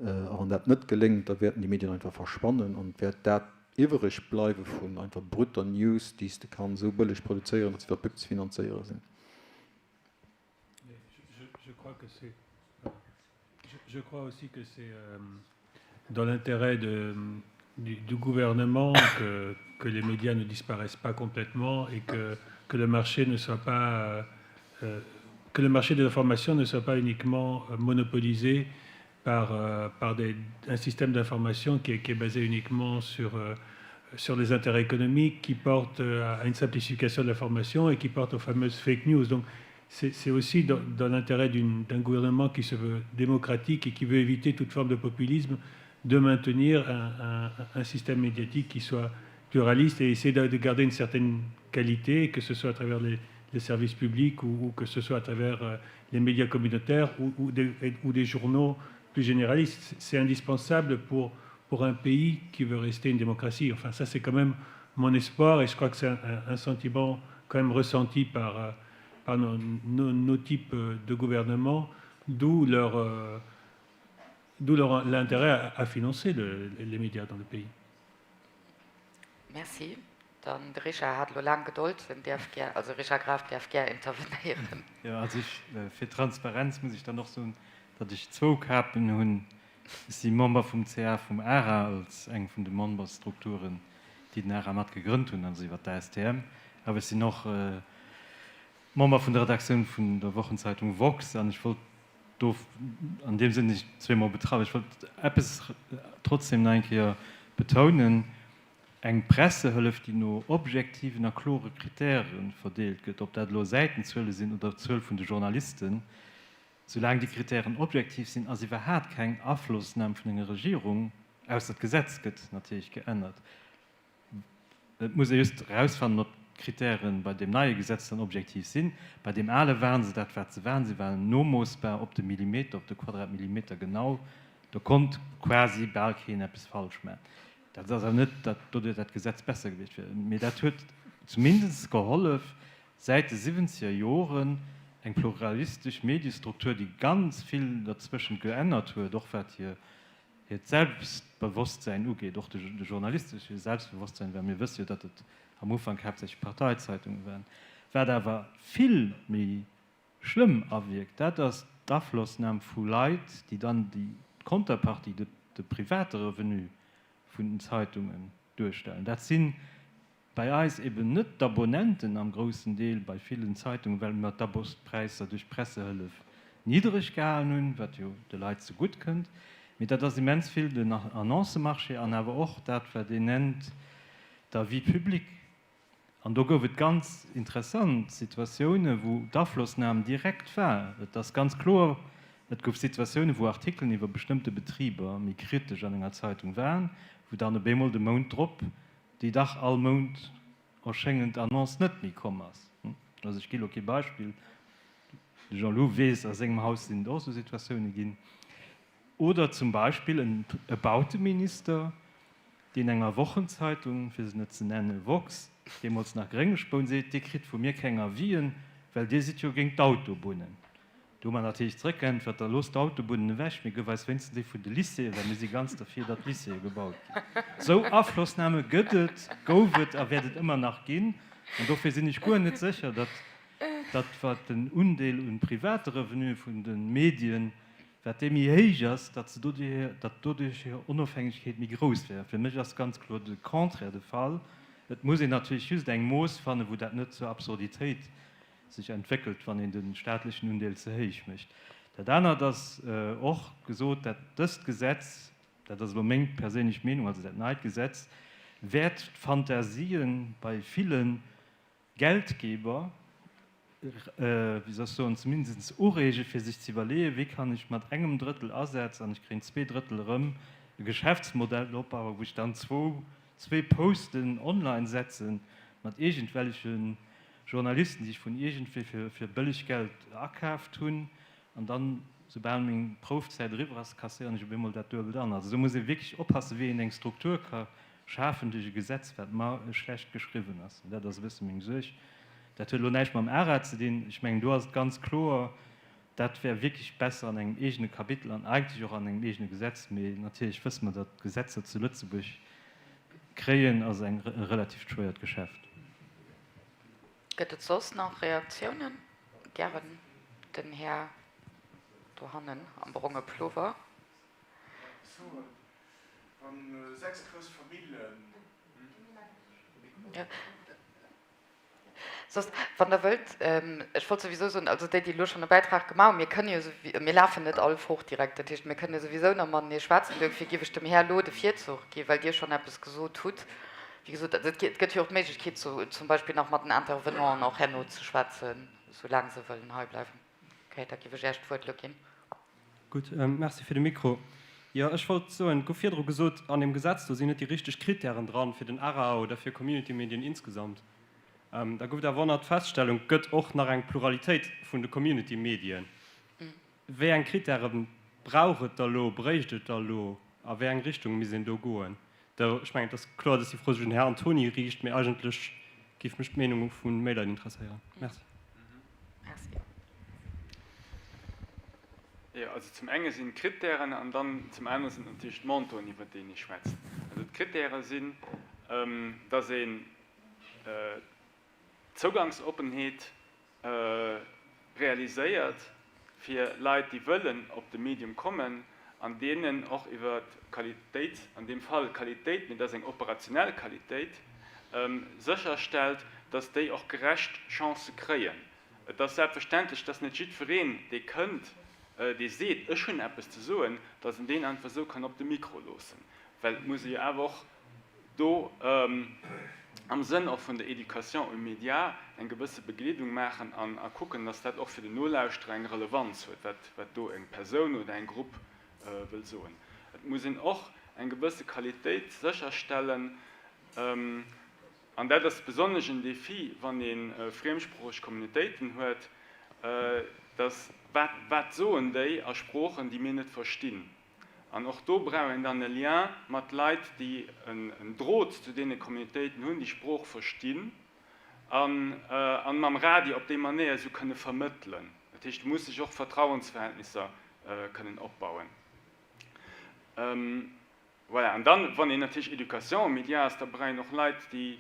A wann dat net geléngt, da wäerten déi Medien einfach verschwannen an et wäert dat iwwereg bleiwe vun einfach brutter News, déi s de kann esou bëlleg produzéieren, datt se iwwer Pub ze finanzéiere sinn. Je crois que c'est je crois aussi que c'est euh, dans l'intérêt de, du, du gouvernement que, que les médias ne disparaissent pas complètement et que, que le marché ne soit pas euh, que le marché de l'information ne soit pas uniquement euh, monopolisé par, euh, par des, un système d'information qui, qui est basé uniquement sur, euh, sur les intérêts économiques, qui porte euh, à une simplification de l'information et qui porte aux fameuses fake news. Donc c'est aussi dans, dans l'intérêt d'un gouvernement qui se veut démocratique et qui veut éviter toute forme de populisme de maintenir un, un, un système médiatique qui soit pluraliste et essayer de, de garder une certaine qualité, que ce soit à travers les, les services publics ou, ou que ce soit à travers euh, les médias communautaires ou, ou, des, ou des journaux plus généralistes. C'est indispensable pour, pour un pays qui veut rester une démocratie. Enfin, ça, c'est quand même mon espoir et je crois que c'est un, un, un sentiment quand même ressenti par, euh, par nos, nos, nos types de gouvernement, d'où leur, euh, d'où leur l'intérêt à, à financer le, les médias dans le pays. Merci. Dann de Richard hat elo laang Gedold, en däerf gär, also Richard Graf däerf gär intervenéieren. Jo, also ech, fir Transparenz muss ech dann och soen, datt ech zwou Kapen hunn. Ech si Member vum CA vum ARA als eng vun de Membersstrukturen, déi den ARA mat gegrënnt hunn, also iwwer d'ASTM. Awer ech sinn och Member vun der Redaktioun vun der Wochenzeitung woxx an ech wollt. Do, an deem Sënn sinn ech zweemol betraff. Ech wollt eppes trotzdem nach eng Kéier betounen, Eng Pressehëllef, déi no objektiven a klore Kritäre verdeelt gëtt, ob dat elo Säitenzuele sinn oder d'Zuel vun de Journalisten, soulaang déi Kritären objektiv sinn, ass iwwerhaat keng Aflossnam vun enger Regierung, ausser d'Gesetz gëtt natierlech geännert. Et muss ee just erausfannen, ob d'Kritäre bei deem neie Gesetz dann objektiv sinn. Bei deem ale waren se dat, wat se waren. Se waren nomoossbar op de Millimeter, op de Quadratmillimeter genau. Do konnt quasi bal keen eppes falsch maachen. Dat ass awer net, datt doduerch dat Gesetz besser gewiescht wier, mee dat huet zumindest gehollef, säit de siwwenzeger Joren eng pluralistesch Mediestruktur, déi ganz vill derzwëschent geännert huet, och wat hir hiert Selbstbewosstsäin ugeet, och de journalistesche Selbstbewosstsäin, well mir wësse jo, datt et am Ufank haaptsächlech Parteizeitunge waren. Wat awer vill méi schlëmm awierkt, dat ass d'Aflossnam vu Leit, déi dann déi Konterpartie, de private Revenu vun den Zeitungen duerstellen. Dat si bei eis eben net d'Abonnenten am groussen Deel bei villen Zeitungen, well mer d'Abospräisser duerch d'Pressehëllef niddreg gehalen hunn, wat jo de Leit zegutt kënnt, mee dat ass immens vill den Annoncemarché an awer och dat, wat een nennt d'Avis publics. An do gouf et ganz interessant Situatiounen, wou d'Aflossnam direkt war. Et ass ganz kloer, et gouf Situatiounen, wou Artikelen iwwer bestëmmte Betriber méi kritesch an enger Zeitung waren, wou dann op eemol de Mount drop déi dach all Mount erschéngend Annonce net méi komm ass. Also ech gi lo kee Beispill, de Jean-Lou weess, a sengem Haus sinn et och esou Situatioune ginn. Oder zum Beispill en e Bauteminister, deen enger Wochenzeitung, fir se net ze nennen, Woxx, deemools nach Gréngespoun, seet, Dir kritt vu mir keng Avisen, well Dir sidd jo géint d'Autobunnen. Do hu mer natierlech zeréckgeäntwert, Da loosst d'Autobunnen ewech, mee gëff eis wéinstens déi vun de Lycéeën, well mir si ganz derfir, datt Lycéeë gebaut ginn. Esou Aflossname gëtt et, gouf et a wäert et ëmmer nach ginn. An dofir sinn ech guer net sécher, datt dat, wat den Undeel un private Revenue vun de Medien, wat dee méi héich ass, datt se doduerch, datt doduerch hir Onofhängegkeet méi grouss wär. Fir mech ass ganz kloer de Contraire de Fall. Et muss een natierlech just eng Mooss fannen, wou dat net zur Absurditéit sech entwéckelt, wann een de staatlechen Undeel ze héich mécht. Dat anert ass och gesot, dat dëst Gesetz, dat ass elo meng perséinlech Meenung, also dat neit Gesetz wäert d'Fantasien bei ville Geldgeber, wéi soll ech soen, zumindest ureegen, fir sech ze iwwerleeën, wéi kann ech mat engem Drëttel Asaz, an ech kréien 2 Drëttel erëm, e Geschäftsmodell opbauen, wou ech dann zwou, zwee Posten online setze mat iergendwelleche Journalisten, déi ech vun iergendwéi fir, fir bëlleg Geld akaaft hunn, an dann, soubal meng Proufzäit eriwwer ass, kasséieren ech op eemol dat Duebelt an. Also do muss ee wierklech oppassen, wéi een eng Struktur ka schafen duerch e Gesetz, wat mar schlecht geschriwwen ass. An dat ass e bësse meng Suerg. Dat huet elo näischt mam ARA ze dinn. Ech mengen, do ass et ganz kloer, dat wär wierklech besser an engem eegene Kapitel an eigentlech och an engem eegene Gesetz. Mee natierlech wësse mer, datt Gesetzer zu Lëtzebuerg kréien ass eng e relativt schwéiert Geschäft. Gëtt et soss nach Reaktiounen? Gären den Här dohannen am bronge Plover. Soss, wann Der wëllt, ech wollt souwisou soen, also déi, déi elo schonn e Bäitrag gemaach hunn, mir kënne jo souwi, mir lafen net all fort direkt, dat heescht, mir kënne souwisou nach matenee schwätzen. Duerfir géif ech dem Här elo de Virzuch ginn, well Dir schonn eppes gesot hutt. Wéi gesot, also et gëtt jo och d'Méiglechkeet, zum Beispill nach mat den Intervenanten och herno ze schwätzen, soulaang se wëllen heibleiwen. Okay, da géif ech Iech d'Wuert elo ginn. Gutt, Merci fir de Mikro. Jo, ech wollt soen, et gouf virdru gesot, an deem Gesetz do sinn net déi richteg Kritären dran fir den ARA oder fir Community-Medien insgesamt. Da gouf et awer och nach d'Feststellung, et gëtt och nach eng Pluralitéit vun de Community-Medien. Wéi eng Kritäre brauch et da lo, bréicht et da lo, a wéi eng Richtung misst een do goen? Do, ech mengen, et ass kloer, dass déi Fro sech un den Här Antony riicht, mee eigentlech géif mech d'Meenung vu méi Leit interesséieren. Merci. Jo, also zum enge sinn d'Krittären an dann zum anere sinn et natierlech d'Montoen, iwwert déi ee schwätzt. Also d'Krittäre sinn, dass een d'Zougangsoppenheet realiséiert fir Leit, déi wëllen op de Medium kommen, an deenen och iwwer d'Qualitéit, an deem Fall Qualitéit, mee dat ass eng operationell Qualitéit, sécherstellt, dass déi och gerecht Chancë kréien. Et ass selbstverständlech, dass net jiddwereen, dee kënnt. dee seet, ech hunn eppes ze soen, datt en deen einfach esou kann op de Mikro loossen. Well et muss ee jo awer och do am Sënn och vun der Éducation aux médias eng gewësse Begleedung maachen an a kucken, datt dat och fir den Nolauschterer eng Relevanz huet, wat wat do eng Persoun oder eng Grupp wëll soen. Et muss een och eng gewësse Qualitéit sécherstellen, an dat ass besonnesch en Défi, wann ee friemsproocheg Communautéiten huet, datt wat wat soen déi a Sproochen, déi mir net verstinn? An och do brauch een dann e Lien mat Leit, déi en Drot zu deene Communautéiten hunn, déi Sprooch verstinn an mam Radio op déi Manéier esou kënne vermëttelen. Dat heescht, et muss sech och Vertrauensverhältnisser kënnen opbauen. Voilà, an dann, wann een natierlech Éducation aux médias ass, da brauch een och Leit, déi,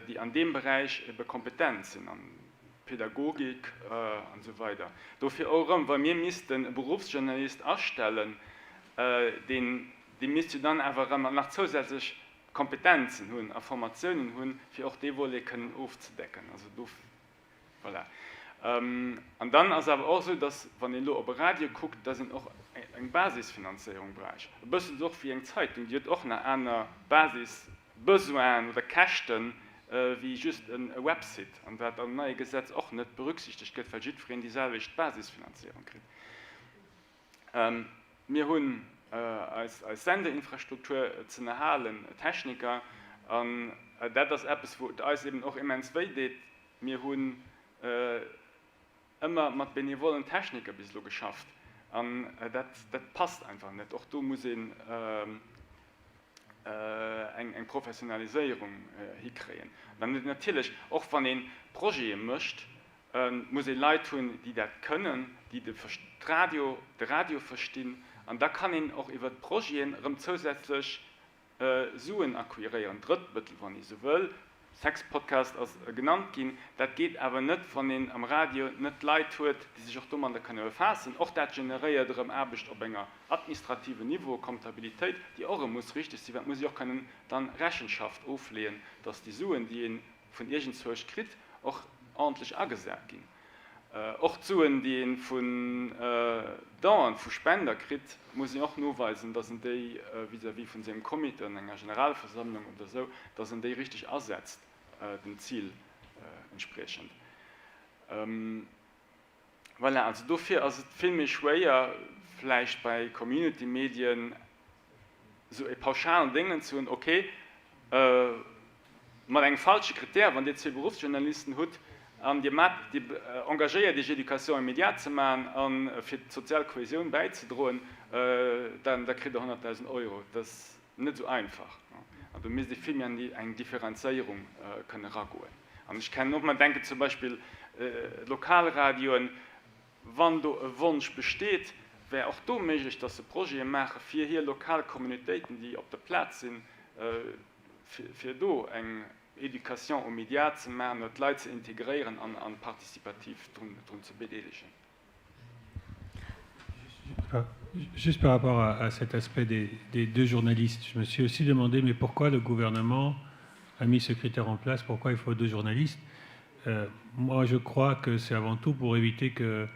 déi an deem Beräich ebe kompetent sinn, an Pädagogik an esou weider. Dofir och erëm, wa mir missten e Berufsjournalist astellen, deen, dee misst jo dann awer erëm nach zousätzlech Kompetenzen hunn a Formatiounen hunn, fir och dee Volet kënnen ofzedecken. Also do. Voilà. An dann ass awer och esou, dass, wann een elo op e Radio kuckt, dass een och eng Basisfinanzéierung bräicht. E bëssen esou och wéi eng Zeitung, déi huet och nach aner Basisbesoinen oder Käschten wéi just e Website, an wat am neie Gesetz och net berücksichtegt gëtt, well jiddwereen déi selwecht Basisfinanzéierung kritt. Mir hunn eis Sendeinfrastruktur ze ënnerhalen, Techniker, an dat ass eppes, wou et eis eben och immens wéi deet. Mir hunn ëmmer mat benevollen Techniker bis elo geschafft an dat passt einfach net. Och do muss een eng Professionaliséierung hikréien. An dann natierlech, och wann ee Projete mécht, muss ee Leit hunn, déi dat kënnen, déi de Radio, de Radio verstinn. An da kann een och iwwert d'Projeten erëm zousätzlech Suen acquiréieren, Drëttmëttel, wann ee sou wëll. Sexpodcast ass genannt ginn. Dat geet awer net, wann een am Radio net Leit huet, déi sech och domadder kënne befaassen. Och dat generéiert erëm Aarbecht op enger administrativen Niveau, Comptabilitéit, déi och erëm muss richteg sinn, well et muss ee och kënnen dann Rechenschaft ofleeën, dass déi Suen, déi ee vun iergendzwousch kritt, och ordentlech agesat ginn. Och d'Suen, déi ee vun Donen, vu Spender kritt, muss een och noweisen, datt en déi vis-à-vis vun sengem Comité an enger Generalversammlung oder esou, datt en déi richteg asetzt, dem Zil entspriechend. Voilà, also dofir ass et vill méi schwéier vläicht bei Community-Medien esou e pauschalen Déngen ze hunn, ok, mat engem falsche Krittär, wann Dir zwee Beruffsjournalisten hutt an Dir maacht, Dir engagéiert Iech Éducation et médias ze maachen a fir d'sozial Kohäsioun bäizedroen, dann da kritt Der 100.000 Euro. Dat ass net esou einfach. An do misst ee vill méi an eng Differenzéierung kënne eragoen. An ech kennen och, mer denken zum Beispill Lokalradioen, wann do e Wonsch besteet, wär och do méiglech, dass se Projete maache fir hir lokal Communautéiten, déi op der Plaz sinn, fir do eng Éducation aux médias ze maachen oder d'Leit ze integréieren an participativ drun ze bedeelegen. Juste par rapport à, à cet aspect des, des deux journalistes, je me suis aussi demandé mais pourquoi le gouvernement a mis ce critère en place, pourquoi il faut deux journalistes euh, Moi, je crois que c'est avant tout pour éviter que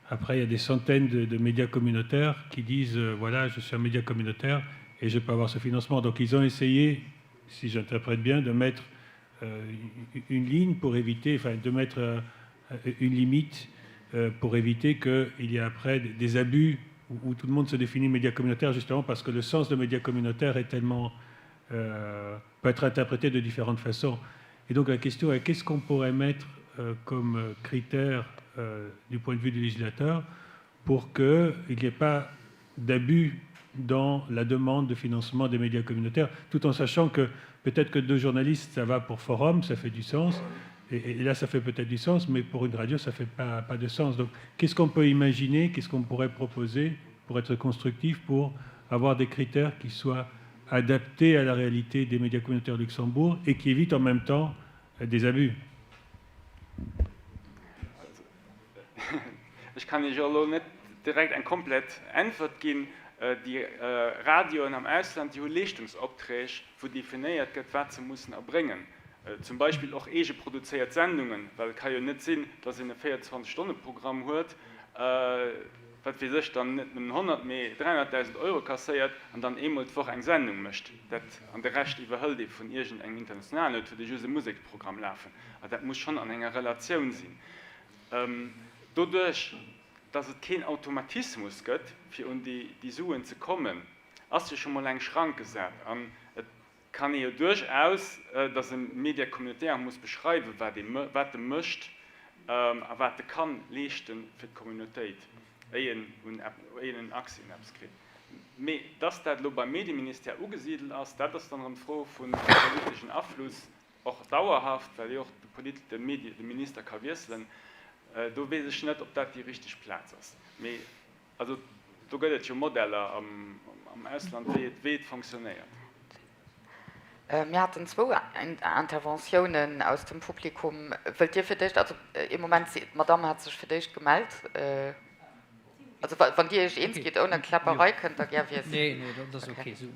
après il y a des centaines de, de médias communautaires qui disent euh, voilà, je suis un média communautaire et je peux avoir ce financement. Donc ils ont essayé, si j'interprète bien, de mettre euh, une ligne pour éviter, enfin de mettre euh, une limite euh, pour éviter qu'il y ait après des abus où, où tout le monde se définit média communautaire justement parce que le sens de média communautaire est tellement euh, peut être interprété de différentes façons. Et donc la question est qu'est-ce qu'on pourrait mettre euh, comme critère euh, du point de vue du législateur pour qu'il n'y ait pas d'abus dans la demande de financement des médias communautaires, tout en sachant que peut-être que deux journalistes, ça va pour forum, ça fait du sens, et, et là ça fait peut-être du sens, mais pour une radio, ça fait pas, pas de sens. Donc qu'est-ce qu'on peut imaginer, qu'est-ce qu'on pourrait proposer pour être constructif, pour avoir des critères qui soient adaptés à la réalité des médias communautaires Luxembourg et qui évitent en même temps des abus Ech kann Iech elo net direkt eng komplett Äntwert ginn. Déi Radioen am Ausland, déi hu Leeschtungsopträg, wou definéiert gëtt, wat se mussen erbréngen. Zum Beispill och eegeproduzéiert Sendungen, well et ka jo net sinn, datt een e 24-Stonne-Programm huet. wat weess ech, dann net nëmmen 100, mee 300.000 Euro kasséiert an dann eemol d'Woch eng Sendung mécht. Dat, an de Rescht iwwerhëlt ee vun iergendengem internationalen, et huet ee just e Museksprogramm lafen. Also dat muss schonn an enger Relatioun sinn. Doduerch, dass et keen Automatismus gëtt, fir un déi Suen ze kommen, ass jo scho mol eng Schrank gesat. An et kann ee jo duerchaus, dass e Média communautaire muss beschreiwen, wat e wat e mécht a wat e kann leeschte fir d'Communautéit, éi en un éi en en Accès un eppes kritt. Mee dass dat elo beim Medieministère ugesidelt ass, dat ass dann erëm d'Fro vun politeschen Afluss, och dauerhaft, well jo och de Polit de Medie de Minister ka wiesselen. Do weess ech net, ob dat déi richteg Plaz ass. Mee Also do gëtt et jo Modeller am Ausland, wéi et, wéi et fonctionnéiert. Mir haten zwou Interventiounen aus dem Publikum. Wëllt Dir fir d'éischt, also ee Moment, d'Madamm hat sech fir d'éischt gemellt. Also wann Dir Iech eens gitt, ouni Kläpperei, kënnt Der gär wiesselen. Nee, nee, dat ass ok esou.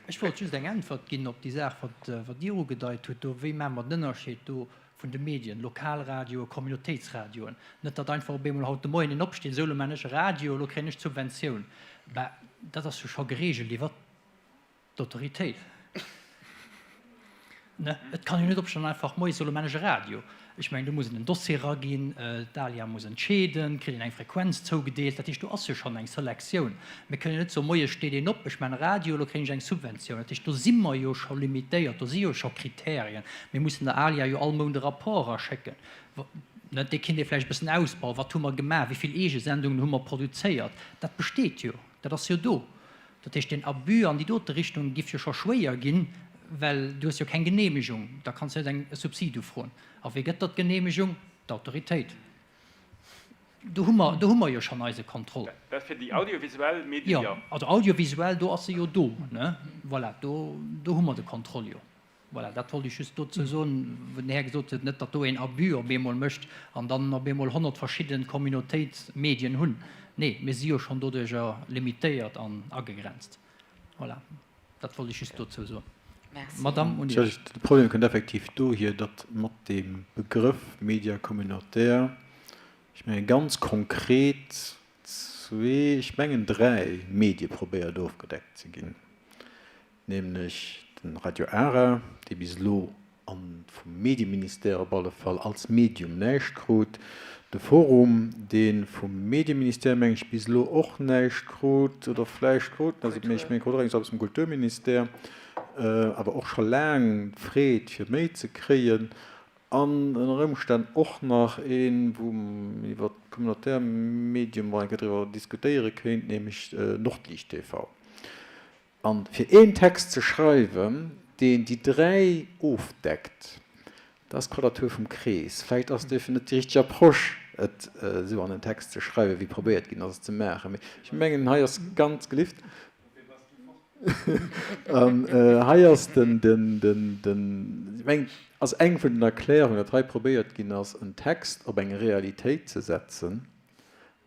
Ech wollt just eng Äntwert ginn op déi Saach, wat Dir ugedeit hutt do. Wéi maache mer den Ënnerscheed do vun de Medien, Lokalradioen, Communautéitsradioen, net datt einfach op eemol haut de Moien een opsteet, esou elo maan ech e Radio, elo kréien ech d'Subventioun. Bah, dat ass jo scho geregelt iwwert d'Autoritéit, ne? Et kann jo net opstoen an einfach moies, elo maan ech e Radio. Ech mengen, do muss een en Dossier eraginn, d'ALIA muss entscheeden, kritt een eng Frequenz zougedeelt. Dat heescht, do ass jo schonn eng Selektioun. Mir kënnen jo net soen, moies steet een op, ech maan e Radio, elo kréien ech eng Subventioun. Dat heescht, do si mer jo scho limitéiert, do si jo scho Kriterien. Mir mussen der ALIA jo all Mount e Rapport eraschécken. Ne, dee kinnt ee vläicht e bëssen ausbauen. Wat hu mer gemaach? Wéi vill eege Sendungen hu mer produzéiert? Dat besteet jo, dat ass jo do. Dat heescht, deen Abus an déi dote Richtung giff jo scho schwéier ginn, well du hues jo keng Genehmegung, da kanns du net eng e Subsid ufroen. A wee gëtt der d'Genehmegung? D'Autoritéit. Do hu mer, do hu mer jo schonn eise Contrôle. Dat fir déi audiovisuell Medien, jo. Jo, also audiovisuell, do ass se jo do, ne? Voilà, do, do hu mer de Contrôle jo. Voilà, dat wollt ech just dozou soen, wou den Här gesot huet, net datt do een Abus op eemol mécht an dann op eemol 100 verschidde Communautéitsmedien hunn. Nee, mir si jo schonn doduerjer limitéiert an agegrenzt. Voilà, dat wollt ech just dozou soen. Madamm, un Iech. De Problem kënnt effektiv dohier, datt mat deem Begrëff Média communautaire, ech menge ganz konkret zwee, ech mengen dräi Medie probéiert ofgedeckt ze ginn. nämlech de Radio Ara, dee bis elo an vum Medieministère op alle Fall als Medium näischt krut, de Forum, dee vum Medieministère, meng ech, bis elo och näischt krut oder vläicht krut, also mee ech mengen, krut och eppes vum Kulturministère, awer och scho laang freet, fir méi ze kréien, an ënner Ëmstänn och nach een, wou een iwwer d'communautaire Medium mol eng Kéier driwwer diskutéiere kéint, nämlech Nordliicht TV. An fir een Text ze schreiwen, deen déi 3 ofdeckt, dat ass d'Quadratur vum Krees. Vläicht ass et duerfir net déi richteg Approche, et esou an en Text ze schreiwen, wéi probéiert ginn ass, et ze maachen. Mee ech mengen, hei ass ganz gelift. An hei ass den, den, den, den, ech mengen, ass eng vun den Erklärungen, datt hei probéiert ginn ass, en Text op eng Realitéit ze setzen,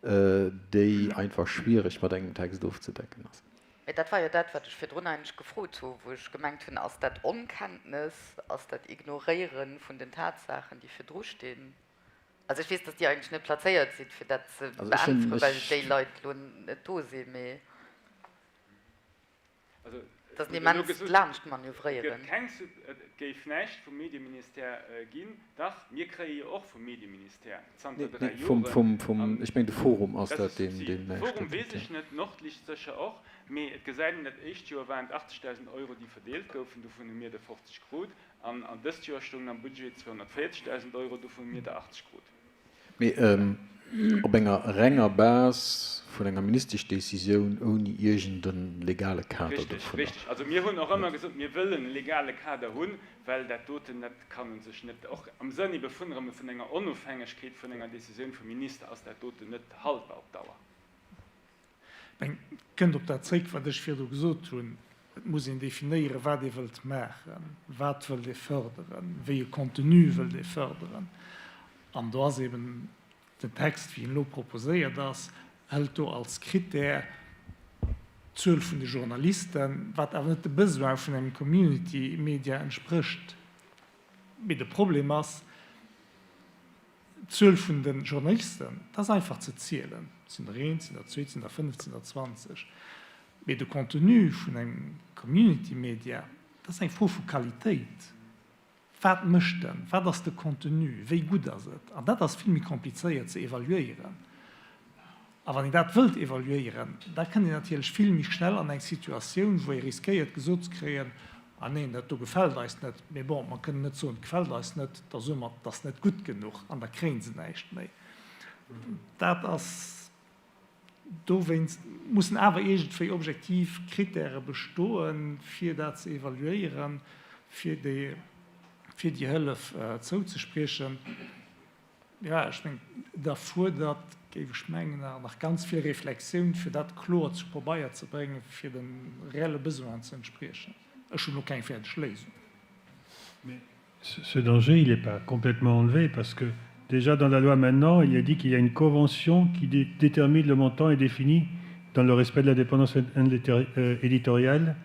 déi einfach schwierig mat engem Text ofzedecken ass. Mee dat war jo dat, wat ech virdrun eigentlech gefrot hu, wou ech gemengt hunn, Ass dat Onkenntnes, ass dat Ignoréiere vun den Tatsaachen, déi virdru stinn? Also ech weess, datt Dir eigentlech net plazéiert sidd, fir dat ze beäntweren, well déi Leit elo net do sinn, mee et ass en immenst Laanschtmanövréieren. Et géif näischt vum Medieministère ginn. Dach, mir kréie jo och vum Medieministère zanter 3 Joren. Ech mengen de Forum ass dat, deen näischt kritt. Forum weess ech net, Nordlicht sécher och. Mee et gesäit een, dat éischt Joer waren et 80.000 Euro, déi verdeelt goufen, dovun hu mir der 50 krut. An dëst Joer stoungen am Budget 240.000 Euro, dovun hu mir der 80 krut. Mee op enger renger Base vun enger Ministeschdecisioun, ouni iergend e legale Kader Richtig, dovunner. richtig. Also mir hunn och ëmmer gesot, mir wëllen e legale Kader hunn, well dat doten, dat kann u sech net, och am Sënn ebe vun erëm vun enger Onofhängegkeet vun enger Decisioun vum Minister ass dat doten net haltbar op Dauer. Et kënnt op dat zréck, wat ech virdu gesot hunn, Et muss een definéieren, wat ee wëllt maachen, wat wëllt ee fërderen, wéi e Contenu wëllt ee fërderen. An do ass eben den Text, wéi en elo proposéiert ass, hëlt do als Critère d'Zuel vun de Journalisten, wat awer net de Besoin vun engem Community-Media entsprécht. Mee de Problem ass. D'Zuel vun de Journalisten, dat ass einfach ze zielen, et sinn der eent, et sinn der zwee, et sinn der fënnf, et sinn der 20. Mee de Contenu vun engem Community Media, dat ass eng Fro vu Qualitéit. Wat mécht en? Wat ass de Contenu? Wéi gutt ass et? An dat ass vill méi komplizéiert ze evaluéieren. A wann een dat wëllt evaluéieren, da kënnt een natierlech vill méi schnell an eng Situatioun, wou ee riskéiert gesot ze kréien, Ah neen, dat do gefält eis net. Mee bon, mer kënnen net soen, et gefält eis net, da soe mer, et ass net gutt genuch an da kréie se näischt méi. Dat ass. Dowéinst mussen awer iergendwéi objektiv Kritäre bestoen, fir dat ze evaluéieren, fir déi, fir déi Hëllef zouzespriechen. Jo, ech mengen, et erfuerdert, géif ech mengen, nach ganz vill Reflexioun, fir dat kloer zu Pabeier ze bréngen, fir de reelle Besoinen ze entspriechen. Ech hunn elo keng fäerdeg Léisung. Ce danger, il n'est pas complètement enlevé parce que déjà dans la loi maintenant, il est dit qu'il y a une convention qui dé détermine le montant et définit dans le respect de l'indépendance euh, éditoriale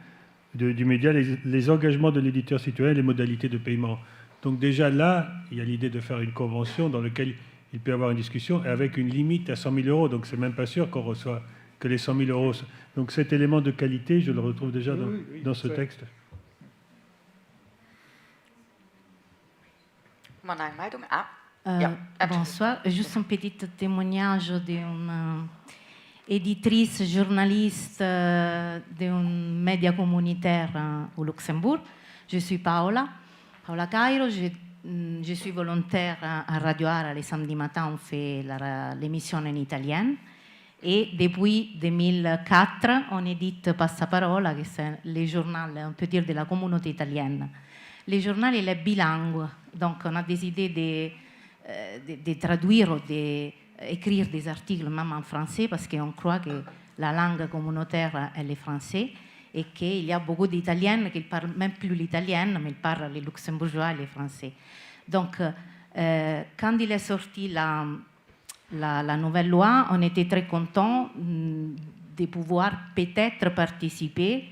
de, du média les, les engagements de l'éditeur citoyen et les modalités de paiement. Donc déjà là, il y a l'idée de faire une convention dans laquelle il peut y avoir une discussion et avec une limite à 100 000 euros. Donc c'est même pas sûr qu'on reçoit que les 100 000 euros. Donc cet élément de qualité, je le retrouve déjà dans, oui, oui, dans ce texte. Ah. Euh, bonsoir, juste un petit témoignage d'une euh, éditrice journaliste euh, d'un média communautaire au Luxembourg. Je suis Paola, Paola Cairo, je, mm, je suis volontaire à Radio Ara les samedis matins, on fait l'émission en italien. Et depuis 2004, on édite Passaparola, qui c'est le journal, on peut dire, de la communauté italienne. Le journal, il est bilingue, donc on a décidé de, euh, de, de traduire ou d'écrire des articles même en français, parce qu'on croit que la langue communautaire, elle est française, et qu'il y a beaucoup d'Italiennes qui ne parlent même plus l'italien, mais ils parlent le luxembourgeois et le français. Donc, euh, quand il est sorti la, la, la nouvelle loi, on était très contents mm, de pouvoir peut-être participer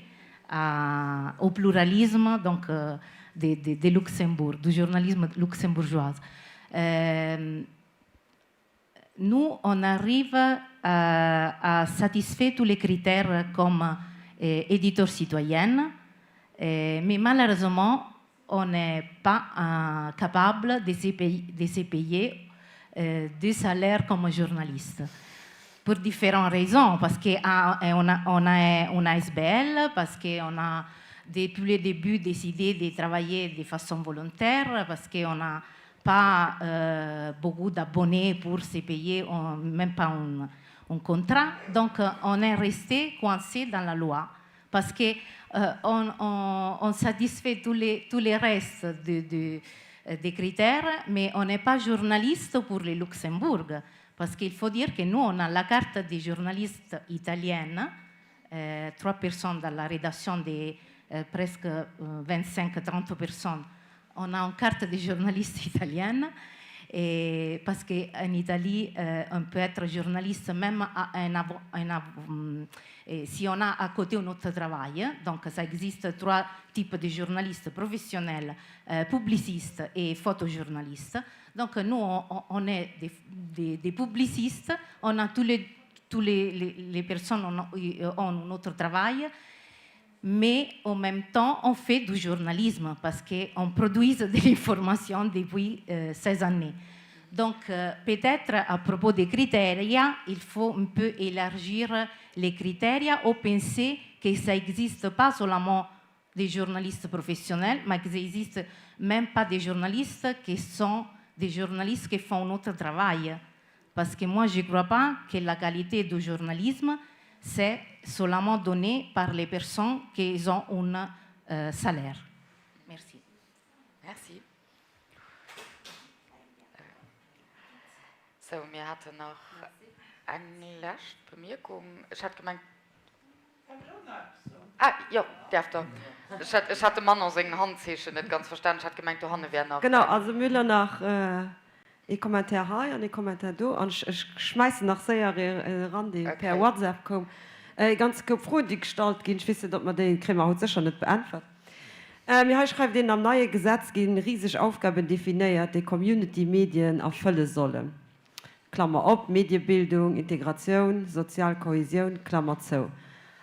à, au pluralisme donc, euh, de, de, de Luxembourg, du journalisme luxembourgeois. Euh, nous, on arrive à, à satisfaire tous les critères comme euh, éditeur citoyen, euh, mais malheureusement, on n'est pas euh, capable de se payer, de se payer euh, des salaires comme journaliste. Pour différentes raisons, parce qu'on a, on a, on a SBL, parce qu'on a depuis le début décidé de travailler de façon volontaire, parce qu'on n'a pas euh, beaucoup d'abonnés pour se payer, on, même pas un, un contrat. Donc on est resté coincé dans la loi parce qu'on euh, on, on satisfait tous les, tous les restes de, de, euh, des critères, mais on n'est pas journaliste pour le Luxembourg, parce qu'il faut dire que nous, on a la carte des journalistes italiennes, euh, trois personnes dans la rédaction de euh, presque 25-30 personnes. On a une carte des journalistes italiennes, et parce qu'en Italie, euh, on peut être journaliste même à un, un, un, et si on a à côté un autre travail. Donc ça existe trois types de journalistes professionnels, euh, publicistes et photojournalistes. Donc nous, on, on est des, des, des publicistes, on a tous les, tous les, les, les personnes ont, ont un autre travail, mais en même temps, on fait du journalisme parce qu'on produit de l'information depuis euh, 16 années. Donc, euh, peut-être à propos des critères, il faut un peu élargir les critères ou penser que ça n'existe pas seulement des journalistes professionnels, mais que ça existe même pas des journalistes qui sont des journalistes qui font notre travail. Parce que moi, je ne crois pas que la qualité du journalisme, c'est seulement donné par les personnes qui ont un euh, salaire. Merci. Merci. Sou, mir haten nach eng lescht Bemierkung. Ech hat gemengt. Ah, jo, däerft Der. Ech hat, ech hat dem Manon seng Handzeechen net ganz verstanen. Ech hat gemengt, dohanne wär nach. Genau, also mir hunn elo nach ee Commentaire hei an ee Commentaire do. An ech, ech schmäissen nach séier ee eran, dee per WhatsApp koum. E ganze Koup Froen, déi gestallt ginn. Ech weess net, ob mer déi, kréie mer haut sécher net beäntwert. Mee hei schreift een, Am neie Gesetz gi riseg Aufgaben definéiert, déi Community-Medien erfëlle sollen, Klammer op, Mediebildung, Integratioun, sozial Kohesioun, Klammer zou.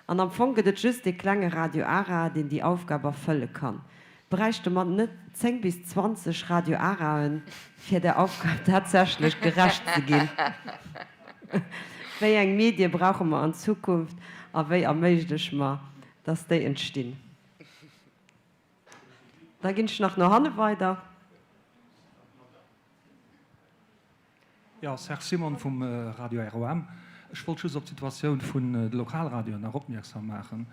An am Fong gëtt et just dee klenge Radio Ara, deen déi Aufgab erfëlle kann. Bräichte mer net 10 bis 20 Radio Araen, fir där Aufgab tatsächlech gerecht ze ginn? Wéi eng Medie brauche mer an Zukunft a wéi erméigleche mer, dass déi entstinn? Da ginn ech nach no hanne weider. Jo, Serge Simon vum Radio ROM. Ech wollt just op d'Situatioun vun de Lokalradioen nach opmierksam maachen.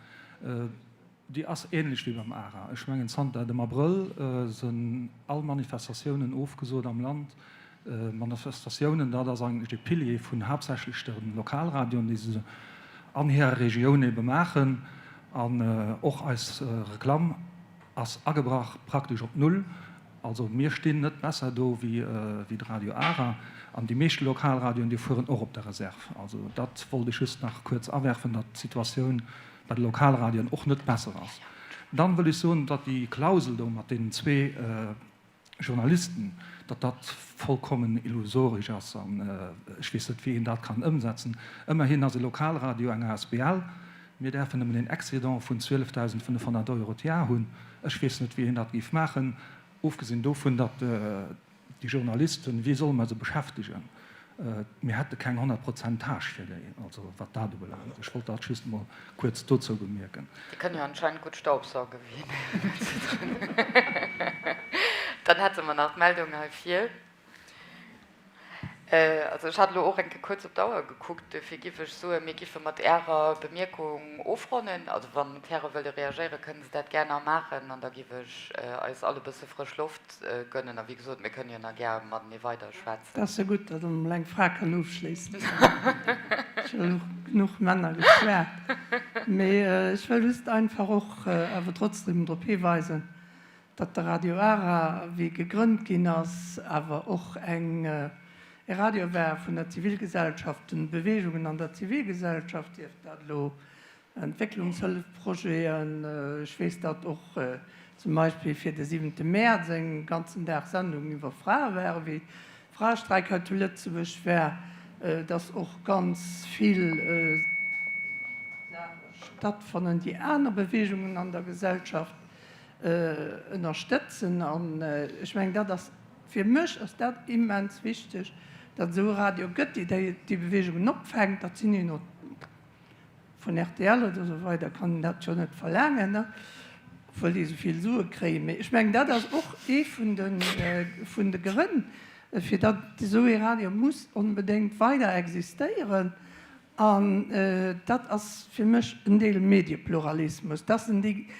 Déi ass ähnlech wéi beim ARA. Ech mengen, zanter dem Abrëll sënn all Manifestatiounen ofgesot am Land. Manifestatiounen, dat ass eigentlech de Pilier vun haaptsächlech de Lokalradioen, déi se an hirer Regioun ebe maachen. An och eis Reklamm ass agebrach praktesch op Null. Also mir stinn net besser do wéi de Radio Ara an déi meeschte Lokalradioen, déi fueren och op der Reserve. Also dat wollt ech just nach kuerz awerfen, datt d'Situatioun bei de Lokalradioen och net besser ass. Dann wëll ech soen, datt déi Klausel do mat deenen zwee Journalisten, datt dat vollkommen illusoresch ass an ech weess net, wéi een dat kann ëmsetzen. Ëmmerhin ass e Lokalradio eng asbl. Mir däerfen nëmmen een Excédent vun 12.500 Euro d'Jar hunn. Ech weess net, wéi een dat géif maachen, ofgesinn dovun, datt déi Journalisten, wéi solle mer se beschäftegen? Mir hätte keng 100 Prozent Tâche fir déi, also wat dat ubelaangt. Ech wollt dat just emol kuerz dozou bemierken. Déi kënnen jo anscheinend gutt Staubsaugen, wéi een héiert. Dann hätte mer nach d'Meldung hei vir. Also ech hat elo och eng Kéier kuerz op d'Auer gekuckt, duerfir giff ech soen, mir giffe mat Ärer Bemierkung ofronnen. Also wann d'Häre wëlle reagéieren, kënne se dat gär nach maachen an da giff ech eis all e bësse frësch Loft gönnen. A wéi gesot, mir kënne jo nach gär matenee weiderschwätzen. Dat ass jo gutt, datt een emol eng Fra kann ofschléissen. Ech hunn elo genuch Männer geschwat. Mee ech wëll just einfach och awer trotzdem drop hiweisen, datt de Radio Ara, wéi e gegrënnt ginn ass, awer och eng e Radio war vun der Zivilgesellschaft, den Beweegungen an der Zivilgesellschaft, sief dat elo Entwécklungshëllefprojeten, ech weess, datt och zum Beispill fir de siwente Mäerz eng ganzen Dag Sendungen iwwer Frae waren, wéi Fraestreik hei zu Lëtzebuerg war, datt och ganz vill Saache stattfannen, déi aner Beweegungen an der Gesellschaft ënnerstëtzen. An ech mengen, dat ass, fir mech ass dat immens wichteg, datt et esou e Radio gëtt, déi déi Beweegungen opfänkt. Dat sinn jo vun rtl oder esou weider kann een dat jo net verlaangen, obwuel déi esou vill Sue kréien. Mee ech mengen, dat ass och ee vun de vun de Grënn, fir datt esou ee Radio muss onbedéngt weider existéieren. An dat ass fir mech en Deel Mediepluralismus. Dat sinn déi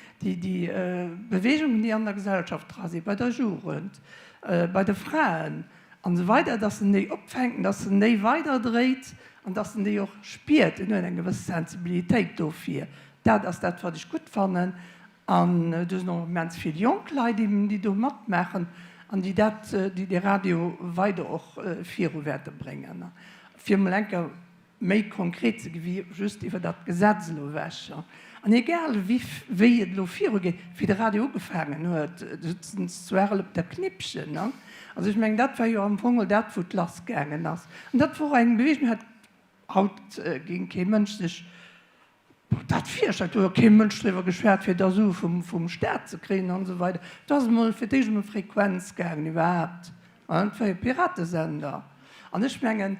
Beweegungen, déi an der Gesellschaft dra sinn, bei der Jugend, bei de Fraen an esou weider, dass en déi opfänkt, dass en déi weiderdréit an dass en déi och spiert. En huet eng gewëss Sensibilitéit dofir. Dat ass dat, wat ech gutt fannen. An do sinn och immens vill jonk Leit eben, déi do matmaachen an déi dat, déi dee Radio weider och viru wäerte bréngen. Fir emol eng Kéier méi konkret ze gi wéi just iwwer dat Gesetz elo ewech. An egal wéi wéi et elo virugeet, wéi de Radio ugefaangen huet, souzen se zu Arel op der Knippchen. Also ech mengen, dat war jo am Fong dat, wou et lassgaangen ass. An dat wor eng Bewegung, hat haut géing kee Mënsch sech Dat virstellt, do huet jo kee Mënsch driwwer geschwat, fir da Sue vum Staat ze kréien an esou weider. Et ass emol fir d'éischt ëm Frequenz gaangen iwwerhaapt, an et war jo Piratesender. An ech mengen,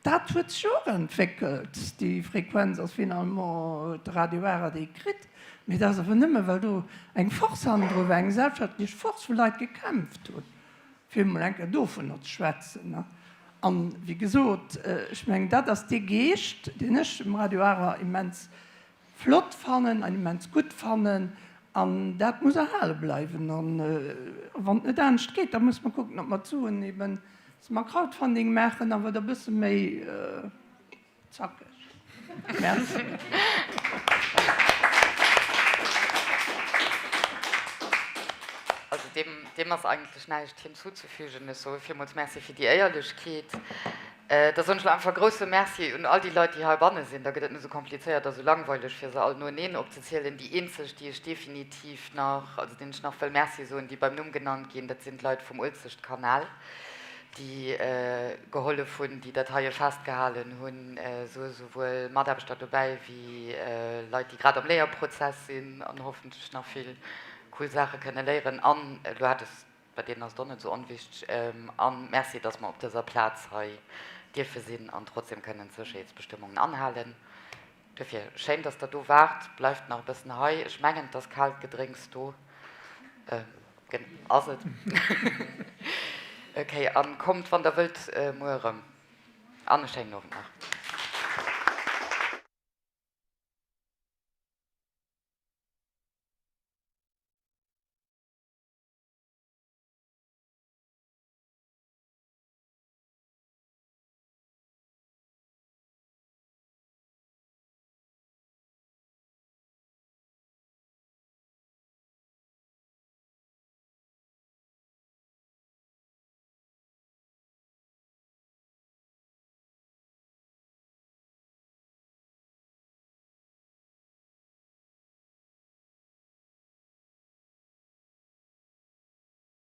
dat huet sech jo och entwéckelt, déi Frequenz ass finalement, huet de Radio Ara déi kritt, mee dat ass awer nëmme well do eng Force hannendru war, eng gesellschaftlech Force, wou Leit gekämpft hunn. Fir emol eng Kéier dovunner ze schwätzen. An, wéi gesot, ech mengen, dat ass dee Geescht, deen ech um Radio Ara immens flott fannen an immens gutt fannen. An dat muss erhale bleiwen. An wann et net anescht geet, da musse mer kucken, ob mer d'Suen eben, dass mer Crowdfunding maachen, awer da e bësse méi. Zackeg. Merci. Also deem, deem ass eigentlech näischt hinzuzefügen. Ech soe villmools Merci fir déi Éierlechkeet. Da soen ech elo einfach e grousse Merci un all déi Leit, déi heibanne sinn. Da gëtt et net esou komplizéiert a sou langweileg, fir se all noeneen opzezielen. Déi eenzeg, déi ech definitiv nach, also deenen ech nach wëll Merci soen, déi beim Numm genannt ginn, dat sinn d'Leit vum Uelzechtkanal, déi gehollef hunn, déi dat heie festgehalen hunn, esou souwuel Mataarbechter dobäi wéi Leit, déi grad am Léierprozess sinn an hoffentlech nach vill cool Saache kënne léieren. An elo hat ech Bei deenen ass et och net esou onwichteg. A Merci, dass mer op dëser Plaz hei dierfe sinn an trotzdem kënnen d'Sécherheetsbestëmmungen anhalen. Duerfir, schéin, dass Der do waart. Bleift nach e bëssen hei. Ech mengen, et ass kaalt Gedrénks do. Ass et? Okay, a kommt, wann Der wëllt, muer erëm. An e schéinen Owend nach.